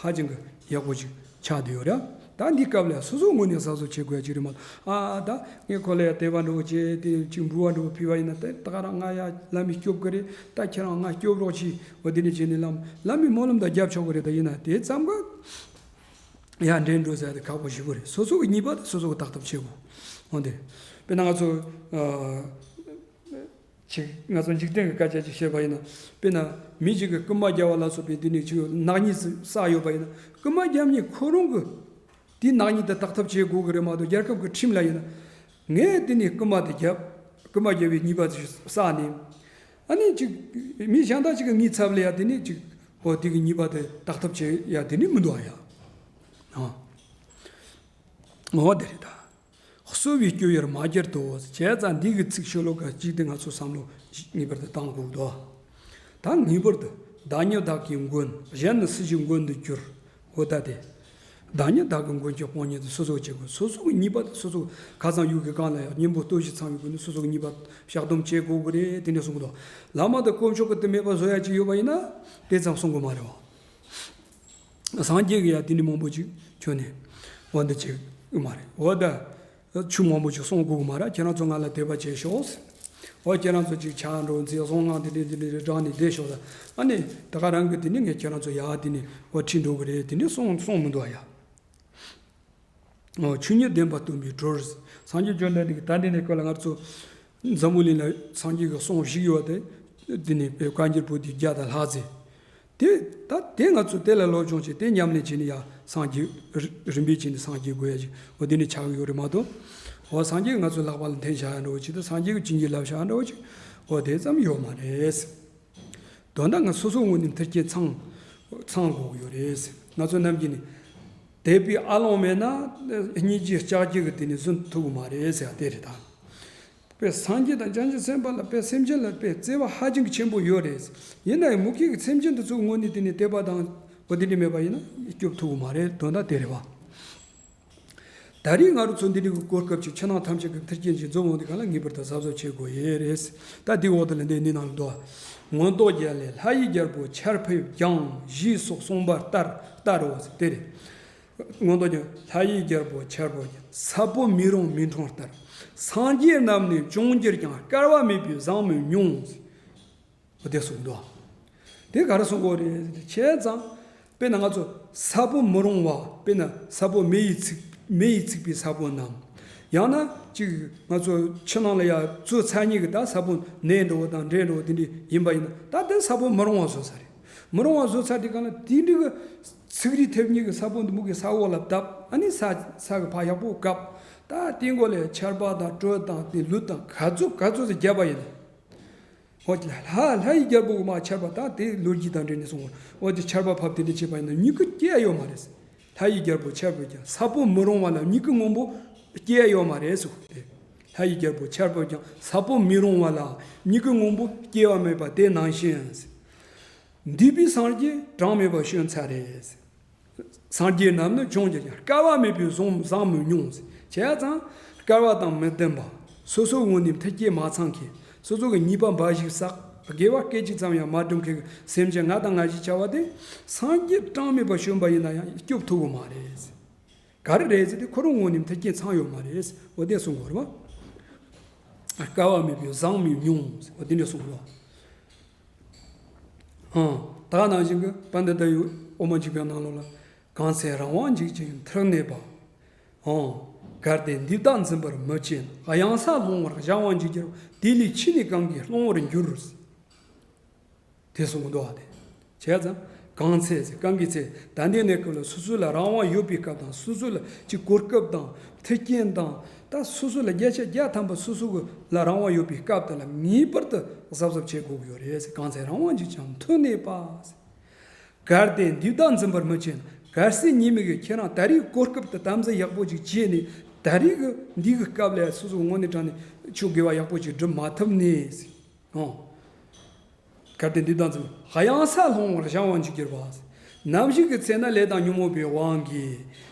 ཧ་ཅང་གི་ཡག་པོ་ཅིག་ཆགས་བསྡད་ཡོད་རེད། ད་འདི་སྐབས་ལ་སོ་སོ་དངོས་གནས་གཟབ་གཟབ་བྱེད་དགོས་ཡ་ཅིག་རེད་མ་གཏོགས། ཨ་ད་ངས་ཁོ་ལ་ཡ་དད་པ་འདྲ་བོ་བྱས་ཏེ་ཅིག་འབུལ་བ་འདྲ་བོ་ཕུལ་བ་ཡིན་ན་དེ་ད་ག་རང་ང་ཡ་བླ་མས་སྐྱོབ་གི་རེད། ད་ཁྱེད་རང་ང་སྐྱོབ་རོགས་གྱིས། འོ་དེ་འདྲ་བྱས་ནས་བླ་མ་བླ་མའི་སྨོན་ལམ་དང་རྒྱབ་ཆོག་གི་རེད། ད་ཡིན་ན་དེ་ཙམ་གི་ཡ་འདྲེན་འགྲོ་ཟེར་ཡ་དེ་ཁག་པོ་ཞེ་པོ་རེད། སོ་སོ་གི་ཉེས་པ་དེ་སོ་སོ་གི་བརྟག་ཐབས་བྱེད་དགོས། འོ་དེ། དཔེར་ན་ང་ཚོ་ཨ། ཅིག་ང་ཚོ་འཇིག་རྟེན་གྱི་སྐད་ཆ་ཅིག་བཤད་པ་ཡིན་ན། དཔེར་ན་མི་ཞིག་གིས་རྐུན་མ་རྒྱག་པ་ལ་སོགས་པའི་དེ་ནས་ཅིག་ནག་ཉེས་བསགས་ཡོད་པ་ཡིན་ན། རྐུན་མ་རྒྱག་མཁན་ཁོ་རང་གིས་དེའི་ནག་ཉེས་དེ་དག་ཐབས་བྱེད་དགོས་ཀྱི་རེད་མ་གཏོགས། རྒྱལ་ཁབ་ཀྱི་ཁྲིམས་ལ་ཡིན་ན། ངས་དེ་ནས་རྐུན་མ་དེ་བརྒྱབ། རྐུན་མ་བརྒྱབ་པའི་ཉེས་པ་དེ་བསགས་ནས། ཨ་ནི་ཅིག་མི་གཞན་དག་ཅིག་གི་ངའི་ཚབ་ལ་ཡ་དེ་ནས་ཅིག་འོ་དེ་གི་ཉེས་པ་དེ་དག་ཐབས་བྱེད་ཡ་དེ་ནས་མི་འདུག་ཨ་ཡ། ཨ། འོ་དེ་རེད་ད། གསོ་བའི་སྐྱོ་བས་མ་གྱུར་ཏོ། བྱས་ཙང་འདི་གི་ཚིག་ཤོ་ལོ་ཀ་གཅིག་དེ་ང་ཚོ་བསམ་བློ་ངེས་པར་དུ་བཏང་དགོས་འདུག་ད་ངེས་པར་དུ་བདག་ཉིད་བདག་གི་མགོན། གཞན་ནི་སུ་ཞིག་མགོན་དུ་འགྱུར། འོ་ད་དེ། བདག་ཉིད་བདག་གི་མགོན་གྱི་དཔང་ཉིད་དུ་སོ་སོ་བྱེད་དགོས། སོ་སོ་གི་ཉེས་པ་དེ་སོ་སོ་ཁ་སང་ཡུལ་གྱི་གང་ལ་ཡང་གཉེན་པོ་ལྟོས་ཤིག་ཚང་བའི་སྒོ་ནས་སོ་སོ་གི་ཉེས་པ་བཤགས་སྡོམ་བྱེད་དགོས་ཀྱི་རེད། དེ་འདྲ་གསུངས་འདུག་བླ་མ་དང་དཀོན་མཆོག་གི་དེ་མེད་པ་བཟོ་ཡ་ཅིག་ཡོད་པ་ཡིན་ན་དེ་ཙམ་གསུང་གི་མ་རེད་བ། སངས་རྒྱས་ཀྱི་ཡ་དེ་ནི་མང་པོ་ཅིག་ཁྱོན་ནས་འོ་འདི་ཅིག་མ་རེད། འོ་ད། ཆུ་མང་པོ་ཅིག་གསུང་དགོས་ཀྱི་མ་རེད། ཁྱེད་རང་ཚོ་ང་ལ་དད་པ་བྱས་ཤོག་འོ་ཁྱེད་རང་ཚོ་ཅིག་ཕྱག་འགྲོ་མཛད་གསང་སྔགས་དེ་འདྲས་དེ་འདྲས་རེ་དྲངས་ནས་བསྡད་ཤོག་ཟེར། ཨ་ནི་ད་ག་རང་གི་དེ་ནི་ངས་ཁྱེད་རང་ཚོ་ཡ་དེ་ནི་འོ་ཁྲིད་འགྲོ་གི་རེད། དེ་ནི་གསུང་གསུང་མི་འདུག་ཨ་ཡ། འོ་ཆོས་ཉིད་བདེན་པ་སྟོན་པའི་གྲོལ། སངས་རྒྱས་བཅོམ་ལྡན་འདས་ཀྱིས་ད་འདི་ནས་སྐབས་ལ་ང་ཚོ་འཛམ་བུ་གླིང་ལ་སངས་རྒྱས་ཀྱི་གསུང་བཞུགས་ཡོད་དེ། འདི་ནས་དཔེ་བཀའ་འགྱུར་པོ་ཏི་བརྒྱ་དང་ལྷག་ཙམ། དེ་ད་དེ་ང་ཚོ་དེ་ལ་སློབ་སྦྱོང་བྱས་དེ་ཉམས་ལེན་བྱས་ནས་ཡ་སངས་རྒྱས་རི་རིམ་པས་བྱས་ནས་སངས་རྒྱས་དགོས་ཡ་ཅིག་འོ་དེ་ནས་ཆགས་ཀྱི་ཡོད་རེད་མ་གཏོགས། འོ་སངས་རྒྱས་ང་ཚོ་ལག་པ་ལ་འཐེན་བཞག་ཡ་འདྲ་བོ་ཅིག་དང་སངས་རྒྱས་ཀྱི་བྱིན་གྱིས་བརླབས་བཞག་ཡ་འདྲ་བོ་ཅིག་འོ་དེ་ཙམ་ཡོད་མ་རེད། དོན་དག་ང་སོ་སོའི་ངོས་ནས་མཐུན་རྐྱེན་ཚང་ཚང་དགོས་ཀྱི་ཡོད་རེད། ང་ཚོ་རྣམས་ཀྱིས་ནི་དད་པའི་ཨ་ལོང་མེད་ན་སྙིང་རྗེ་ལྕགས་ཀྱུ་གི་དེ་ནས་བཟུང་ཐུབ་ཀྱི་མ་རེད་ཟེར་བ་དེ་རེད་ད། དཔེ་སངས་རྒྱས་དང་བྱང་ཆུབ་སེམས་དཔའ་ལ་དཔེ་སེམས་ཅན་ལ་དཔེ་བརྩེ་བ་ཧ་ཅང་གི་ཆེན་པོ་ཡོད་རེད། ཡིན་ན་ཡང་མུ་གེ་གི་སེམས་ཅན་དེ་ཚོའི་ངོས་ནས་དེ་ནས་དད་པ་དང་འོ་དེ་འདྲ་མེད་པ་ཡིན་ན་སྐྱོབ་ཐུབ་ཀྱི་མ་རེད། དོན་དག་དེ་རེད་བ། ད་རེས་ང་རང་ཚོ་འདི་འདྲའི་གི་གོ་སྐབས་ཅིག་ཕྱི་ནང་ཐམས་ཅད་ཀྱི་མཐུན་རྐྱེན་ཅིག་འཛོམས་འོང་དུས་གང་ལ་ངེས་པར་དུ་གཟབ་གཟབ་བྱེད་དགོས་ཡས་རེད། ད་འདི་འོག་ཏུ་ལ་འདི་ནི་ནང་ལ་འདུག་མངོན་རྟོགས་རྒྱལ་ལས་ལྷ་ཡི་རྒྱལ་པོ་ཆར་ཕབ་ཀྱང་། ཞེས་སོགས་གསུངས་པ་ལྟར་ལྟར་རོ། དེ་རེད། མངོན་རྟོགས་རྒྱལ་ལྷ་ཡི་རྒྱལ་པོ་ཆར་ཕབ་ཀྱང་། ས་བོན་མེ་རང་མེ་འཕྲང་ལྟར། སངས་རྒྱས་རྣམས་ནི་བྱུང་གྱུར་ཀྱང་། བསྐལ་པ་མེད་པའི་བཟང་མོས་མྱོང་། འོ་དེ་གསུངས་འདུག་དེ་ག་རེ་གསུང་གི་ཡོད་རེད་བྱས་ཙང་། དཔེར་ན་ང་ཚོ་ས་བོན་མི་རུང་བ། དཔེར་ན་ས་བོན་མེ་ཡིས་ཚིག་མེ་ཡིས་ཚིག་པའི་ས་བོན་ནམ། ཡང་ན་ཅིག་ང་ཚོ་ཕྱི་ནང་ལ་ཡ་བཙོས་ཚར་མཁན་གྱི་ད་ས་བོན་ནས་འགྲོ་བ་དང་འདྲེས་འགྲོ་བ་དེ་འདྲ་ཡིན་པ་ཡིན་ན། ད་དེ་ས་བོན་མི་རུང་བ་བཟོས་ཚར་རེད། མི་རུང་བ་བཟོས་ཚར་དུས་གང་ལ་དེ་འདྲ་གི་ཚིག་རིས་ཐེབས་མཁན་གྱི་ས་བོན་དེ་མོ་གི་ས་འོག་ལ་བརྡབས། ཨ་ནི་ས་ས་གི་ཕར་ཡག་པོ་བཀབ། ད་དེའི་མགོ་ལ་ཆར་པ་དང་དྲོད་དང་དེ་ལུད་དང་ག་ཚོད་ག་ཚོད་ཟེར་བརྒྱབ་པ་ཡིན་ན། འོ་ལྷ་ལྷ་ཡི་རྒྱལ་པོ་གི་མར་ཆར་པ་དང་དེ་ལོ་རྒྱུས་དང་འབྲེལ་ནས་གསུངས། འོ་དེ་ཆར་པ་ཕབ་དེ་འདྲ་བྱས་པ་ཡིན་ན་མྱུ་གུ་སྐྱེ་ཡ་ཡོད་མ་རེད། ལྷ་ཡི་རྒྱལ་པོ་ཆར་པ་ཀྱང་ས་བོན་མི་རུང་བ་ལ་མྱུ་གུ་སྔོན་པོ་སྐྱེ་ཡ་ཡོད་མ་རེད་གསུངས་ཏེ། ལྷ་ཡི་རྒྱལ་པོ་ཆར་པ་ཀྱང་ས་བོན་མི་རུང་བ་ལ་མྱུ་གུ་སྔོན་པོ་སྐྱེ་བ་མེད་པ་དེ་ནང་བཞིན། འདུས་པའི་སངས་རྒྱས་གྲངས་མེད་པ་བྱོན་ཚར་རེད། སངས་རྒྱས་རྣམས་ནི་བྱུང་གྱུར་ཀྱང་། བསྐལ་པ་མེད་པའི་བཟང་བཟང་མོས་མྱོང་། བྱས་ཙང་བསྐལ་པ་དང་མི་ལྡན་པ། སོ་སོའི་ངོས་ནས་མཐུན་རྐྱེན་མ་ཚང་མཁན། སོ་སོ་གི་ཉེས་པ་འབའ་ཞིག་བསགས། དགེ་བ་སྐད་ཅིག་ཙམ་ཡང་མ་བསྒྲུབས་མཁན་གྱི་སེམས་ཅན་ང་དང་ང་བཞིན་བྱ་བ་དེ། སངས་རྒྱས་གྲངས་མེད་པ་བྱོན་པ་ཡིན་ན་ཡང་སྐྱོབ་ཐུབ་ཀྱི་མ་རེད། ག་རེ་རེད་ཟེར་དུས་ཁོ་རང་ངོས་ནས་མཐུན་རྐྱེན་ཚང་ཡོད་མ་རེད། འོ་དེ་གསུངས་པ་རེད་བ། བསྐལ་པ་མེད་པའི་བཟང་མོས་མྱོང་། འོ་དེ་འདྲ་གསུངས་པ་རེད་བ། ཨང་། ད་ནང་བཞིན་གྱི་པཎྜི་ཏ་ཡི་དབུ་མ་འཇུག་པའི་ནང་ལོགས་ལ། གང་ཚེ་རང་དབང་འཇིག་ཅིང་མཐར་གནས་པ། ཨང་། གལ་ཏེ་འདི་དག་འཛིན་པར་མི་བྱེད། གཡང་ས་ལྷུང་བར་བྱ་བ་འཇིག་གྱུར་པ། དེ་ལས་ཕྱིས་ནས་གང་གིས་སློང་བར་འགྱུར། དེ་གསུངས་འདུག་བ་དེ། བྱས་ཙང་། གང་ཚེ་ཟེར་གང་གི་ཚེ། ད་ལྟའི་གནས་སྐབས་ལ་སོ་སོ་ལ་རང་དབང་ཡོད་པའི་སྐབས་དང་། སོ་སོ་ལ་ཅིག་གོ་སྐབས་དང་མཐུན་རྐྱེན་དང་། ད་སོ་སོ་ལ་བརྒྱ་ཆ་བརྒྱ་ཐམ་པ་སོ་སོ་གི་ལ་རང་དབང་ཡོད་པའི་སྐབས་དེ་ལ་ངེས་པར་དུ་གཟབ་གཟབ་བྱེད་དགོས་ཀྱི་ཡོད་རེད་ཟེར། གང་ཚེ་རང་དབང་འཇིག་ཅིང་མཐར་གནས་པ་ཟེར། གལ་ཏེ་འདི་དག་འཛིན་པར་མི་བྱེད་ན། གལ་སྲིད་ཉེས་མེད་ཀྱི་ཁྱེད་རང་ད་རེས་གོ་སྐབས་དེ་དམ་འཛིན་ཡག་པོ་ཅིག་བྱས་ནས། ད་རེས་ཀྱི་འདི་གི་སྐབས་ལ་སོ་སོ་དངོས་གནས་དྲང་ནས་ཆོས་དགེ་བ་ཡག་པོ་ཅིག་སྒྲུབ་མ་ཐུབ་ནས་ཟེར། ཨོ། གལ་ཏེ་འདི་དག་འཛིན། གཡང་ས་ལྷུང་བར་བྱ་བ་འཇིག་གྱུར་པ། ནམ་ཞིག་གི་ཚེ་ན་ལས་དང་ཉོན་མོངས་པའི་དབང་གིས།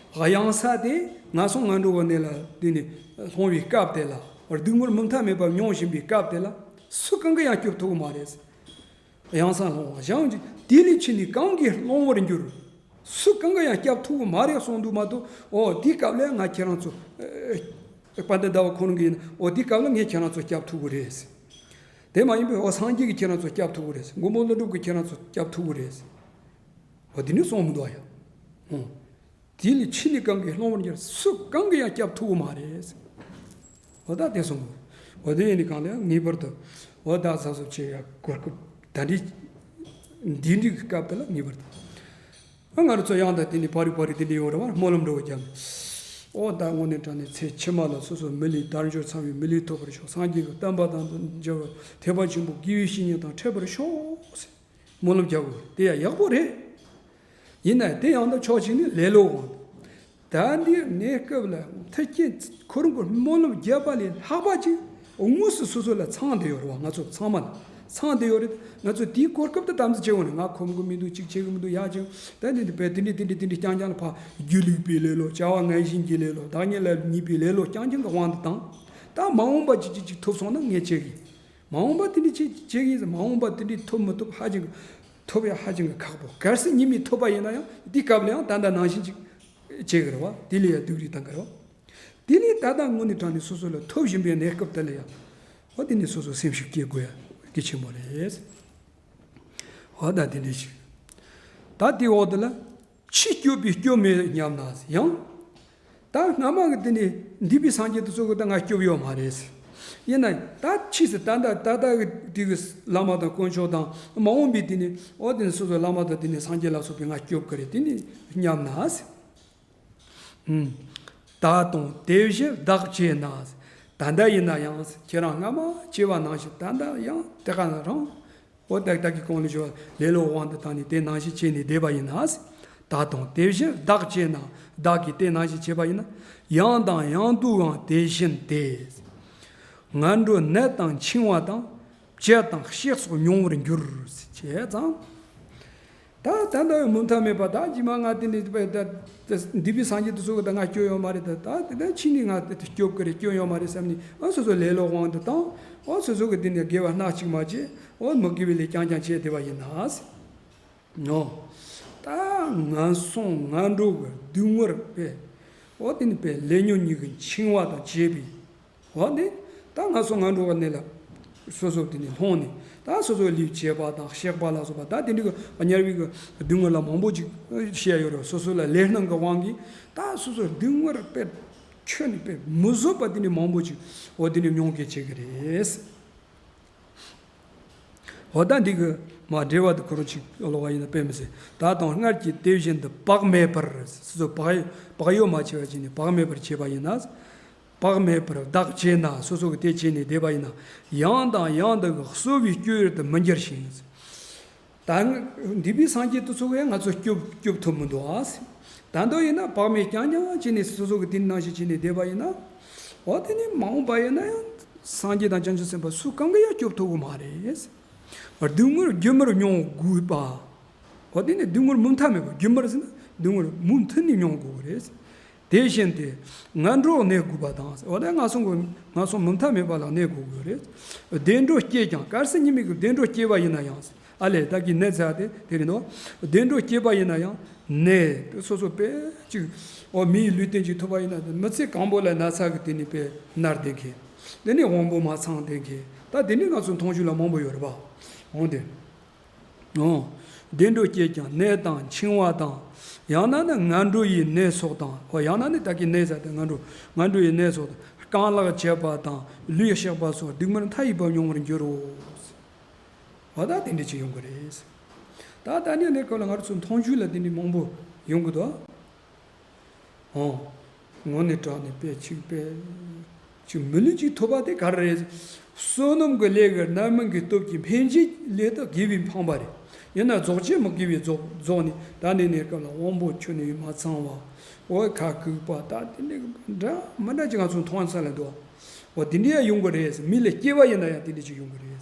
གཡང་ས་དེ་ངན་སོང་ངན་འགྲོ་གི་གནས་ལ་དེ་ནས་ལྷུང་བའི་སྐབས་དེ་ལ། སྡུག་བསྔལ་མུ་མཐའ་མེད་པ་མྱོང་བཞིན་པའི་སྐབས་དེ་ལ། སུ་གང་གིས་ཡང་སྐྱོབ་ཐུབ་ཀྱི་མ་རེད། གཡང་ས་ལྷུང་བ་བྱ་བ་འཇིག་དེ་ལས་ཕྱིས་ནས་གང་གིས་སློང་བར་འགྱུར། སུ་གང་གིས་ཡང་སྐྱོབ་ཐུབ་ཀྱི་མ་རེད་གསུངས་འདུག་མ་གཏོགས། ཨོ་དེའི་སྐབས་ལ་ང་ཁྱེད་རང་ཚོ། ཨེ། དཔལ་ལྡན་ཟླ་བ་ཁོ་རང་གིས་ཡིན་ན། ཨོ་དེའི་སྐབས་ལ་ངས་ཁྱེད་རང་ཚོ་སྐྱོབ་ཐུབ་ཀྱི་རེད། དེ་མ་ཡིན་པའི་ཨོ་སངས་རྒྱས་ཀྱིས་ཁྱེད་རང་ཚོ་སྐྱོབ་ཐུབ་ཀྱི་རེད། མགོན་པོ་ཀླུ་སྒྲུབ་ཀྱིས་ཁྱེད་རང་ཚོ་སྐྱོབ་ཐུབ་ཀྱི་རེད། ཨོ་དེ་ནི་གསུངས་མི་འདུག་ཡ། ཨོ། དེ་ལས་ཕྱིས་ནས་གང་གིས་སློང་བར་འགྱུར། སུ་གང་གིས་ཡང་སྐྱོབ་ཐུབ་ཀྱི་མ་རེད། འོ་ད་དེ་སོང་གོ། འོ་དེ་ཡིན་ནི་གང་ལ་ཡང་ངེས་པར་དུ། འོ་ད་གཟབ་གཟབ་བྱེད་ཡ་གོ་སྐབས་ད་འདི། འདི་འདྲའི་སྐབས་དེ་ལ་ངེས་པར་དུ། ང་རང་ཚོ་ཡང་ད་དེ་ནི་བར་རི་བར་རི་དེ་འདྲའི་ཡོད་རེད་བ། སྨོན་ལམ་འགྲོ་བ་རྒྱབ་ནས། འོ་ད་དངོས་གནས་དྲང་གནས་ཚེ་ཕྱི་མ་ལ་སོ་སོ་མི་ལུས་དལ་འབྱོར་ཚང་བའི་མི་ལུས་ཐོབ་པར་ཤོག་སངས་རྒྱས་ཀྱི་བསྟན་པ་དང་འབྱོར་བ་ཐེག་པ་ཆེན་པོ་དགེ་བའི་བཤེས་གཉེན་དང་འཕྲད་པར་ཤོག་ཟེར། སྨོན་ལམ་རྒྱག་དགོས། དེ་ཡང་ཡག་པོ་རེད། ཡིན་ནའི་དེ་ཡང་ད་ཕྱོགས་གཅིག་ནས་ལེ་ལོ་དབང་དུ། ད་འདི་གནས་སྐབས་ལ་མཐུན་རྐྱེན་ཁོ་རང་གི་སྨོན་ལམ་རྒྱབ་པ་ལས་ལྷག་པ་ཅིག་དངོས་སུ་སོ་སོ་ལ་ཚང་བསྡད་ཡོད་རེད་བ། ང་ཚོ་ཚང་མ་ལ་ཚང་བསྡད་ཡོད་རེད། ང་ཚོ་དེའི་གོ་སྐབས་དེ་དམ་འཛིན་བྱེད་དགོས་ནས། ང་ཁོམ་གི་མི་འདུག་གཅིག་བྱེད་གི་མི་འདུག་ཡག་ཅིག་ད་འདི་འདི་བས་དེ་འདྲི་དེ་འདྲི་དེ་འདྲི་རྐྱང་རྐྱང་ལ་ཕར་སྒྱུ་ལུས་པའི་ལེ་ལོ། བྱ་བ་ངན་ཞེན་གྱི་ལེ་ལོ། བདག་ཉིད་ལ་ཉེས་པའི་ལེ་ལོ་རྐྱང་རྐྱང་གི་དབང་དུ་བཏང་། ད་མ་འོངས་པ་ཅིག་ཅིག་ཅིག་ཐོབ་སོང་ན་ངས་བྱེད་གི། མ་འོངས་པ་དེ་འདྲ་བྱེད་བྱེད་ཀྱི་ཡིན་ཟེར། མ་འོངས་པ་དེ་འདྲ་ཐོབ་མི་ཐོབ་ཧ་ཅང་གི། ཐོབ་ཡ་ཧ་ཅང་གི་ཁག་པོ། གལ་སྲིད་ཉིན་མོ་ཐོབ་པ་ཡིན་ན་ཡང་དེ་སྐབས་ལ་ཡང་ད་ལྟ་ནང་བཞིན་ཅིག་བྱེད་ཀྱི་རེད་བ། དེ་ལས་ཡང་སྡུག་རུས་བཏང་གི་རེད་བ། དེ་ལས་ད་ལྟ་དངོས་གནས་དྲང་གནས་སོ་སོ་ལ་ཐོབ་བཞིན་པའི་གནས་སྐབས་དེ་ལ་ཡང་། འོ་དེ་ནས་སོ་སོ་སེམས་ཤུགས་སྐྱེད་དགོས་ཡ་གལ་ཆེན་པོ་རེད། འོ་ད་དེ་འདྲ་ཞིག་ད་དེའི་འོག་དེ་ལ། ཕྱིས་སྐྱོབ་པའི་སྐྱོབ་མེད་སྙམ་ན་ཡང་། ད་སྔ་མ་གི་དེ་ནི་འདས་པའི་སངས་རྒྱས་དེ་ཚོ་གི་ད་ང་སྐྱོབ་ཡོད་མ་རེད། ཡིན་ན་ད་ཕྱིས་སུ་ད་ལྟ་ད་ལྟ་གི་དེ་གི་བླ་མ་དང་དཀོན་མཆོག་དང་མ་འོངས་པའི་དེ་ནི། འོ་དེ་ནི་སོ་སོའི་བླ་མ་དང་དེ་ནི་སངས་རྒྱས་ལ་སོགས་པས་ང་སྐྱོབ་གི་རེད། དེ་ནི་སྙམ་ན། ད་དུང་དེ་བཞིན་བདག་བྱེད་ན། ད་ལྟ་ཡིན་ན་ཡང་ཁྱེད་རང་སྔ་མ་བྱས་པ་ནང་བཞིན་ད་ལྟ་ཡང་དེ་ག་ན་རང་། འོ་ད་ལྟ་གི་གོང་ལ་ཞུ་བ་ལེ་ལོ་དབང་དུ་བཏང་ནས་དེ་ནང་བཞིན་བྱས་ནས་བསྡད་པ་ཡིན་ན། ད་དུང་དེ་བཞིན་བདག་བྱེད་ན། བདག་གིས་དེ་ནང་བཞིན་བྱས་པ་ཡིན་ན། ཡང་དང་ཡང་དུའང་དེ་བཞིན་ཏེ། ངན་འགྲོ་ནད་དང་འཆིང་བ་དང་། བཅད་དང་གཤེགས་སོགས་མྱོང་བར་འགྱུར། ཅེས་ཙང་། ད་ད་ལྟ་བའི་མུ་མཐའ་མེད་པ། ད་རྗེས་མ་ང་དེ་ནས་ད་འདས་པའི་སངས་རྒྱས་དེ་ཚོ་གིས་ད་ང་སྐྱོབ་ཡོད་མ་རེད། ད་ད་དེ་ད་ཕྱིས་ནས་ང་དེ་སྐྱོབ་ཀྱི་རེད། སྐྱོབ་ཡོད་མ་རེད་བསམ་ནས། ཨ་སོ་སོ་ལེ་ལོ་དབང་དུ་བཏང་། ཨ་སོ་སོ་གིས་དེ་ནས་དགེ་བ་སྣ་གཅིག་མ་བྱས། ཨོ་མི་དགེ་བའི་ལས་རྐྱང་རྐྱང་བྱས་བསྡད་པ་ཡིན་ན། ཨོ་ད་ངན་སོང་ངན་འགྲོ་གི་སྡུག་བསྔལ་པས། ཨོ་དེ་ནི་པས་ལས་ཉོན་གཉིས་ཀྱི་འཆིང་བ་དང་བཅས་པའི། འོ་ནི། ད་ང་སོ་ང་འགྲོ་བ་ནི་ལ། སོ་སོ་དེ་ནི་ལྷོང་ནི། ད་སོ་སོའི་ལུས་བཅད་པ་དང་གཤེགས་པ་ལ་སོགས་པ། ད་དེ་འདྲའི་གི་དམྱལ་བའི་གི་སྡུག་བསྔལ་ལ་མང་པོ་ཅིག་བཤད་ཡོད་རེད། སོ་སོ་ལ་ལས་སྣང་གི་དབང་གིས། ད་སོ་སོའི་སྡུག་བསྔལ་དཔེ་ཁྱོན་ནས་དཔེ་མི་བཟོད་པ་དེ་ནི་མང་པོ་ཅིག་འོ་དེ་ནི་མྱོང་གི་བྱེད་ཀྱི་རེད། འོ་ད་འདི་གི་མ་འགྲེལ་བ་དེ་ཁོ་རང་ཅིག་ཀློག་པ་ཡིན་ན་དཔེ་མི་སྲིད། ད་དུང་སྔར་གྱི་དེ་བཞིན་དུ་བག་མེད་པར། སོ་སོ་བག་བག་ཡོད་མ་བྱས་པ་ཅིག་ནི་བག་མེད་པར་བྱས་པ་ཡིན་ན། བག་མེད་པར་བདག་བྱེད་ན། སོ་སོ་གིས་དེ་བྱས་ནས་བསྡད་པ་ཡིན་ན། ཡང་དང་ཡང་དུ་གསོ་བའི་སྤྱོད་ཡུལ་དུ་མི་འགྱུར་ཞིང་། ད་འདས་པའི་སངས་རྒྱས་དེ་ཚོ་གིས་ང་ཚོ་སྐྱོབ་སྐྱོབ་ཐུབ་མི་འདུག་ཨ། ད་དུང་ཡིན་ན་བག་མེད་རྐྱང་རྐྱང་བྱས་ནས་སོ་སོ་གིས་དེ་ནང་བཞིན་བྱས་ནས་བསྡད་པ་ཡིན་ན། འོ་དེ་ནི་མ་འོངས་པ་ཡིན་ན་ཡང་སངས་རྒྱས་དང་བྱང་ཆུབ་སེམས་དཔའ་སུ་གང་གིས་ཡང་སྐྱོབ་ཐུབ་ཀྱི་མ་རེད། སྡུག་བསྔལ་རྒྱུན་མར་མྱོང་དགོས་པ། འོ་དེ་ནི་སྡུག་བསྔལ་མུ་མཐའ་མེད་པ། རྒྱུན་མར་ཟེར་ན་སྡུག་བསྔལ་མུ་མཐུད་ནས་མྱོང་དགོས་ཀྱི་རེད། དེ་བཞིན་ཏེ། ངན་འགྲོར་གནས་དགོས་པ་དང་། འོ་ད་ངན་སོང་གི་ངན་སོང་མུ་མཐའ་མེད་པ་ལ་གནས་དགོས་ཀྱི་རེད། བདེ་འགྲོ་སྐྱེས་ཀྱང་། གལ་སྲིད་ཉི་མའི་གི་བདེ་འགྲོ་སྐྱེས་པ་ཡིན་ན་ཡང་། ཨ་ལས་ད་གི་ནད་ཚ་དེ་དེ་རེད་ནོ། བདེ་འགྲོ་སྐྱེས་པ་ཡིན་ན་ཡང་། ནད་སོ་སོ་དཔེ་ཅིག་འོ་མིའི་ལུས་རྟེན་ཅིག་ཐོབ་པ་ཡིན་ན། མི་ཚེ་གང་པོ་ལ་ན་ཚ་གི་དེ་ནི་དཔེ་མནར་བསྡད་མཁན། དེ་ནི་དབང་པོ་མ་ཚང་བསྡད་མཁན། ད་དེ་ནི་ང་ཚོ་མཐོང་ཆོས་ལ་མང་པོ་ཡོད་རེད་པ། འོང་དེ། འོ། བདེ་འགྲོ་སྐྱེས་ཀྱང་ནད་དང་འཆིང་བ་དང་། ཡང་ན་ནི་ངན་འགྲོ་ཡི་ནད་སོགས་དང་། འོ་ཡང་ན་ནི་ད་གི་ནད་ཟེར་དེ་ངན་འགྲོ། ངན་འགྲོ་ཡི་ནད་སོགས་དང་། རྐང་ལག་བཅད་པ་དང་ལུས་གཤེགས་པ་སོགས་སྡུག་བསྔལ་མཐའ་ཡས་པ་མྱོང་བར་འགྱུར་རོ། འོ་ད་དེ་འདྲ་ཅིག་ཡོང་གི་རེད། ད་ད་ནི་གནས་སྐབས་ལ་ང་རང་ཚོ་མཐོང་ཆོས་ལ་དེ་འདྲ་མང་པོ་ཡོང་གི་འདུག་འོ། དངོས་གནས་དྲང་གནས་དཔེ་ཅིག་དཔེ་ཅིག་མི་ལུས་ཅིག་ཐོབ་པ་དེ་ག་རེ་རེད། བསོད་ནམས་ཀྱི་ལས་ཀྱི་རྣམ་སྨིན་གྱི་སྟོབས་ཀྱིས་འཕེན་བྱེད་ལས་དེ་དགེ་བས་འཕངས་པ་རེད། ཡིན་ན་རྫོགས་བྱེད་མི་དགེ་བས་རྫོགས་རྫོགས་ནས། ད་ནི་གནས་སྐབས་ལ་དབང་པོ་ཁྱོན་ནས་མ་ཚང་བ། འོ་ཁ་ཁུག་པ། ད་དེ་འདྲ་འདྲ་མི་འདྲ་ཅིག་ང་ཚོ་མཐོང་ས་ལ་འདུག་འོ་དེ་འདྲ་ཡང་ཡོང་གི་རེད། མི་ལ་སྐྱེ་བ་ཡིན་ན་ཡང་དེ་འདྲ་ཅིག་ཡོང་གི་རེད།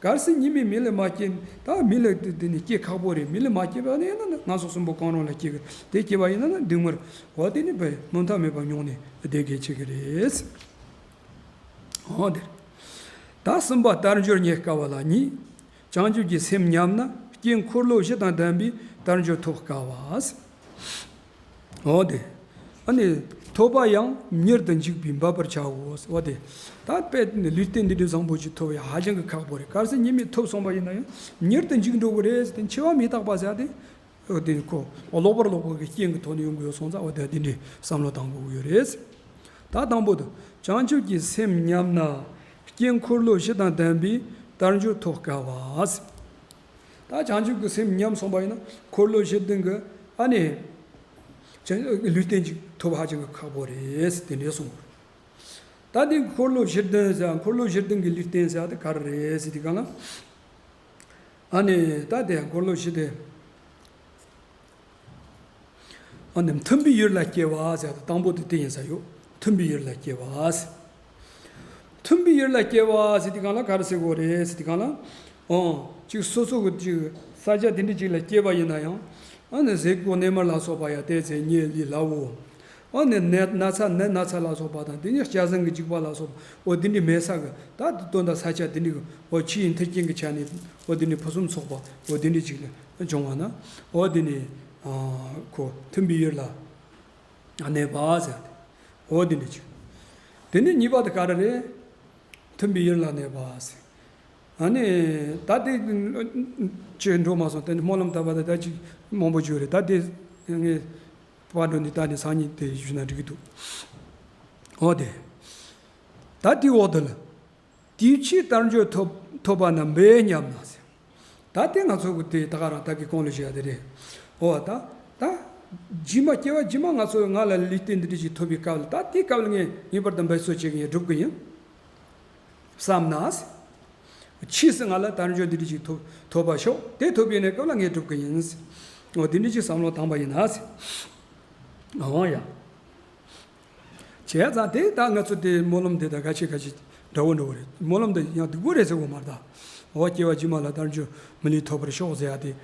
གལ་སྲིད་ཉི་མས་མི་ལ་མ་སྐྱེས། ད་མི་ལ་དེ་དེ་ནི་སྐྱེ་ཁག་པོ་རེད། མི་ལ་མ་སྐྱེས་པ་ནི་ཡིན་ན་ནི་ངན་སོང་གསུམ་པོ་གང་རུང་ལ་སྐྱེ་གི། དེ་སྐྱེ་བ་ཡིན་ན་ནི་སྡུག་བསྔལ་འོ་དེ་ནི་བས་མུ་མཐའ་མེད་པ་མྱོང་ནས་བསྡད་དགོས་བྱེད་ཀྱི་རེད། འོ་དེ། ད་གསུམ་པ་དལ་འབྱོར་རྙེད་དཀའ་བ་ལ་གཉིས། བྱང་ཆུབ་ཀྱི་སེམས་ཉམས་ན་དཀྱིལ་འཁོར་ལོ་བཞི་དང་ལྡན་པའི་དལ་འབྱོར་ཐོབ་དཀའ་བ། འོ་དེ། ཨ་ནི། ཐོབ་པ་ཡང་མྱུར་དུ་འཇིག་པས་འབད་པར་བྱའོ། འོ་དེ། ད་དཔེ་ནི་ལུས་རྟེན་འདི་འདྲའི་བཟང་པོ་ཅིག་ཐོབ་ཡ་ཧ་ཅང་གི་ཁག་པོ་རེད། གལ་སྲིད་ཉི་མས་ཐོབ་སོང་པ་ཡིན་ན་ཡང་མྱུར་དུ་འཇིག་འགྲོ་གི་རེད། དེ་འཆི་བ་མི་རྟག་པ་ཟེར་ཏེ། འོ་དེ་ཁོ་ལོག་པར་ལོག་པ་གི་རྐྱེན་གྱི་ཐོག་ནས་ཡོང་གི་ཡོད་སོང་ཙང་། འོ་དེ་འདི་འདྲའི་བསམ་བློ་བཏང་དགོས་ཀྱི་ཡོད་རེད། ད་དང་པོ་དེ། བྱང་ཆུབ་ཀྱི་སེམས་ཉམས་ན། རྐྱེན་འཁོར་ལོ་བཞི་དང་ལྡན་པའི་དལ་འབྱོར་ཐོབ་དཀའ་བ། ད་བྱང་ཆུབ་ཀྱི་སེམས་ཉམས་སོང་པ་ཡིན་ན། འཁོར་ལོ་བཞི་ལྡན་གྱི་ཨ་ནི་ལུས་རྟེན་ཅིག་ཐོབ་ཧ་ཅང་གི་ཁག་པོ་རེད་ཟེར་དེ་འདྲས་གསུངས། ད་དེ་འཁོར་ལོ་བཞི་ལྡན་ཟེར། འཁོར་ལོ་བཞི་ལྡན་གྱི་ལུས་རྟེན་ཟེར་དེ་ག་རེ་རེད་ཟེར་དེ་ག་ལ། ཨ་ནི་ད་དེ་འཁོར་ལོ་བཞི་ལྡན། ཨ་ནི་མཐུན་པའི་ཡུལ་ལ་སྐྱེ་བ་ཟེར་དེ་དང་པོ་དེ་དེ་ཡིན་ས་ཡོད། མཐུན་པའི་ཡུལ་ལ་སྐྱེ་བ་ཟེར། མཐུན་པའི་ཡུལ་ལ་སྐྱེ་བ་ཟེར་དེ་ག་ལ་ག་རེ་ཟེར་དགོས་རེད་ཟེར་དེ་ག་ལ། ཨོ། ཅིག་སོ་སོ་གི་ཅིག་ས་ཆ་དེ་འདྲ་ཅིག་ལ་སྐྱེས་པ་ཡིན་ན་ཡང་། ཨ་ནི་ཟས་གོས་གནས་མལ་ལ་སོགས་པ་ཡང་དེ་ཚེ་ཉེ་ལི་ལ་འོ། ཨ་ནི་ནད་ན་ཚ་ནད་ན་ཚ་ལ་སོགས་པ་དང་དེ་ནི་སྐྱ་ཟན་གྱི་འཇིགས་པ་ལ་སོགས་པ་འོ་དེ་འདྲ་མེད་ས་གི་ད་དེ་དོན་དག་ས་ཆ་དེ་འདྲ་གི་འོ་ཕྱི་ཡི་མཐུན་རྐྱེན་གྱི་ཆ་ནས་འོ་དེ་འདྲ་ཕུན་སུམ་ཚོགས་པ་འོ་དེ་འདྲ་ཅིག་ལ་བྱུང་བ་ན་འོ་དེ་ནི་ཨ་ཁོ་མཐུན་པའི་ཡུལ་ལ་གནས་པ་ཟེར་ཏེ་འོ་དེ་འདྲ་ཅིག་དེ་ནི་གཉིས་པ་དེ་ག་རེ་རེད། མཐུན་པའི་ཡུལ་ལ་གནས་པ་ཟེར། ཨ་ནི་ད་དེ་ཅི་འགྲོ་མ་སོང་། དེ་ནི་སྨོན་ལམ་བཏབ་པ་དང་ད་ཅིག་མང་པོ་བརྗོད་རེད། ད་དེ་ངས་པར་འགྲོ་འདི་ད་ནི་སང་ཉིན་དེ་ཞུས་ན་འགྲིག་གི་འདུག་འོ་དེ། ད་དེའི་འོག་ཏུ་ལ། དེའི་ཕྱིར་དལ་འབྱོར་ཐོབ་ཐོབ་པ་ན་འབད་སྙམ་ན་ཟེར། ད་དེ་ང་ཚོ་གི་དེ་ད་ག་རང་ད་གི་གོང་ལ་བཤད་ཡ་དེ་རེད། འོ་ད་ད་རྗེས་མ་སྐྱེ་བ་རྗེས་མ་ང་ཚོ་ང་ལ་ལུས་རྟེན་འདི་འདྲ་ཞིག་ཐོབ་པའི་སྐབས་ལ་ད་དེའི་སྐབས་ལ་ངས་ངེས་པར་དུ་འབད་རྩོལ་བྱེད་ཀྱི་ཡིན། སྒྲུབ་ཀྱི་ཡིན། བསམ་ན། ཕྱིས་སུ་ང་ལ་དལ་འབྱོར་འདི་འདྲ་ཞིག་ཐོབ་ཐོབ་པ་ཤོག་དེ་ཐོབ་པའི་གནས་སྐབས་ལ་ངས་སྒྲུབ་ཀྱི་ཡིན། འོ་དེ་འདྲ་ཞིག་བསམ་བློ་བཏང་པ་ཡིན་ན། འོ་ཡ། བྱས་ཙང་དེ་ད་ང་ཚོ་དེ་སྨོན་ལམ་དེ་དང་ཁ་ཤས་ཁ་ཤས་འདྲ་བོ་འདྲ་བོ་རེད། སྨོན་ལམ་དེ་ཡང་སྡུག་པོ་རེད་ཟེར་བ་མ་རེད་ད། འོ་སྐྱེ་བ་རྗེས་མ་ལ་དལ་འབྱོར་མི་ལུས་ཐོབ་པར་ཤོག་ཟེར་ཡ་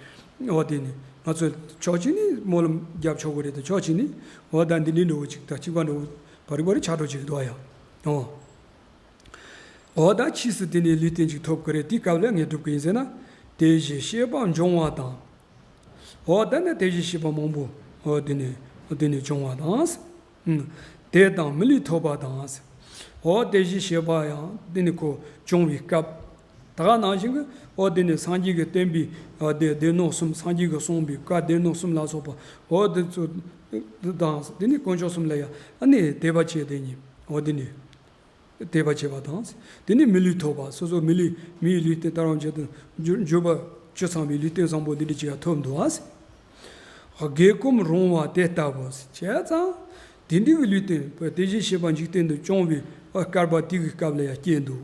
དེ། འོ་དེ་ནི་ང་ཚོ་ཕྱོགས་གཅིག་ནི་སྨོན་ལམ་རྒྱབ་ཆོག་གི་རེད་དེ་ཕྱོགས་གཅིག་ནི་འོ་ད་འདི་འདྲའི་འདྲ་བོ་ཅིག་དང་གཅིག་པ་འདྲ་བོ་བ་རི་བ་རི་ཆགས་འགྲོ་ཅིག་འདུག་ཡ། འོ། འོ་ད་ཕྱིས་སུ་དེ་ནས་ལུས་རྟེན་ཅིག་ཐོབ་ཀྱི་རེད། དེའི་སྐབས་ལ་ངས་སྒྲུབ་ཀྱི་ཡིན་ཟེར་ན། དེ་བཞིན་གཤེགས་པ་འབྱུང་བ་དང་། འོ་ད་ནི་དེ་བཞིན་གཤེགས་པ་མང་པོ་འོ་དེ་ནས་དེ་ནས་འབྱུང་བ་དང་། ཨུམ། དེ་དང་མི་ལུས་ཐོབ་པ་དང་། འོ་དེ་བཞིན་གཤེགས་པ་ཡང་དེ་ནི་ཁོ་འབྱུང་བའི་སྐབས། ད་ག་ནང་བཞིན་གྱི་འོ་དེ་ནི་སངས་རྒྱས་ཀྱི་བསྟན་པའི་འོ་དེ་སྡེ་སྣོད་གསུམ་སངས་རྒྱས་ཀྱིས་གསུངས་པའི་བཀའ་སྡེ་སྣོད་གསུམ་ལ་སོགས་པ་འོ་དེ་ཚོ་དང་དེ་ནི་དཀོན་མཆོག་གསུམ་ལ་ཡང་ཨ་ནི་དད་པ་བྱས་དེ་ཉིད་འོ་དེ་ནི། དད་པ་བྱེད་པ་དང་། དེ་ནས་མི་ལུས་ཐོབ་པ། སོ་སོ་མི་ལུས་མིའི་ལུས་རྟེན་དལ་བ་བར་དུ་འབྱོར་འབྱོར་པ་བཅུ་ཚང་བའི་ལུས་རྟེན་བཟང་པོ་འདི་འདྲ་ཅིག་ཡང་ཐོབ་འདུག་ཨ། དགེ་གོམས་རུང་བ་དེ་ལྟ་བུ་བྱས་ཙང་། དེ་འདྲའི་གི་ལུས་རྟེན་དེ་བཞིན་གཤེགས་པ་འཇིག་རྟེན་དུ་བྱུང་བའི་སྐལ་པ་དེ་གི་སྐབས་ལ་ཡང་སྐྱེས་འདུག་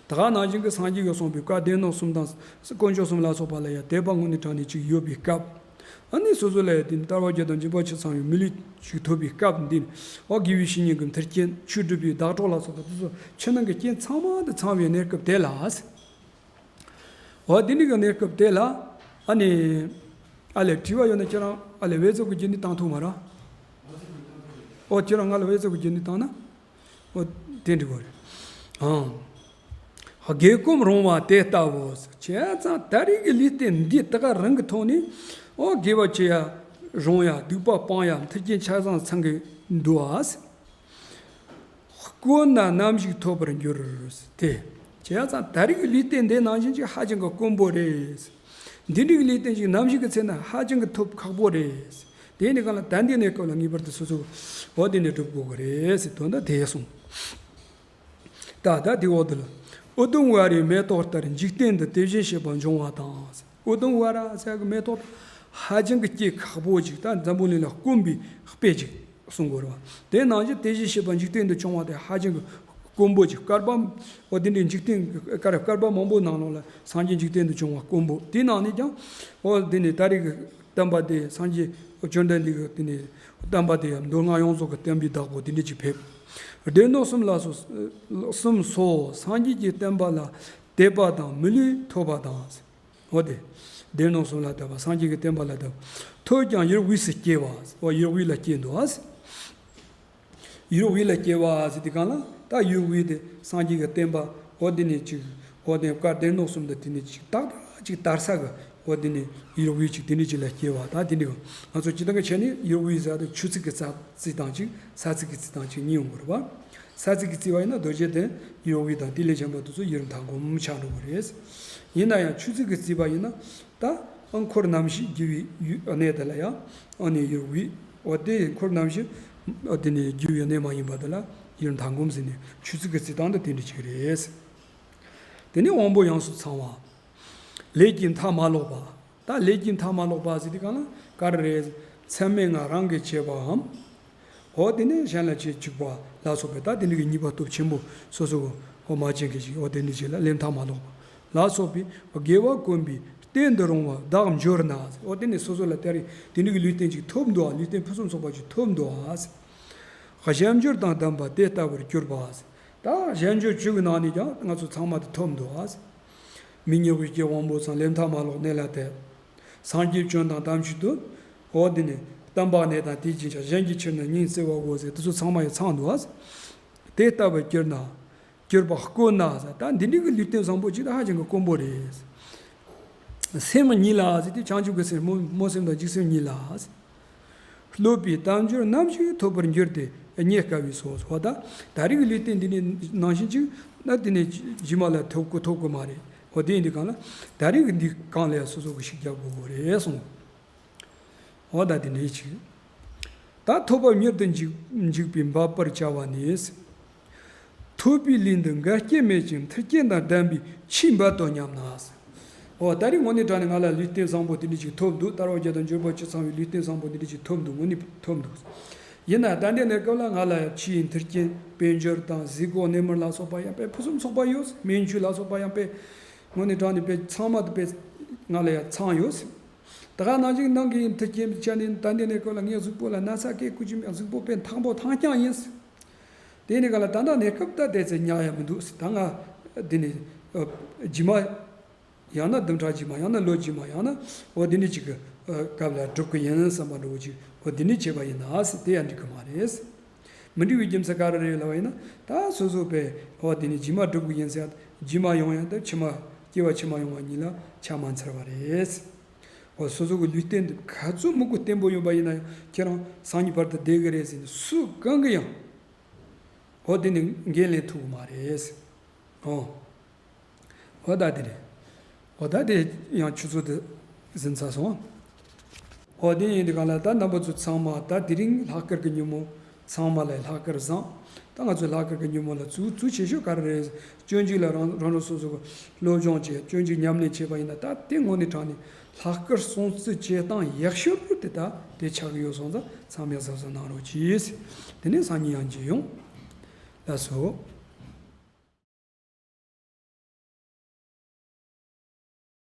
ད་ག་ནང་བཞིན་གྱི་སངས་རྒྱས་ཀྱིས་གསུངས་པའི་བཀའ་སྡེ་སྣོད་གསུམ་དང་དཀོན་མཆོག་གསུམ་ལ་སོགས་པ་ལ་ཡང་དད་པ་དངོས་གནས་དྲང་གནས་ཅིག་ཡོད་པའི་སྐབས། ཨ་ནི་སོ་སོ་ལ་ཡང་དེ་ནི་དལ་བ་བརྒྱད་དང་འཇིགས་པ་བཅུ་ཚང་བའི་མི་ལུས་ཤིག་ཐོབ་པའི་སྐབས་འདི་ནི་འོ་དགེ་བའི་བཤེས་གཉེན་གྱི་མཐུན་རྐྱེན་ཆོས་སྒྲུབ་པའི་བདག་གྲོགས་ལ་སོགས་པ་དེ་ཚོ་ཆོས་ནང་གི་རྐྱེན་ཚང་མ་དེ་ཚང་བའི་གནས་སྐབས་དེ་ལ། འོ་དེ་ནི་གི་གནས་སྐབས་དེ་ལ་ཨ་ནི་ཨ་ལས་དྲི་བ་ཡོད་ན་ཁྱེད་རང་ཨ་ལས་བེ་ཙོ་གི་རྒྱུན་ནི་བཏང་ཐུབ་མ་ར། འོ་ཁྱེད་རང་ང་ལ་བེ་ཙོ་གི་རྒྱུན་ནི་བཏང་ན། འོ་དེ་འགྲིག་གོ་རེད། ཨང་། དགེ་གོམས་རུང་བ་དེ་ལྟ་བུ། བྱས་ཙང་ད་རེས་ཀྱི་ལུས་རྟེན་འདི་ད་ག་རང་གི་ཐོག་ནས་འོ་དགེ་བ་བྱེད་ཡ་རུང་ཡ་སྡིག་པ་སྤང་ཡ་མཐུན་རྐྱེན་ཆ་ཚང་ཚང་གི་འདུག་ཨ། དཀོན་ན་ནམ་ཞིག་ཐོབ་པར་འགྱུར་ཏེ། བྱས་ཙང་ད་རེས་ཀྱི་ལུས་རྟེན་འདི་ནང་བཞིན་ཅིག་ཧ་ཅང་གི་དཀོན་པོ་རེད། འདི་འདྲའི་ལུས་རྟེན་ཅིག་ནམ་ཞིག་གི་ཚེ་ན་ཧ་ཅང་གི་ཐོབ་ཁག་པོ་རེད། དེ་ནི་གང་ལ་ད་འདི་གནས་སྐབས་ལ་ངེས་པར་དུ་སོ་སོ་འོ་དེ་ནས་སྒྲུབ་དགོས་ཀྱི་རེད་ཟེར་དོན་དག་དེ་གསུངས། ད་ལྟ་དེ་འོག་ཏུ་ལ། ཨུ་དུམ་ཝཱ་རའི་མེ་ཏོག་ལྟར་འཇིག་རྟེན་དུ་དེ་བཞིན་གཤེགས་པ་འབྱུང་བ་དང་། ཨུ་དུམ་ཝཱ་ར་ཟེར་གི་མེ་ཏོག་ཧ་ཅང་གི་སྐྱེ་ཁག་པོ་ཅིག་ད་འཛམ་བུ་གླིང་ལ་དཀོན་པའི་དཔེ་ཅིག་གསུང་དགོས་རེད་བ། དེ་ནང་བཞིན་དེ་བཞིན་གཤེགས་པ་འཇིག་རྟེན་དུ་བྱུང་བ་དེ་ཧ་ཅང་གི་དཀོན་པོ་ཅིག་བསྐལ་པ་འོ་དེ་འདྲའི་འཇིག་རྟེན་གྱི་བསྐལ་བསྐལ་པ་མང་པོའི་ནང་ལོགས་ལ་སངས་རྒྱས་འཇིག་རྟེན་དུ་བྱུང་བ་དཀོན་པོ་དེ་ནང་ནས་ཀྱང་འོ་དེ་ནས་ད་རེས་ཀྱི་བསྟན་པ་དེ་སངས་རྒྱས་བཅོམ་ལྡན་འདས་ཀྱི་དེ་ནས་བསྟན་པ་དེ་ཡང་མདོ་སྔགས་ཡོངས་རྫོགས་ཀྱི་བསྟན་པའི་བདག་པོ་དེ་འདྲ་ཅིག་ཕེབས། སྡེ་སྣོད་གསུམ་ལ་སོགས་གསུམ་སོགས་སངས་རྒྱས་ཀྱི་བསྟན་པ་ལ་དད་པ་དང་མི་ལུས་ཐོབ་པ་དང་། འོ་དེ། སྡེ་སྣོད་གསུམ་ལ་དད་པ་སངས་རྒྱས་ཀྱི་བསྟན་པ་ལ་དད་པ། ཐོས་ཀྱང་ཡུལ་དབུས་སུ་སྐྱེ་བ། འོ་ཡུལ་དབུས་ལ་སྐྱེ་འདུག་ཨ། ཡུལ་དབུས་ལ་སྐྱེ་བ་ཟེར་དུས་གང་ལ་ད་ཡུལ་དབུས་དེ་སངས་རྒྱས་ཀྱི་བསྟན་པ་འོ་དེ་ནས་ཅིག་འོ་དེ་བཀའ་སྡེ་སྣོད་གསུམ་དང་དེ་ནས་ཅིག་ཏག་ཏག་ཅིག་དར་ས་གི་འོ་དེ་ནས་ཡུལ་དབུས་ཅིག་དེ་འདྲ་ཅིག་ལ་སྐྱེ་བ་ད་དེ་འདྲ་གི་ང་ཚོ་སྤྱིར་བཏང་གི་ཆ་ནས་ཡུལ་དབུས་ཟེར་དུས་ཆུ་ཚོད་ཀྱི་རྩ་རྩིས་དང་ཅིག་ས་ཚིགས་ཀྱི་རྩིས་དང་ཅིག་གཉིས་ཡོང་གི་རེད་པ། ས་ཚིགས་ཀྱི་རྩིས་པ་ཡིན་ན་རྡོ་རྗེ་གདན་ཡུལ་དབུས་དང་དེ་ལས་གཞན་པ་དེ་ཚོ་ཡུལ་མཐའ་སྒོམ་ཆགས་འགྲོ་གི་རེད། ཡིན་ན་ཡང་ཆུ་ཚོད་ཀྱི་རྩིས་པ་ཡིན་ན་ད་འཁོར་རྣམ་བཞི་རྒྱུ་བའི་ཡུལ་གནས་དེ་ལ་ཡང་ཨ་ནི་ཡུལ་དབུས་འོ་དེ་འཁོར་རྣམ་བཞི་འོ་དེ་ནས་རྒྱུ་བའི་གནས་མ་ཡིན་པ་དེ་ལ་ ཡུལ་མཐའ་སྒོམ་ཟེར་ནས་ཆོས་ཚིག་གི་རྩི་སྟངས་དེ་དེ་འདྲ་ཅིག་རེད། དེ་ནས་དབང་པོ་ཡོངས་སུ་ཚང་བ། ལས་ཀྱི་མཐའ་མ་ལོག་པ། ད་ལས་ཀྱི་མཐའ་མ་ལོག་པ་ཟེར་དུས་གང་ལ་ག་རེ་རེད། མཚམས་མེད་ལྔ་རང་གིས་བྱས་པའམ། འོ་དེ་ནས་གཞན་ལ་བྱེད་བཅུག་པ་ལ་སོགས་པའི་ད་དེ་འདྲ་གི་ཉེས་པ་སྟོབས་ཆེན་པོ་སོ་སོ་གི་འོ་མ་ཅན་གྱི་ཞིག་འོ་དེ་འདྲ་ཅིག་ལ་ལས་མཐའ་མ་ལོག་པ་ལ་སོགས་པའི་དགེ་བ་བསྐོན་པའི་རྟེན་དུ་རུང་བ་བདག་འབྱོར་ན། འོ་དེ་ནས་སོ་སོ་ལ་ད་རེས་དེ་འདྲ་གི་ལུས་རྟེན་ཅིག་ཐོབ་འདུག་ཨ། ལུས་རྟེན་ཕུན་སུམ་ཚོགས་པ་ཅིག་ཐོབ་འདུག་ཨ། གཞན་འབྱོར་དང་ལྡན་པ་དེ་ལྟ་བུར་གྱུར་པ། ད་གཞན་འབྱོར་བཅུ་གི་ནང་ནས་ཀྱང་ང་ཚོ་ཚང་མ་དེ་ཐོབ་འདུག་ཨ། མི་ཉེ་བའི་སྐྱེ་དབང་པོ་ཚང་ལས་མཐའ་མ་ལོག་གནས་ལ་དེ། སངས་རྒྱས་བྱོན་དང་དམ་ཆོས་དུ། འོ་དེ་ནས་བསྟན་པ་གནས་དང་དེ་བཞིན་ཆ་གཞན་གྱི་ཕྱིར་ན་སྙིང་བརྩེ་བ་དགོས་ཟེར་དེ་ཚོ་ཚང་མ་ཡང་ཚང་འདུག་ཨ། དེ་ལྟ་བུར་གྱུར་ན། གྱུར་པ་དཀོན་ན་ཟེར། ད་འདི་འདྲའི་གི་ལུས་རྟེན་བཟང་པོ་ཅིག་ད་ཧ་ཅང་གི་དཀོན་པོ་རེད། སེམས་ཉིད་ལ་ཟེར་དུས་བྱང་ཆུབ་ཀྱི་སེམས་སྨོན་སྨོན་སེམས་དང་འཇིགས་སེམས་ཉིད་ལ། སློབ་པའི་དལ་འབྱོར་རྣམ་བཞི་ཐོབ་པར་འགྱུར་ཏེ་རྙེད་དཀའ་བའི་སོ་སོ། ད་ད་རེས་ཀྱི་ལུས་རྟེན་འདི་ནི་ནང་བཞིན་ཅིག་ན་དེ་ནས་རྗེས་མ་ལ་ཐོབ་དགོས་ཐོབ་དགོས་མ་རེད། འོ་དེ་ཡིན་དུས་གང་ལ་ད་རེས་ཀྱི་འདི་གང་ལ་ཡང་སོ་སོ་གི་ཤུགས་རྒྱག་དགོས་དགོས་རེད་གསུངས། འོ་ད་དེ་འདྲའི་ཅིག་ད་ཐོབ་པ་མྱུར་དུ་འཇིག་འཇིག་པས་འབད་པར་བྱ་བ་ནི། ཐོབ་པའི་ལུས་འདི་འགལ་རྐྱེན་མེད་ཅིང་མཐུན་རྐྱེན་དང་ལྡན་པའི་ཆོས་འབད་དོ་སྙམ་ན། འོ་ད་རེས་དངོས་གནས་དྲང་ནས་ང་ལ་ལུས་རྟེན་བཟང་པོ་དེ་འདྲ་ཅིག་ཐོབ་འདུག་དལ་བ་བརྒྱད་དང་འབྱོར་པ་བཅུ་ཚང་བའི་ལུས་རྟེན་བཟང་པོ་དེ་འདྲ་ཅིག་ཐོབ་འདུག་དངོས་གནས་ཐོབ་འདུག་ཡིན་ན་ད་ལྟའི་གནས་སྐབས་ལ་ང་ལ་ཡང་ཆོས་ཡི་མཐུན་རྐྱེན་དཔལ་འབྱོར་དང་གཟུགས་པོ་གནས་མལ་ལ་སོགས་པ་ཡང་དཔེ་ཕུན་སུམ་ཚོགས་པ་ཡོད། སྨན་བཅོས་ལ་སོགས་པ་ཡང་དཔེ་དངོས་གནས་དྲང་ནས་དཔེ་ཚང་མ་དེ་དཔེ་ང་ལ་ཡང་ཚང་ཡོད། ད་ག་ནང་བཞིན་ནང་གི་མཐུན་རྐྱེན་བྱས་ནས་ད་ལྟའི་གནས་སྐབས་ལ་ངའི་གཟུགས་པོ་ལ་ན་ཚ་སྐད་ཀུ་ཅི་མེད། གཟུགས་པོ་དཔེ་ཐང་པོ་ཐང་རྐྱང་ཡིན། དེ་ནས་ག་ལ་ད་ལྟ་གནས་སྐབས་ད་བསྡད་ཚེ་ཉག་ཡ་མི་འདུག་ད་ང་འདི་ནས་ཨ་རྗེས་མ་ཡང་ན་བདུན་ཕྲག་རྗེས་མ་ཡང་ན་ལོ་རྗེས་མ་ཡང་ན་འོ་འདི་འདྲ་ཅིག་གི་ཨ་སྐབས་ལ་སྒྲུབ་གི་ཡིན་བསམ་པ་འདྲ་བོ་ཅིག་འོ་འདི་འདྲ་བྱས་པ་ཡིན་ན་ཟེར་དེ་ཡང་འགྲིག་གི་མ་རེད། མི་འགྲིག་པའི་རྒྱུ་མཚན་ག་རེ་རེད་ལབ་པ་ཡིན་ན། ད་སོ་སོ་པས་འོ་དེ་ནས་རྗེས་མ་སྒྲུབ་གི་ཡིན་ཟེར། རྗེས་མ་ཡོང་ཡ་ད་ཕྱི་མ་སྐྱེ་བ་ཕྱི་མ་ཡོང་བ་གཉིས་ལ་ཆ་མ་འཚལ་བ་རེད། འོ་སོ་སོ་གི་ལུས་རྟེན་འདི་ག་ཚོད་མི་དགོས་བརྟན་པོ་ཡོད་པ་ཡིན་ན་ཡང་ཁྱེད་རང་སང་ཉིན་བར་དུ་བསྡད་གི་རེད་ཟེར་ནས་སུ་གང་གི་ཡང་འོ་དེ་ནས་འགན་ལེན་ཐུབ་གི་མ་རེད། འོ། འོ་ད་དེ་རེད། འོ་ད་དེ་ཡང་ཆུ་ཚོད་དེ་ཟིན་ཚར་སོང་། འོ་དེ་ཡིན་དུས་གང་ལ་ད་རྣམ་པ་ཚོ་ཚང་མ་ད་དེ་རིང་ལྷག་དཀར་གྱི་ཉིན་མོ་ཚང་མ་ལ་ལྷག་དཀར་བཟང་། ད་ང་ཚོ་ལྷག་དཀར་གྱི་ཉིན་མོ་ལ་གཙོ་གཙོ་ཆེ་ཤོས་ག་རེ་རེད། སྤྱོད་འཇུག་ལ་རང་རང་རང་སོ་སོ་གི་སློབ་སྦྱོང་བྱས། སྤྱོད་འཇུག་ཉམས་ལེན་བྱས་པ་ཡིན་ན་ད་དེ་དངོས་གནས་དྲང་ནས་ལྷག་དཀར་སྲུང་བརྩི་བྱེད་སྟངས་ཡག་ཤོས་དེ་ད་དེ་ཆགས་ཀྱི་ཡོད་སོང་ཙང་ཚང་མས་གཟབ་གཟབ་གནང་རོགས་གྱིས། དེ་ནས་སང་ཉིན་ཡང་མཇལ་ཡོང་། ལགས་སོ།